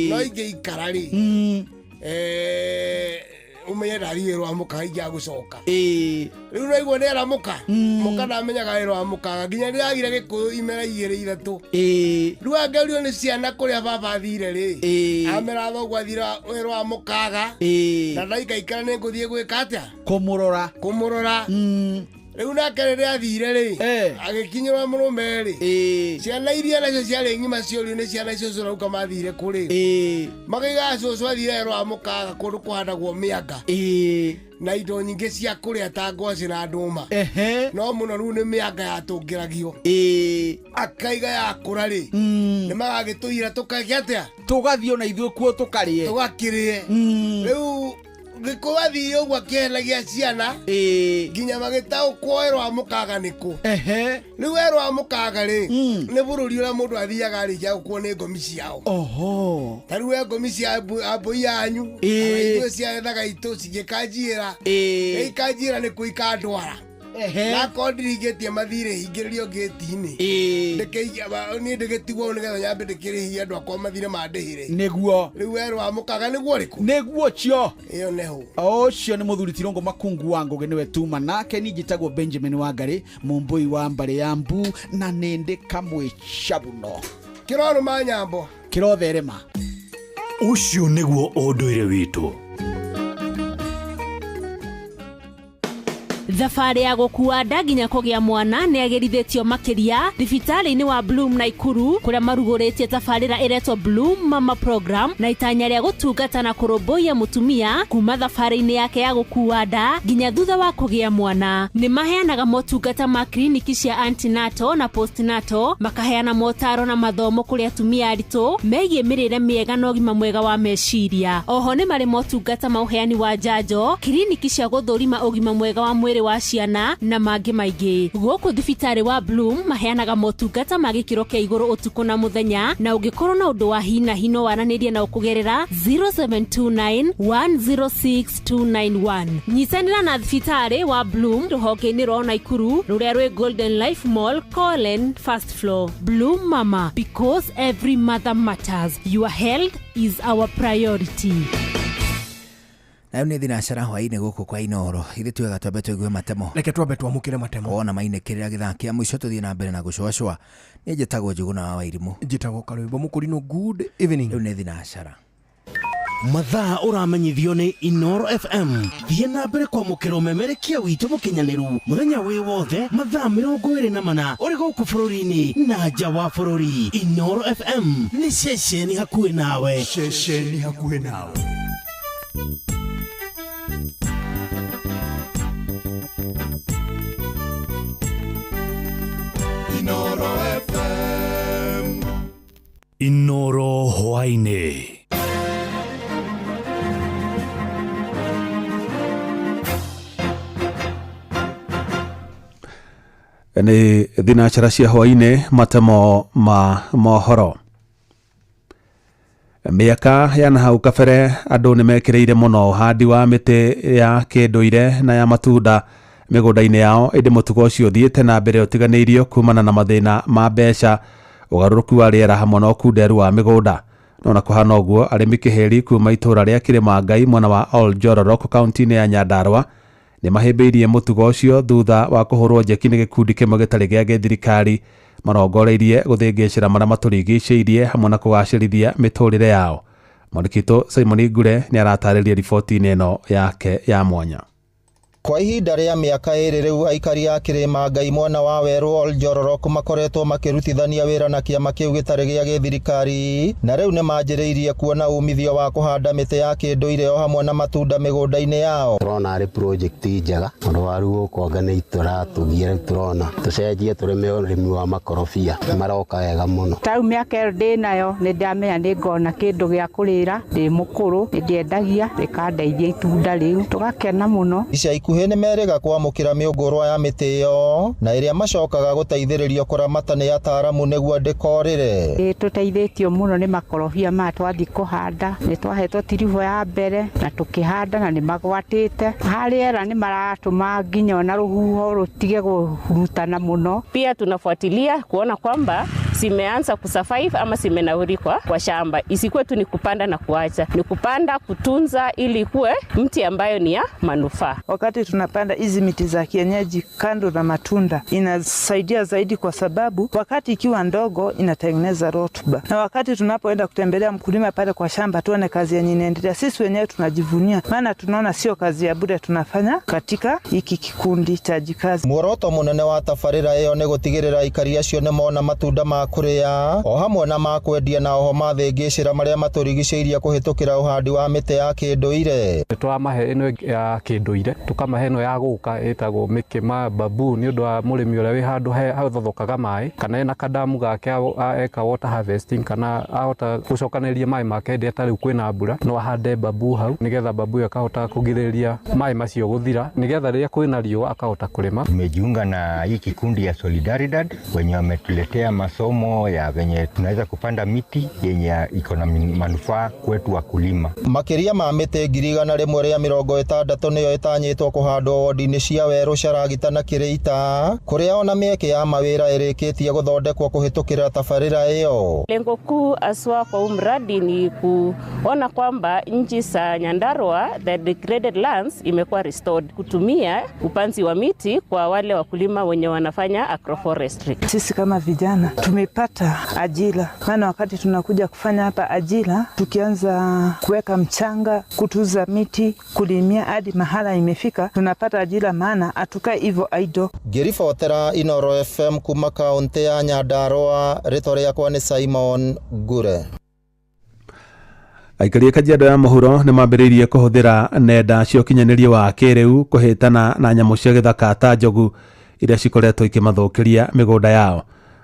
no ingĩikara rĩ, ũmenye ndathiĩ werũ wa mũkaga ingĩaga gũcoka. Rĩu naigua nĩ aramũka mũka, ndamenyaga werũ wa mũkaga nginya ndĩragire gĩkũyũ imera igĩrĩ ithatũ. Rĩu angĩũrio nĩ ciana kũrĩa baba athire rĩ, amera thoguo athire werũ wa mũkaga, na ndaikaikara nĩ ngũthiĩ gwĩka atĩa? Kũmũrora. Kũmũrora. Rĩu nake rĩrĩa athire rĩ, agĩkinyĩrwo mũrũme rĩ, ciana iria nacio ciarĩ ng'ima ciorio nĩ ciana icio cirauka mathire kũrĩ, makaigaga cũcũ athire werũ wa mũkaga kũndũ kũhandagwo mĩanga na indo nyingĩ cia kũrĩa ta ngwacĩ na ndũma, no mũno rĩu nĩ mĩanga yatũngĩragio, akaiga yakũra rĩ, nĩ magagĩtũira tũkeke atĩa? Tũgathiĩ ona ithuĩ kuo tũkarĩe. Tũgakĩrĩe. Rĩu gĩkũyũ athire ũguo akĩhenagia ciana nginya magĩtaũkwo werũ wa mũkaga nĩkũ. Rĩu werũ wa mũkaga rĩ, nĩ bũrũri ũrĩa mũndũ athiaga arĩkia gũkuo nĩ ngomi ciao. Ta rĩu we ngomi cia mbũi yanyu kana ithuĩ cia ethaga itũ cingĩkanjiĩra, ikanjiĩra nĩkuo ikandwara, nakorwo ndirigĩtie mathirĩ hingĩrĩrio ngĩti-inĩ, niĩ ndĩgĩtigwo nĩgetha nyambe ndĩkĩrĩhie andũ akwa mathirĩ mandĩhĩre. Nĩguo. Rĩu werũ wa mũkaga nĩguo ũrĩkũ? Nĩguo cio. Ĩyo nĩho. Ũcio nĩ mũthuri Tirongo Makungu wa Ngũgĩ, nĩwe tuma nake. Niĩ njĩtagwo Benjamin Wangarĩ, mũmbũi wa mbarĩ ya mbu, na nĩ ndĩ kamwe cabuno. Kĩrorũma nyambo. Kĩrotherema. Ũcio nĩguo ũndũire witũ. Thabarĩ ya gũkua nda nginya kũgĩa mwana nĩ agĩrithĩtio makĩria thibitarĩ-inĩ wa Bloom Naikuru, kũrĩa marugũrĩtie tabarĩra ĩretwo Bloom Mama Program na itanya rĩa gũtungata na kũrũmbũiya mũtumia kuma thabarĩ-inĩ yake ya gũkua nda nginya thutha wa kũgĩa mwana. Nĩ maheanaga motungata ma kliniki cia antenatal na postnatal, makaheana motaro na mathomo kũrĩ atumia aritũ megiĩ mĩrĩre mĩega na ũgima mwega wa meciria. Oho nĩ marĩ motungata ma ũheani wa njanjo, kliniki cia gũthũrima ũgima mwega wa mwĩrĩ. mwĩrĩ wa ciana na mangĩ maingĩ. Gũkũ thibitarĩ wa Bloom maheanaga motungata ma gĩkĩro kĩa igũrũ ũtukũ na mũthenya, na ũngĩkorwo na ũndũ wa hi na hi no waranĩrie nao kũgerera 0729 106 291. Nyitanĩra na thibitarĩ wa Bloom rũhonge-inĩ rwa Naikuru rũrĩa rwĩ Golden Life Mall, Colin, first floor. Bloom Mama, because every mother matters. Your health is our priority. Nayo nä thinacara hwainä gå kå kwa Inoro ithe twega twambe tũigue matemo. Reke twambe twamũkĩre matemo. Wona mainĩkĩrĩra gĩthaa kĩa mũico tũthiĩ na mbere na gũcũacũa. Niĩ njĩtagwo Njũgũna wa Wairimũ. Njĩtagwo Karwĩmbo Mũkũrinũ. Good evening. Rĩu nĩ thinacara. Mathaa ũramenyithio nĩ Inoro FM. Thiĩ na mbere kwamũkĩra ũmemerekia witũ mũkinyanĩru mũthenya wĩ wothe mathaa 24 ũrĩ gũkũ bũrũri-inĩ na nja wa bũrũri. Inoro FM nĩ ceceni hakuhĩ nawe. Ceceni hakuhĩ nawe. Inoro FM. Inoro hwainĩ. Nĩ thinacara cia hwainĩ, matemo ma mohoro. Mĩaka ya na hau kabere andũ nĩ mekĩrĩire mũno ũhandi wa mĩtĩ ya kĩndũire na ya matunda mĩgũnda-inĩ yao, ĩndĩ mũtugo ũcio ũthiĩte na mbere ũtiganĩirio kumana na mathĩna ma mbeca, ũgarũrũku wa rĩera hamwe na ũkunderu wa mĩgũnda. No na kũhana ũguo, arĩmi kĩhĩri kuma itũũra rĩa Kĩrĩma Ngai mwena wa Ol Jolorok kaunti-inĩ ya Nyandarua nĩ mahĩmbĩirie mũtugo ũcio thutha wa kũhũrwo njeki nĩ gĩkundi kĩmwe gĩtarĩ gĩa gĩthirikari marongoreirie gũthĩngĩcĩra marĩa matũrigicĩirie hamwe na kũgacĩrithia mĩtũrĩre yao. Mwandĩki Simon Ngure nĩ aratarĩria riboti-inĩ ĩno yake ya mwanya. Kwa ihinda rĩa mĩaka 2 rĩu aikari a Kĩrĩma Ngai mwena wa werũ Ol Jolorok makoretwo makĩrutithania wĩra na kĩama kĩu gĩtarĩ gĩa gĩthirikari, na rĩu nĩ manjĩrĩirie kuona umithio wa kũhanda mĩtĩ ya kĩndũire o hamwe na matunda mĩgũnda-inĩ yao. Tũrona arĩ project njega tondũ waru gũkũ anga nĩ tũratũgia rĩu tũrona tũcenjie tũrĩme ũrĩmi wa makorobia maroka wega mũno. Tau mĩaka ĩyo ndĩ nayo nĩ ndamenya nĩ ngona kĩndũ gĩa kũrĩra, ndĩ mũkũrũ nĩ ndĩendagia rĩkandeithia itunda rĩu tũgakena mũno. Ica ikuhĩ nĩ merĩga kwamũkĩra mĩũngũrwa ya mĩtĩ ĩyo na ĩrĩa macokaga gũteithĩrĩrio kũramata nĩ ataaramu nĩguo ndĩkorĩre. Nĩ tũteithĩtio mũno nĩ makorobia maya twathiĩ kũhanda, nĩ twahetwo tiribũ ya mbere na tũkĩhanda na nĩ magwatĩte. Harĩera nĩ maratũma nginya ona rũhuho rũtige kũhurutana mũno. Pia tunafuatilia kuona kwamba zimeanza kusurvive ama zimenawiri kwa shamba. Isikuwe tu ni kupanda na kuacha, ni kupanda kutunza ili ikuwe mti ambayo ni ya manufaa. Wakati tunapanda hizi miti za kienyeji kando na matunda inasaidia zaidi, kwa sababu wakati ikiwa ndogo inatengeneza rutuba, na wakati tunapoenda kutembelea mkulima pale kwa shamba tuone kazi yenye inaendelea, sisi wenyewe tunajivunia, maana tunaona sio kazi ya bure tunafanya katika hiki kikundi cha Jikazi. Muoroto munene wa tabarĩra ĩyo nĩ gũtigĩrĩra aikari acio nĩ mona matunda ma kũrĩa o hamwe na ma kwendia na oho mathĩngĩcĩra marĩa matũrigicĩirie kũhĩtũkĩra ũhandi wa mĩtĩ ya kĩndũire. Nĩ twamahe ĩno ya kĩndũire, tũkamahe ĩno ya gũka ĩtagwo mĩkĩma babu nĩ ũndũ wa mũrĩmi ũrĩa wĩ handũ hathothokaga maĩ kana ena kadamu gake eka water harvesting kana ahota gũcokanĩrĩria maĩ make hĩndĩ ĩrĩa ta rĩu kwĩna mbura, no ahande babu hau nĩgetha babu ĩyo ĩkahota kũgirĩrĩria maĩ macio gũthira nĩgetha rĩrĩa kwĩna riũa akahota kũrĩma. Tumejiunga na hii kikundi ya Solidaridad wenye wametuletea masomo ya venye tunaweza kupanda miti yenye iko na manufaa kwetu wakulima. Makĩria ma mĩtĩ 160,000 nĩyo ĩtanyĩtwo kũhandwo wodi-inĩ cia Werũ, Caragita na Kĩrĩita, kũrĩa ona mĩeke ya mawĩra ĩrĩkĩtie gũthondekwo kũhĩtũkĩra tabarĩra ĩyo. Lengo kuu haswa kwa huu mradi ni kuona kwamba nchi za Nyandarua the degraded lands imekuwa restored kutumia upanzi wa miti kwa wale wakulima wenye wanafanya agroforestry. Sisi kama vijana tumepata ajira, maana wakati tunakuja kufanya hapa ajira, tukianza kuweka mchanga, kutuza miti, kulimia hadi mahala imefika, tunapata ajira, maana hatukai hivyo idle. Ngĩribotera Inoro FM kuma kaunti ya Nyandarua, rĩtwa rĩakwa nĩ Simon Ngure. Aikari a Kajiado ya mũhuro nĩ mambĩrĩirie kũhũthĩra nenda cia ũkinyanĩria wa kĩrĩu kũhĩtana na nyamũ cia gĩthaka ta njogu iria cikoretwo ikĩmathũkĩria mĩgũnda yao,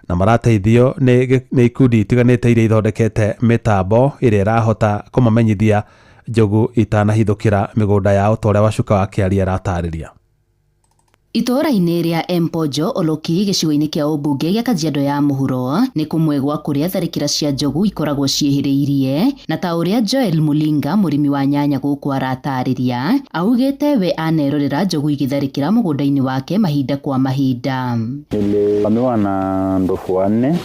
na marateithio nĩ ikundi itiganĩte iria ithondekete mĩtambo ĩrĩa ĩrahota kũmamenyithia njogu itanahithũkĩra mĩgũnda yao ta ũrĩa Wacuka wa Kĩaria aratarĩria. Itũũra-inĩ rĩa Mpojo Oloki gĩcigo-inĩ kĩa ũmbunge gĩa Kajiado ya mũhuro nĩ kũmwe gwa kũrĩa tharĩkĩra cia njogu ikoragwo ciĩhĩrĩirie, na ta ũrĩa Joel Mulinga mũrĩmi wa nyanya gũkũ aratarĩria, augĩte we anerorera njogu igĩtharĩkĩra mũgũnda-inĩ wake mahinda kwa mahinda. Nilivamiwa na ndovu wanne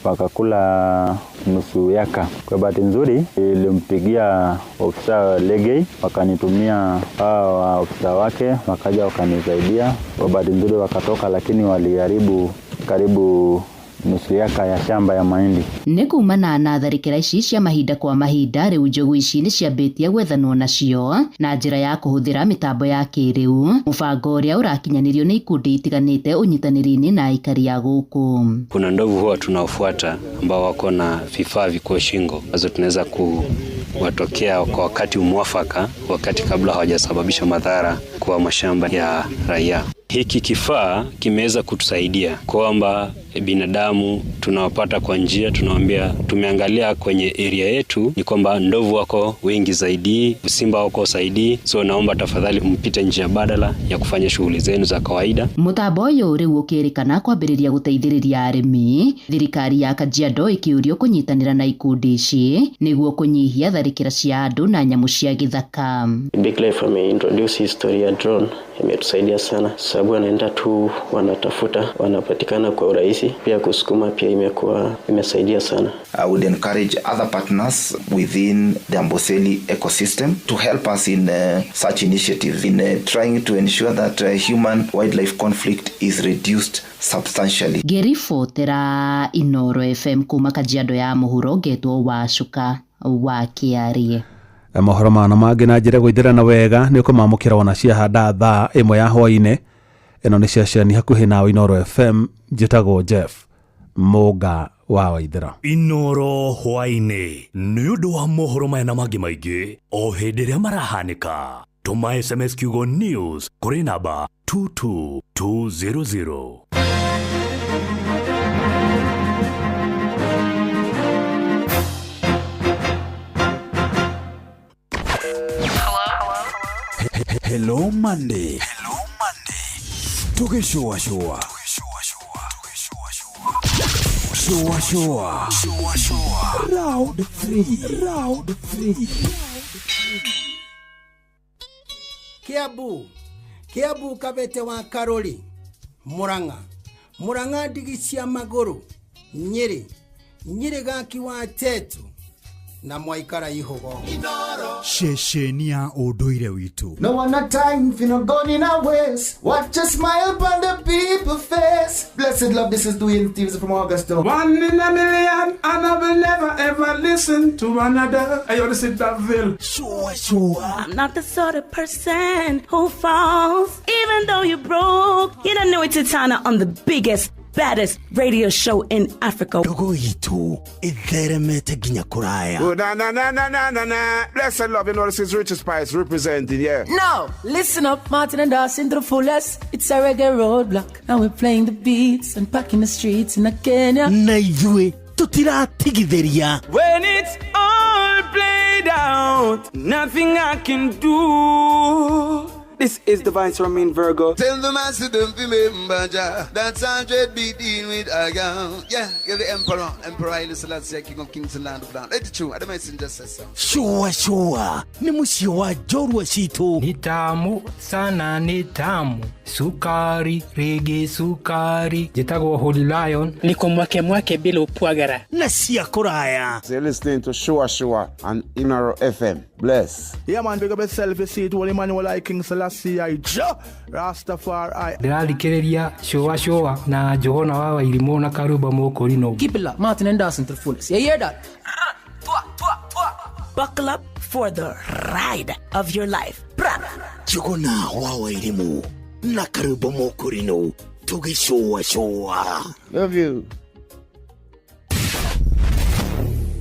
wakakula nusu yaka. Kwa bahati nzuri nilimpigia ofisa Legei, wakanitumia hawa ofisa wake, wakaja wakanisaidia. Kwa bahati nzuri wakatoka, lakini waliharibu karibu nusu yaka ya shamba ya mahindi. Nĩ kumana na tharĩkĩra ici cia mahinda kwa mahinda, rĩu njogu ici nĩ ciambĩtie gwethanwo nacio na njĩra ya kũhũthĩra mĩtambo ya kĩrĩu, mũbango ũrĩa ũrakinyanĩrio nĩ ikundi itiganĩte ũnyitanĩri-inĩ na aikari a gũkũ. Kuna ndovu huwa tunaofuata ambao wako na vifaa viko shingo ambazo tunaweza kuwatokea kwa wakati mwafaka, wakati kabla hawajasababisha madhara kwa mashamba ya raia. Hiki kifaa kimeweza kutusaidia kwamba binadamu tunawapata kwa njia, tunawaambia tumeangalia kwenye area yetu ni kwamba ndovu wako wengi zaidi, simba wako zaidi, so naomba tafadhali mpite njia badala ya kufanya shughuli zenu za kawaida. Mũtambo ũyũ rĩu ũkĩrĩkana kwambĩrĩria gũteithĩrĩria arĩmi, thirikari ya Kajiado ĩkĩũrio kũnyitanĩra na ikundi ici nĩguo kũnyihia tharĩkĩra cia andũ na nyamũ cia gĩthaka. Big Life ameintroduce history ya drone, imetusaidia sana sababu wanaenda tu wanatafuta, wanapatikana kwa urahisi. Pia kusukuma pia imekuwa imesaidia sana. I would encourage other partners within the Amboseli ecosystem to help us in such initiatives in trying to ensure that human wildlife conflict is reduced substantially. Ngĩribotera Inoro FM kuma Kajiado ya mũhuro, ngetwo Wacuka wa Kĩarie. Mohoro mana mangĩ na njĩra gũithĩrana wega nĩ ũkũmamũkĩra wona ciahanda thaa 1 ya hwaĩ-inĩ. Ĩno nĩ ceceni hakuhĩ nawe Inoro FM, njĩtagwo Jeff Mũnga wa Waithĩra. Inoro hwaĩ-inĩ nĩ ũndũ wa mohoro maya na mangĩ maingĩ o hĩndĩ ĩrĩa marahanĩka. Tũma SMS kiugo news kũrĩ namba 22200. Hello Monday. Hello Monday. Tukishua shua. Shua shua. Shua shua. Round 3. Round 3. Kiabu. Kiabu kabete wa Karoli. Murang'a. Murang'a ndigi cia maguru. Nyeri. Nyeri gaki wa tetu. Na mwaikara ihogo. Ceceni ya ũndũire witũ. No one a time for no gun in our ways. Watch a smile upon the people face. Blessed love, this is Dwayne Stevens from Augusta. One in a million, and I will never ever listen to another. I ought to sit that veil. Sure, sure. I'm not the sort of person who falls, even though you're broke. You don't know it's Titana on the biggest, baddest radio show in Africa. Ndogo itu itheremete nginya kuraya. Oh, na na na na na na na. Blessed love, you know this is Richard Spice representing, yeah. No, listen up, Martin and Dawson to the fullest. It's a reggae roadblock, and we're playing the beats and packing the streets in Kenya. Na ithuĩ tutiratigithĩria. When it's all played out, nothing I can do. This is the Vice Romain Virgo. Tell the master don't remember Jah. That's 100 beat in with a gun. Yeah, you're the emperor. Emperor Haile Selassie, King of Kings and Land of Land. Let it true. I don't just say so. Shua shua. Ni mũciĩ wa njorua citũ. Ni tamu sana, ni tamu. Sukari, rege sukari. Njĩtagwo Holy Lion. Niko mwake mwake bila upwagara. Na cia kũraya. So you're listening to Shua Shua on Inoro FM. Bless. Yeah man, big up yourself, you see it. Holy man, like King Selassie, I Jah Rastafari. Ndĩrathikĩrĩria Shua Shua na Johana wa Wairimũ na Karũmba Mũkũrinũ. Keep it locked, Martin and Dawson to the fullest. You hear that? Buckle up for the ride of your life. Johana wa Wairimũ na Karũmba Mũkũrinũ tũgĩcũa cũa. Love you.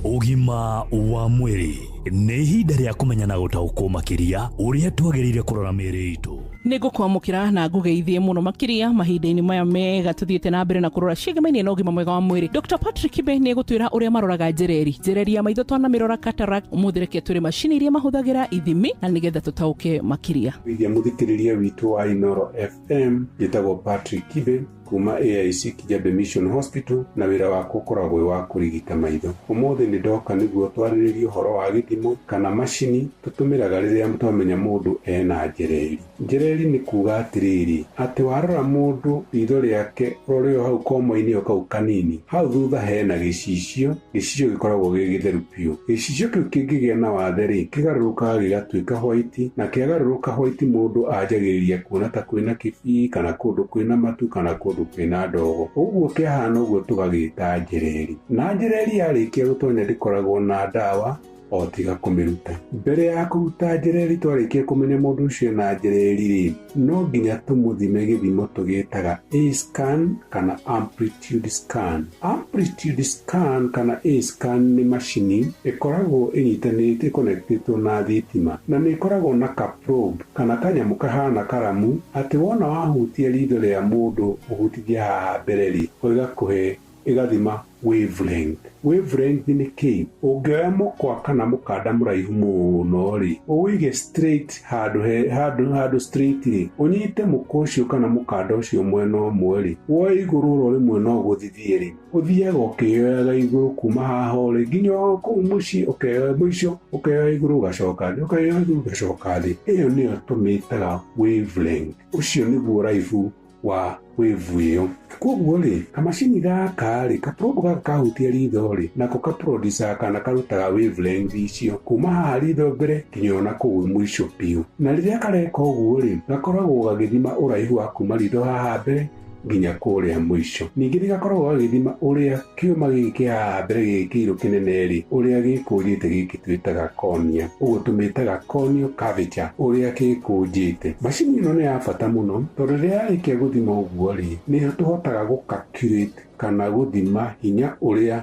Ũgima wa mwĩrĩ nĩ ihinda rĩa kũmenya na gũtaũkwo makĩria ũrĩa twagĩrĩire kũrora mĩĩrĩ itũ. Nĩ ngũkwamũkĩra na ngũgeithie mũno makĩria mahinda-inĩ maya mega tũthiĩte na mbere na kũrora ciĩgemaine na ũgima mwega wa mwĩrĩ. Dr. Patrick Kibe nĩ egũtwĩra ũrĩa maroraga njereri, njereri ya maitho twanamĩrora cataract. Ũmũthĩ reke twĩre macini iria mahũthagĩra ithimi na nĩgetha tũtaũke makĩria. Withia mũthikĩrĩria witũ wa Inoro FM, njĩtagwo Patrick Kibe kuma AIC Kijabe Mission Hospital, na wĩra wakwa ũkoragwo wĩ wa kũrigita maitho. Ũmũthĩ nĩ ndoka nĩguo twarĩrĩrie ũhoro wa gĩthimo kana macini tũtũmĩraga rĩrĩa twamenya mũndũ ena njereri. Njereri nĩ kuga atĩrĩrĩ, atĩ warora mũndũ ritho rĩake ũrore o hau koma-inĩ o kau kanini, hau thutha hena gĩcicio, gĩcicio gĩkoragwo gĩ gĩtheru biũ. Gĩcicio kĩu kĩngĩgĩa na wathe rĩ, kĩgarũrũkaga gĩgatuĩka white, na kĩagarũrũka white mũndũ anjagĩrĩria kuona ta kwĩna kĩbii kana kũndũ kwĩna matu kana kũndũ kwĩna ndogo. Ũguo kĩahana ũguo tũgagĩta njereri. Na njereri yarĩkia gũtonya ndĩkoragwo na ndawa o tiga kũmĩruta. Mbere ya kũruta njereri twarĩkia kũmenya mũndũ ũcio na njereri rĩ, no nginya tũmũthime gĩthimo tũgĩtaga A-scan kana amplitude scan. Amplitude scan kana A-scan nĩ macini ĩkoragwo ĩnyitanĩte ĩkonektĩtwo na thitima, na nĩ ĩkoragwo na ka probe kana kanyamũ kahana karamu, atĩ wona wahutia ritho rĩa mũndũ ũhutithia haha mbere rĩ, ĩgakũhe ĩgathima wavelength. Wavelength nĩ kĩĩ? Ũngĩoya mũkwa kana mũkanda mũraihu mũno rĩ, ũwĩige straight handũ he handũ handũ straight rĩ, ũnyite mũkwa ũcio kana mũkanda ũcio mwena ũmwe rĩ, woe igũrũ ũrore mwena ũgũthithie rĩ, ũthiaga ũkĩyoyaga igũrũ kuma haha ũrĩ nginya o kũu mũciĩ, ũkeyoya mũico, ũkeyoya igũrũ ũgacoka thĩ, ũkeyoya igũrũ ũgacoka thĩ. Ĩyo nĩyo tũmĩtaga wavelength. Ũcio nĩguo ũraihu wa wave ĩyo. Koguo rĩ, kamacini gaka rĩ, kaprobe gaka kahutia ritho rĩ, nako kaproducaga kana karutaga wavelength icio kuma haha ritho mbere nginya ona kũu mũico biũ. Na rĩrĩa kareka ũguo rĩ, gakoragwo gagĩthima ũraihu wa kuma ritho haha mbere nginya kũrĩa mũico. Ningĩ nĩ gakoragwo gagĩthima ũrĩa kĩũma gĩkĩ kĩ haha mbere gĩkĩ kĩirũ kĩnene rĩ, ũrĩa gĩkũnjĩte gĩkĩ twĩtaga cornea. Ũguo tũmĩtaga corneal curvature, ũrĩa gĩkũnjĩte. Macini ĩno nĩ ya bata mũno tondũ rĩrĩa yarĩkia gũthima ũguo rĩ, nĩ tũhotaga gũ calculate kana gũthima hinya ũrĩa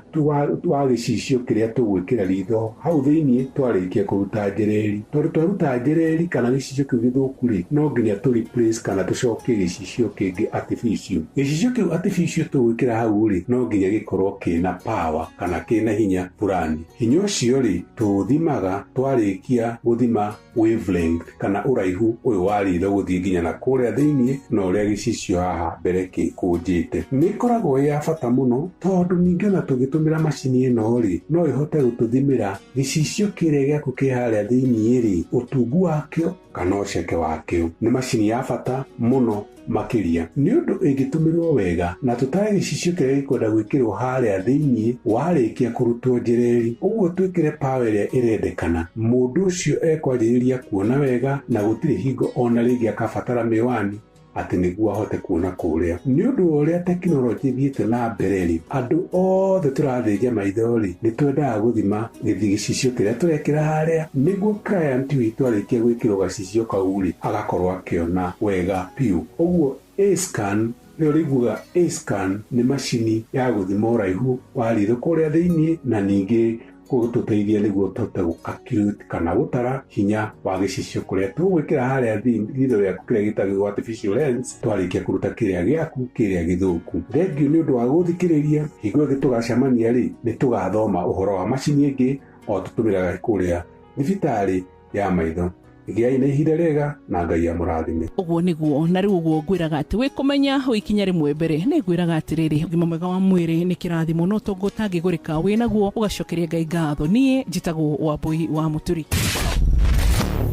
wa gĩcicio kĩrĩa tũgwĩkĩra ritho hau thĩiniĩ twarĩkia kũruta njereri. Tondũ twaruta njereri kana gĩcicio kĩu gĩthũku rĩ, no nginya tũ replace kana tũcokie gĩcicio kĩngĩ artificial. Gĩcicio kĩu artificial tũgwĩkĩra hau rĩ, no nginya gĩkorwo kĩna power kana kĩna hinya fulani. Hinya ũcio rĩ, tũũthimaga twarĩkia gũthima wavelength kana ũraihu ũyũ wa ritho gũthiĩ nginya na kũrĩa thĩiniĩ na ũrĩa gĩcicio haha mbere gĩkũnjĩte. Nĩ ĩkoragwo ĩ ya bata mũno tondũ ningĩ ona tũgĩtũmĩra macini ĩno rĩ, no ĩhote gũtũthimĩra gĩcicio kĩrĩa gĩaku kĩ harĩa thĩiniĩ rĩ, ũtungu wakĩo kana ũceke wakĩo. Nĩ macini ya bata mũno makĩria nĩ ũndũ ĩngĩtũmĩrwo wega na tũtare gĩcicio kĩrĩa gĩkwenda gwĩkĩrwo harĩa thĩiniĩ warĩkia kũrutwo njereri, ũguo twĩkĩre power ĩrĩa ĩrendekana, mũndũ ũcio ekwanjĩrĩria kuona wega na gũtirĩ hingo ona rĩngĩ akabatara mĩwani atĩ nĩguo ahote kuona kũrĩa. Nĩ ũndũ wa ũrĩa tekinoronjĩ ĩthiĩte na mbere rĩ, andũ othe tũrathĩnja maitho rĩ, nĩ twendaga gũthima gĩcicio kĩrĩa tũrekĩra harĩa nĩguo client witũ arĩkia gwĩkĩrwo gacicio kau rĩ, agakorwo akĩona wega biũ. Ũguo A-scan nĩyo rĩiguaga A-scan nĩ macini ya gũthima ũraihu wa ritho kũrĩa thĩiniĩ na ningĩ gũtũteithia nĩguo tũhote gũ calculate kana gũtara hinya wa gĩcicio kũrĩa tũgwĩkĩra harĩa ritho rĩaku kĩrĩa gĩtagwo artificial lens twarĩkia kũruta kĩrĩa gĩaku kĩrĩa gĩthũku. Thengiũ nĩ ũndũ wa gũthikĩrĩria, hingo ĩngĩ tũgacemania rĩ, nĩ tũgathoma ũhoro wa macini ĩngĩ o tũtũmĩraga kũrĩa thibitarĩ ya maitho. Gĩai na ihinda rĩega na Ngai amũrathime. Ũguo nĩguo na rĩu ũguo ngwĩraga atĩ wĩ kũmenya wĩ ikinya rĩmwe mbere nĩ ngwĩraga atĩrĩrĩ ũgima mwega wa mwĩrĩ nĩ kĩrathimo no ũtonga ũtangĩgũrĩka wĩ naguo ũgacokeria Ngai ngatho. Niĩ njĩtagwo Wambui wa Mũturi.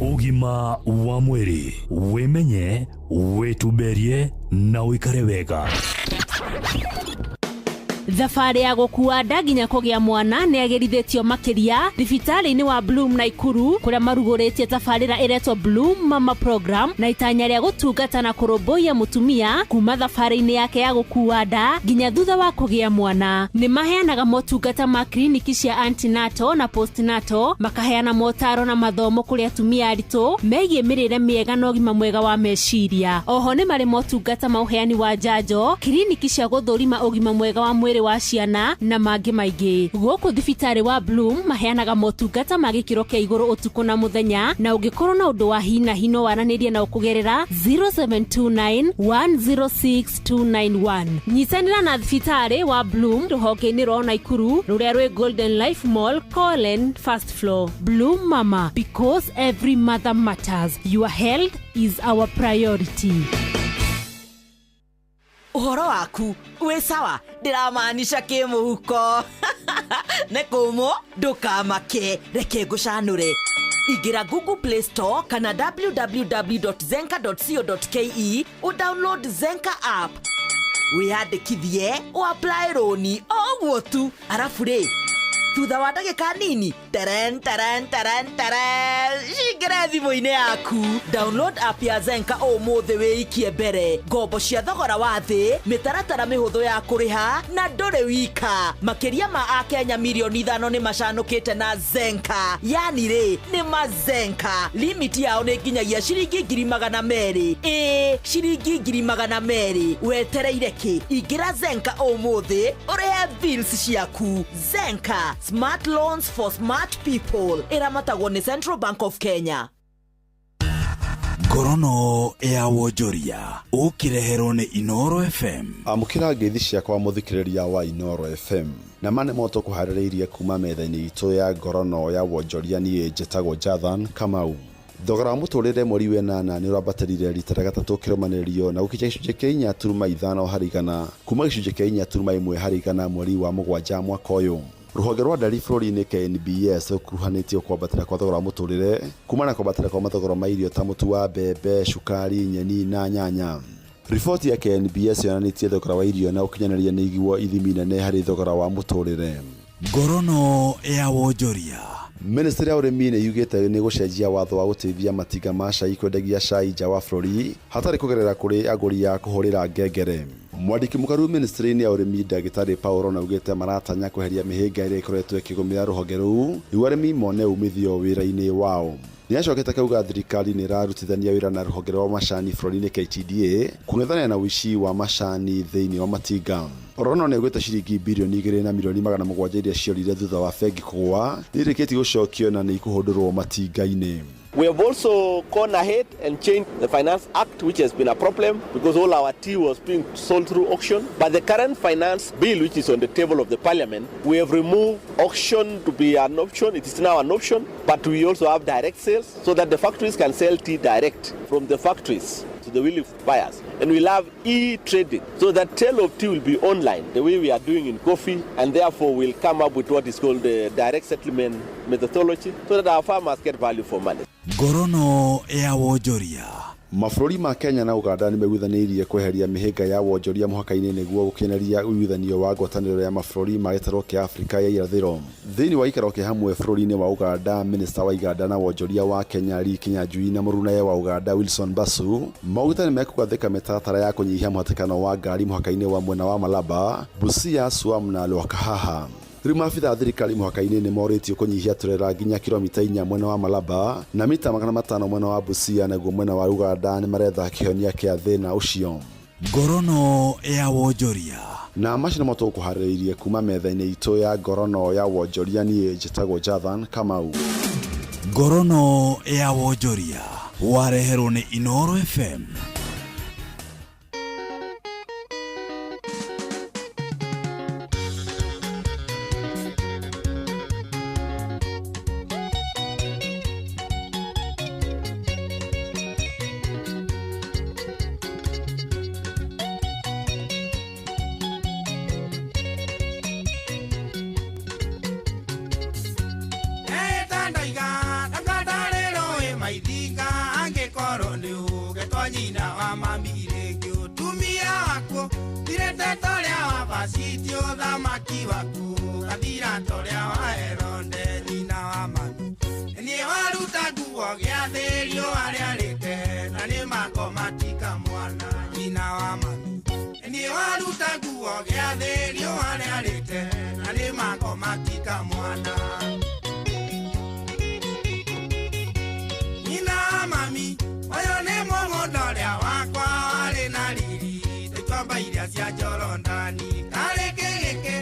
Ũgima wa mwĩrĩ, wĩmenye, wĩtumberie na ũikare wega. Thabarĩ ya gũkua nda nginya kũgĩa mwana nĩ yagĩrithĩtio makĩria thibitarĩ-inĩ wa Bloom Naikuru kũrĩa marugũrĩtie tabarĩra ĩretwo Bloom Mama Program na itanya rĩa gũtungata na kũrũmbũiya mũtumia kuma thabarĩ-inĩ yake ya gũkua nda nginya thutha wa kũgĩa mwana. Nĩ maheanaga motungata ma kliniki cia antenatal na postnatal, makaheana motaro na mathomo kũrĩ atumia aritũ megiĩ mĩrĩre mĩega na ũgima mwega wa meciria. Oho nĩ marĩ motungata ma ũheani wa njanjo, kliniki cia gũthũrima ũgima mwega wa mwĩrĩ mwĩrĩ wa ciana na mangĩ maingĩ. Gũkũ thibitarĩ wa Bloom maheanaga motungata ma gĩkĩro kĩa igũrũ ũtukũ na mũthenya, na ũngĩkorwo na ũndũ wa hi na hi no waranĩrie nao kũgerera 0729 106 291. Nyitanĩra na thibitarĩ wa Bloom rũhonge-inĩ rwa Naikuru rũrĩa rwĩ Golden Life Mall, Colin, first floor. Bloom Mama, because every mother matters. Your health is our priority. Ũhoro waku wĩ sawa, ndĩramaanisha kĩmũhuko. Nĩ kũmũ, ndũkamake, reke ngũcanũre. Ingĩra Google Play Store kana www.zenka.co.ke ũdownload Zenka app, wĩyandĩkithie, ũapply rũni o ũguo tu, arabu rĩ, thutha wa ndagĩka nini, teren teren teren teren, cingĩre thimũ-inĩ yaku. Download app ya Zenka ũmũthĩ, wĩikie mbere ngombo cia thogora wa thĩ, mĩtaratara mĩhũthũ ya kũrĩha, na ndũrĩ wika. Makĩria ma akenya mirioni 5 nĩ macanũkĩte na Zenka. Yani rĩ, nĩ mazenka. Limit yao nĩ nginyagia ciringi 200,000. Ĩĩ, ciringi 200,000. Wetereire kĩ? Ingĩra Zenka ũmũthĩ ũrĩhe bills ciaku. Zenka, smart loans for smart people. Ĩramatagwo nĩ Central Bank of Kenya. Ngorono ya wonjoria ũkĩreherwo nĩ Inoro FM. Amũkĩra ngeithi ciakwa, mũthikĩrĩria wa Inoro FM, na ma nĩ moto kũharĩrĩirie kuma metha-inĩ itũ ya ngorono ya wonjoria. Niĩ njĩtagwo Jathan Kamau. Thogora wa mũtũrĩre mweri wenana nĩ ũrambatĩrire rita rĩa gatatũ kĩrũmanĩrĩrio na gũkinya gĩcunjĩ kĩa 4.5 harĩ igana, kuma gĩcunjĩ kĩa 4.1 harĩ igana mweri wa mũgwanja mwaka ũyũ. Rũhonge rwa ndari bũrũri-inĩ KNBS rũkuruhanĩtio kwambatĩra kwa thogora wa mũtũrĩre kumana na kwambatĩra kwa mathogora ma irio ta mũtu wa mbembe, cukari, nyeni na nyanya. Riboti ya KNBS yonanĩtie thogora wa irio na ũkinyanĩria nĩ iguo ithimi nene harĩ thogora wa mũtũrĩre. Ngorono ya wonjoria. Ministry ya ũrĩmi nĩ yugĩte nĩ gũcenjia watho wa gũteithia matinga ma cai kwendagia cai nja wa bũrũri hatarĩ kũgerera kũrĩ agũri a kũhũrĩra ngengere. Mwandĩki mũkaru ministry-inĩ ya ũrĩmi ndagĩtarĩ Paul augĩte maratanya kweheria mĩhĩnga ĩrĩa ĩkoretwo ĩkĩgũmĩra rũhonge rũu nĩguo arĩmi mone umithio wĩra-inĩ wao. Nĩ acokete kauga thirikari nĩ ĩrarutithania wĩra na rũhonge rwa macani bũrũri-inĩ KTDA kũng'ethanĩra na ũici wa macani thĩinĩ wa matinga. Orono nĩ augĩte ciringi 2,700,000,000 iria ciorire thutha wa bengi kũgũa nĩ irĩkĩtie gũcokio na nĩ ikũhũndũrwo matinga-inĩ. We have also gone ahead and changed the Finance Act, which has been a problem because all our tea was being sold through auction. But the current finance bill, which is on the table of the parliament, we have removed auction to be an option. It is now an option, but we also have direct sales so that the factories can sell tea direct from the factories to the willing buyers. And we'll have e-trading so that sale of tea will be online, the way we are doing in coffee, and therefore we'll come up with what is called the direct settlement methodology so that our farmers get value for money. Ngorono ya wonjoria. Mabũrũri ma Kenya na Uganda nĩ maiguithanĩirie kweheria mĩhĩnga ya wonjoria mũhaka-inĩ nĩguo gũkinyanĩria ũiguithanio wa ngwatanĩro ya mabũrũri ma gĩtarũ kĩa Afrika ya irathĩro. Thĩinĩ wa gĩikaro kĩa hamwe bũrũri-inĩ wa Uganda, minista wa iganda na wonjoria wa Kenya Lee Kinyanjui na mũrunaye wa Uganda Wilson Basu maugĩte nĩ mekũgathĩka mĩtaratara ya kũnyihia mũhatĩkano wa ngari mũhaka-inĩ wa mwena wa Malaba, Busia, Suam na Lwakahaha. Rĩu maabitha a thirikari mũhaka-inĩ nĩ morĩtio kũnyihia turera nginya kilomita 4 mwena wa Malaba na mita 500 mwena wa Busia, naguo mwena wa Uganda nĩ maretha kĩhonia kĩa thĩna ũcio. Ngorono ya wonjoria. Na macio nĩmo tũkũharĩrĩirie kuma metha-inĩ itũ ya ngorono ya wonjoria. Niĩ njĩtagwo Jathan Kamau. Ngorono ya wonjoria wareherwo nĩ Inoro FM. Ndaiga ndakandarĩrwo maithinga, angĩkorwo nĩ ũgetwo nyina wa mami rĩngĩ, ũtumia waku thirĩte torĩa wa Vashiti, ũthamaki waku gathira torĩa wa Herode. Nyina wa mami, niĩ waruta nguo gĩathĩ riũa rĩarĩte na nĩ makomatika mwana. Nyina wa mami, niĩ waruta nguo gĩathĩ riũa rĩarĩte na nĩ makomatika mwana. Mami ũyũ nĩ mũgũnda ũrĩa wakwa warĩ na riri, tũikwamba iria cia Jorodani karĩ kĩgĩkĩ.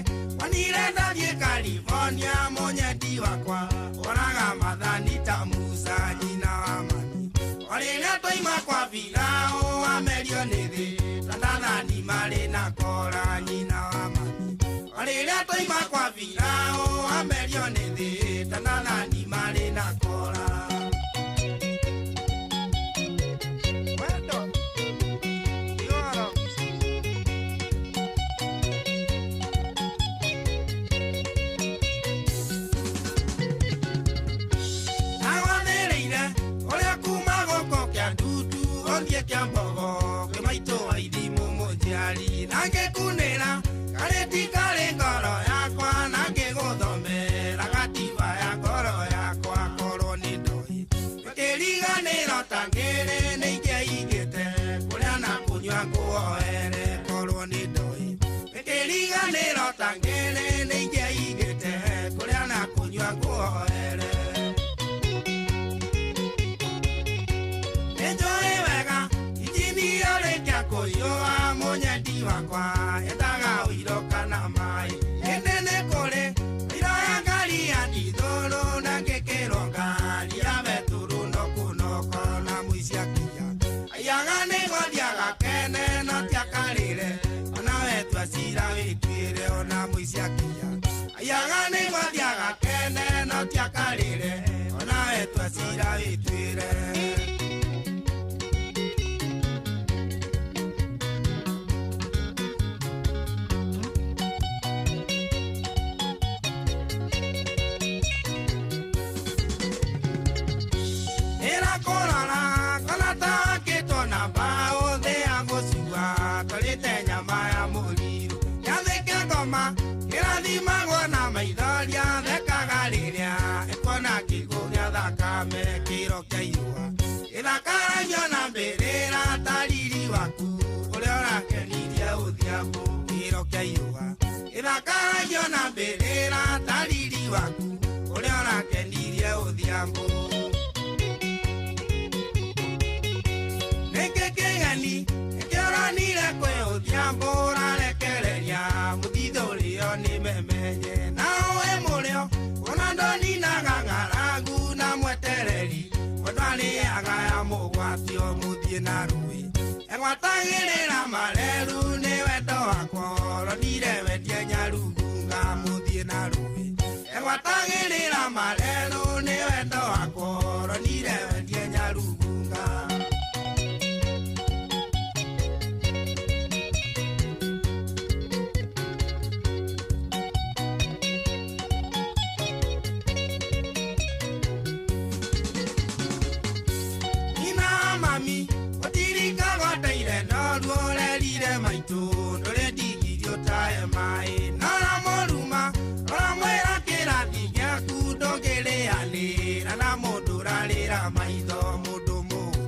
Firaũ amerio nĩ thĩ Tandathani marĩ na kora nyina wa mami O rĩrĩa twaima kwa Firaũ amerio nĩ thĩ Tandathani marĩ na kora Wendo Yoro Agwathĩrĩire ũrĩa kuma gũkũ kĩa ndutu ũthiĩ kĩa mbogo kĩmaitũ wa ithimũ mũnjiari na ngĩkunĩra karĩti karĩ ngoro yakwa na ngĩgũthomera gatiba ya ngoro yakwa korwo nĩ ndoĩ kĩriganĩro ta ngĩrĩ nĩ ingĩaigĩte kũrĩa na kũnyua nguoere korwo nĩ ndoĩ kĩriganĩro ta ngĩrĩ nĩ ingĩaigĩte kũrĩa na kũnyua nguoere Nĩnjũĩ wega injini yarĩkia kũiyũa mũnyendi wakwa endaga ũiro kana maĩ ĩndĩ nĩ kũrĩ ũiro ya ngari ya ndithũrũ na ngĩkĩrwo ngari ya betũrũ no kũnoko na mũici akiya aiyaga nĩgũthiaga kene no tiakarĩre ona wetua cira wĩtuĩre ona mũici akiya aiyaga nĩgũthiaga kene no tiakarĩre ona wetua cira wĩtuĩre. Ĩrakũrora kana takĩtwo na mbaũ thĩ ya gũcua tũrĩte nyama ya mũrirũ gĩathĩ kĩa ngoma kĩrathimagwo na maithoria thekaga rĩrĩa ĩkuona kĩgũ gĩa thakame kĩro kĩa irũa gĩthakaragio na mbĩrĩra ta riri waku ũrĩa ũrakenirie ũthiambu kĩro kĩa irũa gĩthakaragio na mbĩrĩra ta riri waku ũrĩa ũrakenirie ũthiambu. Nĩkĩ kĩgeni nĩkĩoranire kwĩ ũthiambu ũrarekereria mũthithũ ũrĩo nĩ memenye na ũĩ mũrĩo ona ndoninaga ng'aragu na mwetereri mwendwa arĩaga ya mũgwatio mũthiĩ na rũĩ egwatagĩrĩra mareru nĩ wendo wakwa ronire wendie nyarugunga mũthiĩ na rũĩ egwatagĩrĩra mareru nĩ wendo wakwa ronire wendie nyarugunga. Ina mami ũtirikaga ndeire no ruo ũrerire maitũ ndũrĩ ndigiri ũtae maĩ na ũramũruma ũramwĩra kĩrathi gĩaku ndũngĩrĩanĩra na mũndũ ũrarĩra maitho mũndũ mũtu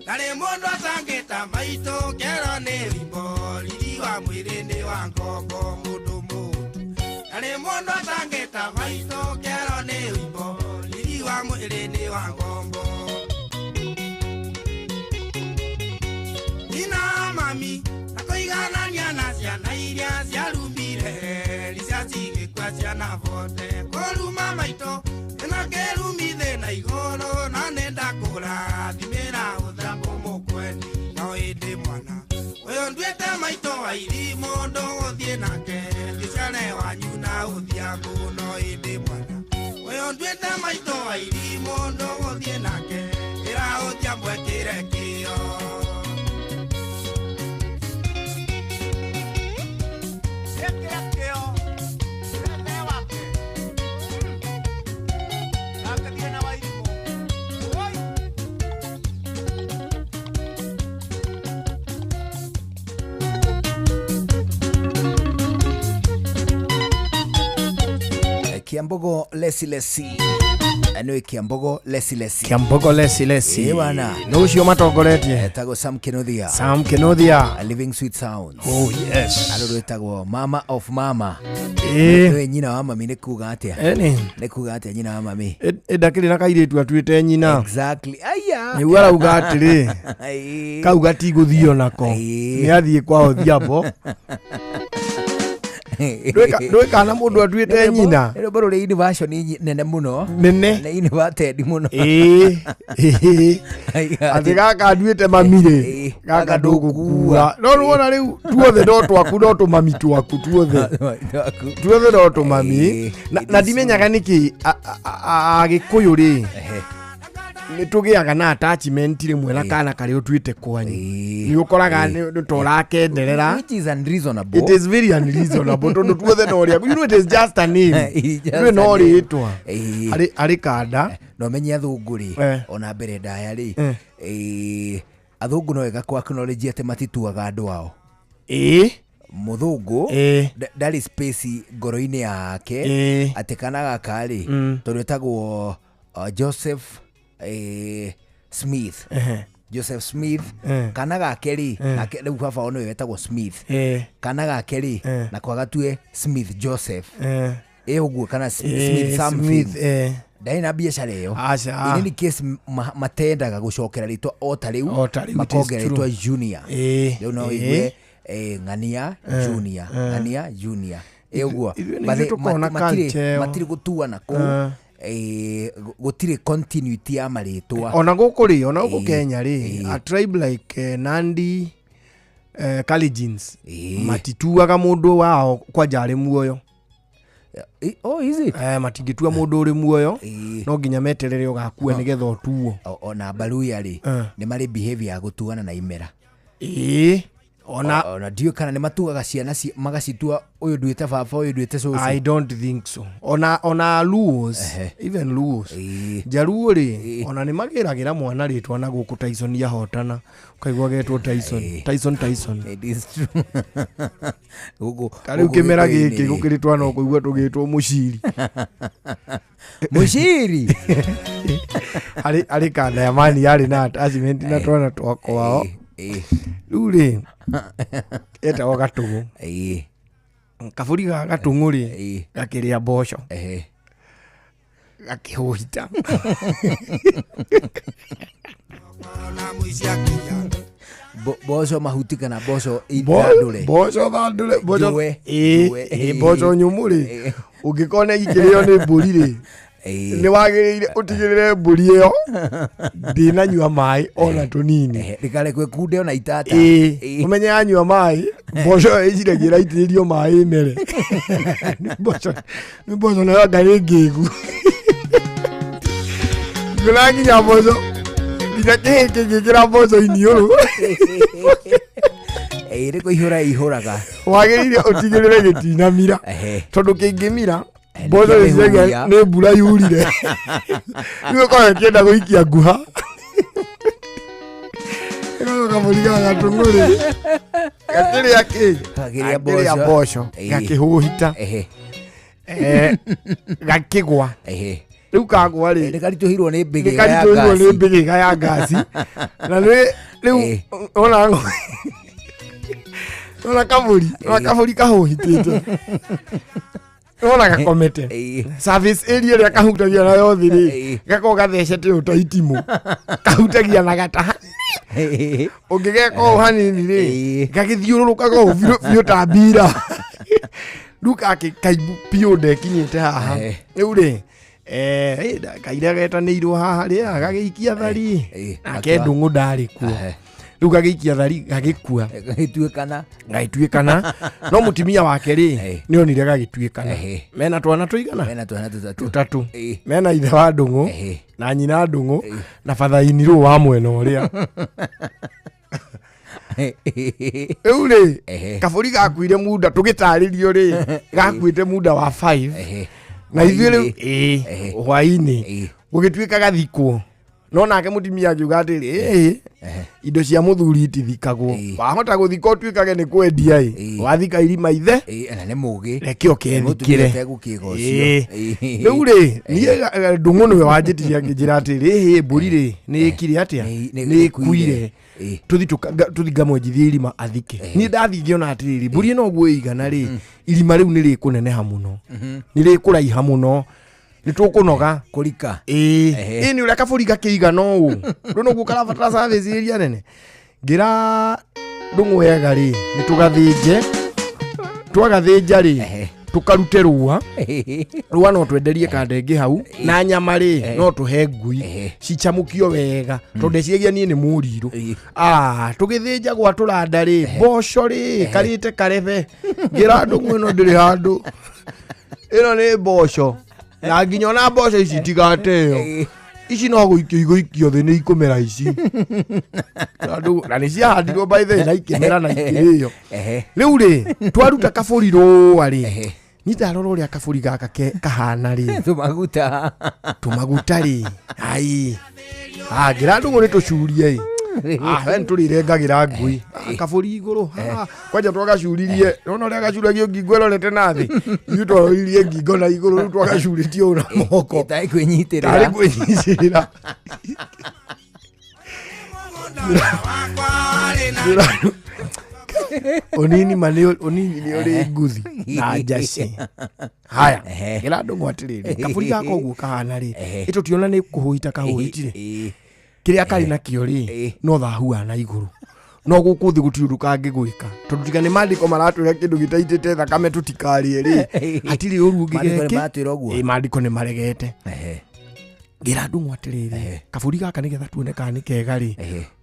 ndarĩ mũndũ atangĩta maitũ kĩero nĩ wimbo riri wa mwĩrĩ nĩ wa ngombo mũndũ mũtu ndarĩ mũndũ atangĩta maitũ kĩero nĩ wimbo riri wa mwĩrĩ nĩ wa ngombo. Ina mami nakũiganania na ciana iria ciarumire ricia cigĩkua ciana bote kũruma maitũ ĩna kĩrumi thĩ na igũrũ na nĩ ndakũrathimĩra ũthambo mũkwendi no ĩndĩ mwana ũyũ nduĩte maitũ wa irimũ ndũgũthiĩ nake thicare wanyu na ũthiambu no ĩndĩ mwana ũyũ nduĩte maitũ wa irimũ ndũgũthiĩ nake ĩra ũthiambu ekĩre kĩo. Kiambogo Lesi Lesi nä Kiambogo Lesi Lesi Kiambogo Lesi Lesi Ĩ bwana nä å cio matongoretie etagwo Sam Kinuthia Sam Kinuthia A Living Sweet Sounds. Oh yes. Arå rwĩtagwo Mama of Mama. Ĩ. Nĩwe nyina wa mami nĩ kuga atĩa? Ĩni. Nĩ kuga atĩa nyina wa mami? Ndakĩrĩ na kairĩtu atuĩte nyina. Exactly. Aya. Nĩguo arauga atĩrĩ Ĩ. kau gatigũthio nako nĩ athiĩ kwa Odhiambo. Ndũĩ kana mũndũ atuĩte nyina. Nĩ rwĩmbo rũrĩ innovation nene mũno. Nene. Nĩ innovated mũno. Ĩĩ. Ĩĩ. Atĩ gaka nduĩte mami rĩ, gaka ndũgũkua. No nĩwona rĩu tuothe no twaku, no tũmami twaku tuothe. Tuothe no tũmami. Na ndimenyaga nĩkĩ Agĩkũyũ rĩ, nĩ tũgĩaga na attachment rĩmwe na kana karĩa ũtuĩte kwanyu. Nĩ ũkoraga nĩ ta ũrakenderera. Which is unreasonable. It is very unreasonable tondũ tuothe no rĩaku. You know it is just a name. It's just Ndũĩ no a name. rĩtwa. Harĩ kanda. Na ũmenye athũngũ rĩ, ona mbere ndaya rĩ, athũngũ no wega kũ acknowledge atĩ matituaga andũ ao. Mũthũngũ ndarĩ space ngoro-inĩ yake atĩ kana gaka rĩ, tondũ etagwo Joseph Smith. Joseph Smith, kana gake rĩ, nake rĩu baba wao nĩwe wetagwo Smith. Kana gake rĩ, nako agatue Smith Joseph. Ĩ ũguo kana Smith something. Smith, Ndarĩ na biacara ĩyo. Aca. In any case, matendaga gũcokera rĩtwa o ta rĩu, O ta rĩu, it is makongera true. rĩtwa junior. Rĩu no ũigue, ng'ania junior, ng'ania junior. Ĩ ũguo. Ithuĩ nĩ But ithuĩ tũkoragwo na culture ĩyo. matirĩ gũtuana kũu. Gũtirĩ continuity ya marĩtwa. Ona gũkũ rĩ, ona gũkũ Kenya rĩ, a tribe like Nandi, Kalenjins, matituaga mũndũ wao kwanja arĩ muoyo. Oh, is it? Matingĩtua mũndũ ũrĩ muoyo, no nginya meterere ũgakua nĩgetha ũtuo. Ona Baluya rĩ, nĩ marĩ behavior ya gũtuana na imera. Ona Ona ndiũĩ kana nĩ matuaga ciana magacitua ũyũ nduĩte baba, ũyũ nduĩte cũcũ. I don't think so. Ona Luos, even Luos. Jaluo rĩ, ona nĩ magĩragĩra mwana rĩtwa na gũkũ Tyson ahotana. Ũkaigua getwo Tyson. Tyson, Tyson. It is true. Gũkũ, Ta rĩu gũkũ kĩmera Gĩkũyũ-inĩ gĩkĩ rĩ. gũkĩrĩ twana ũkũigua tũgĩtwo Mũciri. Mũciri? Harĩ kanda ya mani yarĩ na attachment na twana twa kwao. Rĩu rĩ, etagwo Gatũng'ũ. Kabũri ga Gatũng'ũ rĩ, gakĩrĩa mboco. Gakĩhũhita. Mboco mahuti kana mboco ithandũre? Mboco thandũre, mboco Njũe. Njũe. Mboco nyũmũ rĩ, ũngĩkona ikĩrĩo nĩ mbũri rĩ, nĩ wagĩrĩire ũtigĩrĩre mbũri ĩyo ndĩnanyua maĩ ona tũnini. Ndĩkarekwe kunde ona itata. Ũmenye yanyua maĩ, mboco ĩyo ĩciragia ĩraitĩrĩrio maĩ ĩmere. Nĩ mboco nayo anga nĩ ngĩgu. Ngũra nginya mboco, nginya kĩhĩ kĩngĩkĩra mboco iniũrũ. Nĩ kũihũra ĩihũraga. Wagĩrĩire ũtigĩrĩre gĩtinamira. Tondũ kĩngĩmira, mboco Nĩkĩo ĩciragia mĩhuria. nĩ mbura yurire. Rĩu ĩkoragwo ĩkĩenda gũikia nguha. Ĩkoragwo kabũri ga Gatũng'ũ rĩ, gakĩrĩa kĩ? Gakĩrĩa Gakĩrĩa mboco. mboco, gakĩhũhita. Gakĩgwa. Rĩu kagwa rĩ, Nĩ karitũhirwo nĩ mbĩgĩga ya nĩ karitũhirwo nĩ ngaci. mbĩgĩga ya ngaci. Na nĩ rĩu ona ona kabũri, ona kabũri kahũhitĩte. Ona gakomete. Service area ĩrĩa kahutagia nayo thĩ rĩ, gakoragwo gathecete ũũ ta itimũ. Kahutagia na gata. Ũngĩgeka ũũ hanini rĩ, gagĩthiũrũrũkaga ũũ biũ biũ ta mbira. Rĩu gakĩ kaimbu biũ ndekinyĩte haha. Rĩu rĩ, kaira getanĩirwo haha rĩ, gagĩikia thari. Nake Ndũng'ũ ndarĩ kuo. Rĩu gagĩikia thari, gagĩkua. Gagĩtuĩkana. Gagĩtuĩkana. No mũtumia wake rĩ, nĩ onire gagĩtuĩkana. Mena twana tũigana? Mena twana tũtatũ. Tũtatũ. Mena ithe wa Ndũng'ũ, na nyina Ndũng'ũ, na bathaini rũũ wa mwena ũrĩa. Rĩu rĩ, kabũri gakuire munda, tũgĩtarĩrio rĩ, gakuĩte munda wa 5. Na ithuĩ rĩu, hwaĩ-inĩ, gũgĩtuĩka gathikwo. No nake mũtumia akiuga atĩrĩ, indo cia mũthuri itithikagwo. Wahota gũthika ũtuĩkage nĩ kwendia ĩ. Wathika irima ithe. Na nĩ mũgĩ. Reke ũkethikĩre. Mũtumia ategũkĩga ũcio. Rĩu rĩ, niĩ Ndũng'ũ nĩwe wanjĩtirie akĩnjĩra atĩrĩ, mbũri rĩ, nĩ ĩkire atĩa? Nĩ ĩkuire. Tũthi ngamwenjithie irima athike. Niĩ ndathiĩ ngĩona atĩrĩrĩ, mbũri ĩno ũguo ĩigana rĩ, irima rĩu nĩ rĩkũneneha mũno. Nĩ rĩkũraiha mũno. Nĩ tũkũnoga. Kũrika. Ĩĩ nĩ ũrĩa kabũri gakĩigana ũũ. Rĩu noguo karabatara service area nene. Ngĩra Ndũng'ũ wega rĩ, nĩ tũgathĩnje, Twagathĩnja rĩ, tũkarute rũa. Rũa no twenderie kandenge hau, na nyama rĩ no tũhe ngui cicamũkio wega, tondũ ndeciragia niĩ nĩ mũrirũ. Ah, tũgĩthĩnja gwa tũranda rĩ, mboco rĩ karĩte karebe, ngĩra ndũng'ũ ĩno ndĩrĩ handũ, ĩno nĩ mboco, na nginya ona mboco ici itigateo, ici no gũikio igũikio thĩ, nĩ ikũmera ici. Na nĩ ciahandirwo by the way na ikĩmera na ikĩrĩo. Rĩu rĩ, twaruta kabũri rũa rĩ, ni ndarora ũrĩa kabũri gaka kahana rĩ, tũmaguta. Tũmaguta rĩ, ai, ah, ngĩra ndũng'ũ nĩ tũcurie ĩ. Ah, we nĩtũrĩrengagĩra ngui. Ah, kabũri igũrũ. Ah, kwanja twagacuririe, nona ũrĩa gacuragio ngingo ĩrorete na thĩ, ithuĩ twaroririe ngingo na igũrũ, rĩu twagacurĩtie ũũ na moko. Tarĩ kwĩnyitĩrĩra. Tarĩ kwĩnyitĩrĩra. Ũnini ma nĩ ũnini nĩ ũrĩ nguthi na njacĩ. Haya, ngĩra ndũng'ũ atĩrĩrĩ, kabũri gaka ũguo kahana rĩ, ĩtũtiona nĩ kũhũita kahũitire, kĩrĩa karĩ nakĩo rĩ, no thahu wa na igũrũ, no gũkũ thĩ gũtirĩ ũndũ kangĩgwĩka, tondũ tiga nĩ maandĩko maratwĩra kĩndũ gĩtaitĩte thakame tũtikarĩe rĩ, hatirĩ ũru Maandĩko nĩ ũngĩgeke. maratwĩra ũguo? Ĩ, maandĩko nĩ maregete. Ngĩra ndũng'ũ atĩrĩrĩ, kabũri gaka nĩgetha tuone kana nĩ kega rĩ,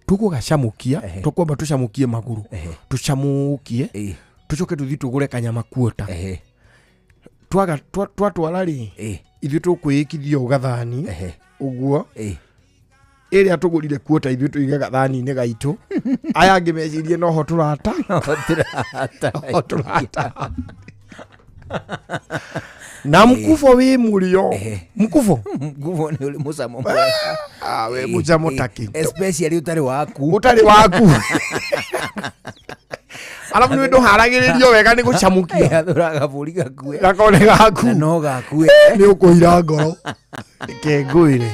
tũgũgacamũkia, tũkwamba tũcamũkie magũrũ, tũcamũkie, tũcoke tũthiĩ tũgũre kanyama kuota. Twaga twatwara rĩ, ithuĩ tũkwĩĩkithia ũũ gathani ũguo, ĩrĩa tũgũrire kuota ithuĩ tũige gathani-inĩ gaitũ, aya angĩ mecirie noho tũrata. Noho tũrata na mkufo wĩ mũrĩo mkufo. Mkufo nĩ ũrĩ mũcamo mwega. Ah, we mũcamo takĩ. Especially ũtarĩ waku. Ũtarĩ waku, arabu nĩ ndũharagĩrĩrio wega nĩ gũcamũkia. Athũra gabũri gakue. Gakone gaku. Na no gakue. Nĩ ũkũira ngoro. Reke ngwĩre,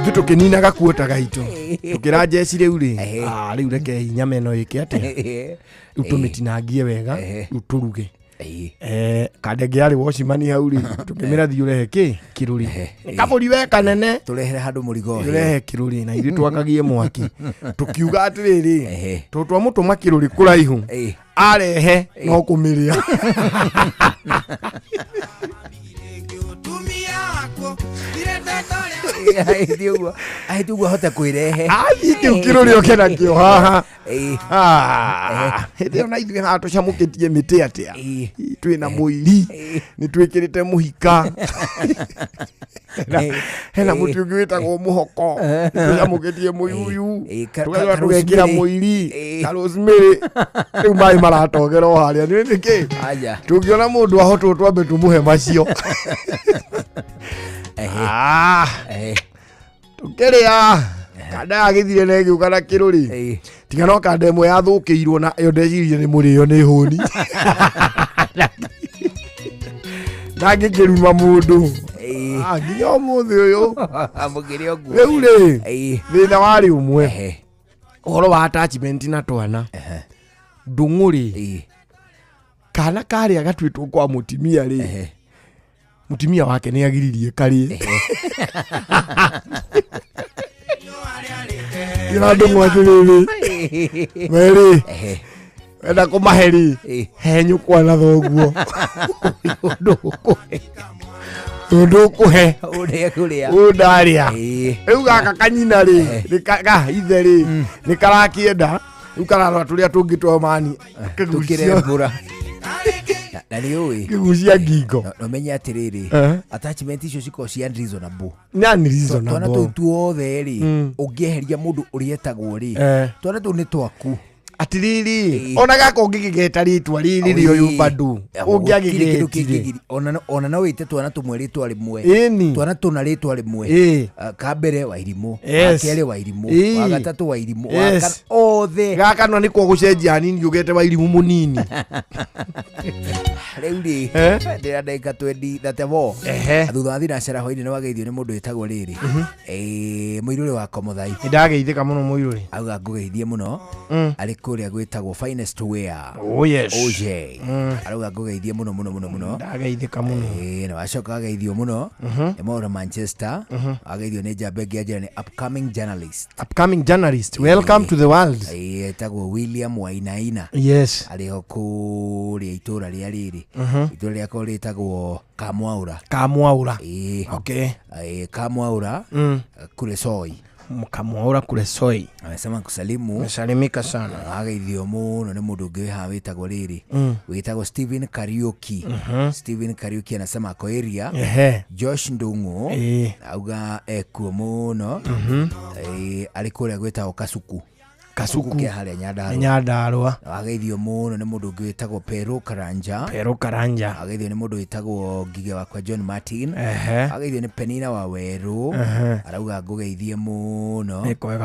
Ithuĩ tũkĩnina gakuota gaitũ, tũkĩra njeci rĩu rĩ, ah, rĩu reke nyama ĩno ĩke atĩa, rĩu tũmĩtinangie wega, rĩu tũruge. Kandenge yarĩ wocimani hau rĩ, tũkĩmĩra thiĩ ũrehe kĩ kĩrũri, kabũri we kanene. Tũrehere handũ mũrigo ũhĩe. Ũrehe kĩrũri na ithuĩ twakagie mwaki, tũkiuga atĩrĩrĩ, tondũ twamũtũma kĩrũri kũraihu, arehe no kũmĩrĩa. Ahĩtie ũguo, ahĩtie ũguo ahote kwĩrehe. Athiĩ kĩu kĩrũri oke nakĩo haha. Ah, hĩndĩ ĩyo na ithuĩ haha tũcamũkĩtie mĩtĩ atĩa, twĩ na mũiri, nĩ twĩkĩrĩte mũhika, hena mũtĩ ũngĩ wĩtagwo mũhoko, tũcamũkĩtie mũyuyu, tũgacoka tũgekĩra mũiri karosmary, rĩu maĩ maratogera o harĩa nĩ nĩkĩ tũngĩona mũndũ ahotwo twambe tũmũhe macio. Ah, tũkĩrĩa kanda yagĩthire na ĩgĩũka na kĩrũri, tiga no kanda ĩmwe yathũkĩirwo, na ĩyo ndeciririe nĩ mũrĩo nĩ hũni na ngĩkĩruma mũndũ. Ah, nginya ũmũthĩ ũyũ. Mũkĩrĩ ũguo. Rĩu rĩ, thĩna warĩ ũmwe, ũhoro wa attachment na twana. Ndũng'ũ rĩ, kana karĩa gatuĩtwo kwa mũtimia rĩ, mũtimia wake nĩ agiririe karĩe. Ira ndũng'ũ atĩrĩrĩ, merĩ wenda kũmahe rĩ, he nyũkwa na thoguo, ũndũ ũkũhe, ũndũ ũkũhe. Ũrĩa kũrĩa. Ũyũ ndarĩa. Rĩu gaka kanyina rĩ, ga ithe rĩ, nĩ karakĩenda, rĩu kararora tũrĩa tũngĩ twa mani. Tũkĩrembũra. Na nĩ ũĩ. Kĩgucia ngingo. Na ũmenye atĩrĩrĩ, attachment icio cikoragwo ci unreasonable. Nĩ unreasonable. Twana tũu tuothe rĩ, ũngĩeheria mũndũ ũrĩa etagwo rĩ, twana tũu nĩ twaku. Atiriri, ona gaka ũngĩgĩgeta rĩtwa rĩrĩ rĩ ũyũ bado Gũtirĩ kĩndũ ũngĩagĩgetire. Ona no wĩte twana tũmwe rĩtwa rĩmwe. Ĩni. Twana tũna rĩtwa rĩmwe. Ah, ka mbere Wairimũ, wa kerĩ Wairimũ, wa gatatũ Wairimũ, wa kana othe. Gaka no nĩkuo gũcenjia hanini, ũgete Wairimũ mũnini. Rĩu rĩ ndĩra ndagĩka 24. Ehe. Thutha wa thinacara hwainĩ nĩ wageithio nĩ mũndũ wĩtagwo rĩrĩ mũirũrĩ wa Komothai. Nĩ ndageithĩka mũno mũirũrĩ. Auga ngũgeithie mũno. Arĩ kũrĩa gwĩtagwo Finest Wear. Oh, yes. OJ. Arauga ngũgeithie mũno mũno mũno mũno. Ndageithĩka mũno. Na wacoka wageithio mũno nĩ Maura Manchester. Wageithio nĩ njamba ĩngĩ anjĩra nĩ upcoming journalist. Upcoming journalist, welcome to the world. Etagwo William Wainaina. Yes. Arĩ ho kũrĩa itũra rĩa rĩrĩ. Itũra rĩakwa rĩtagwo Kamwaura. Kamwaura. Ĩĩ. Okay. Kamwaura kule Soi. Kamwaura kule Soi. Amesema kusalimu. Amesalimika sana. Ageithio mũno nĩ mũndũ ũngĩ wĩ haha wĩtagwo rĩrĩ. Wĩtagwo Stephen Kariuki. Stephen Kariuki anasema ako area. Ehe. Josh Ndung'u Ĩĩ. auga ekuo mũno. Arĩ kũrĩa gwĩtagwo Kasuku. Kasuku. Kĩa harĩa Nyandarua. Nyandarua. Wageithio mũno nĩ mũndũ ũngĩ wĩtagwo Pero Karanja. Pero Karanja. Wageithio nĩ mũndũ wĩtagwo Ngige wakwa John Martin. Ehe. Wageithio nĩ Penina wa Werũ. Ehe. Arauga ngũgeithie mũno. Nĩ kwega.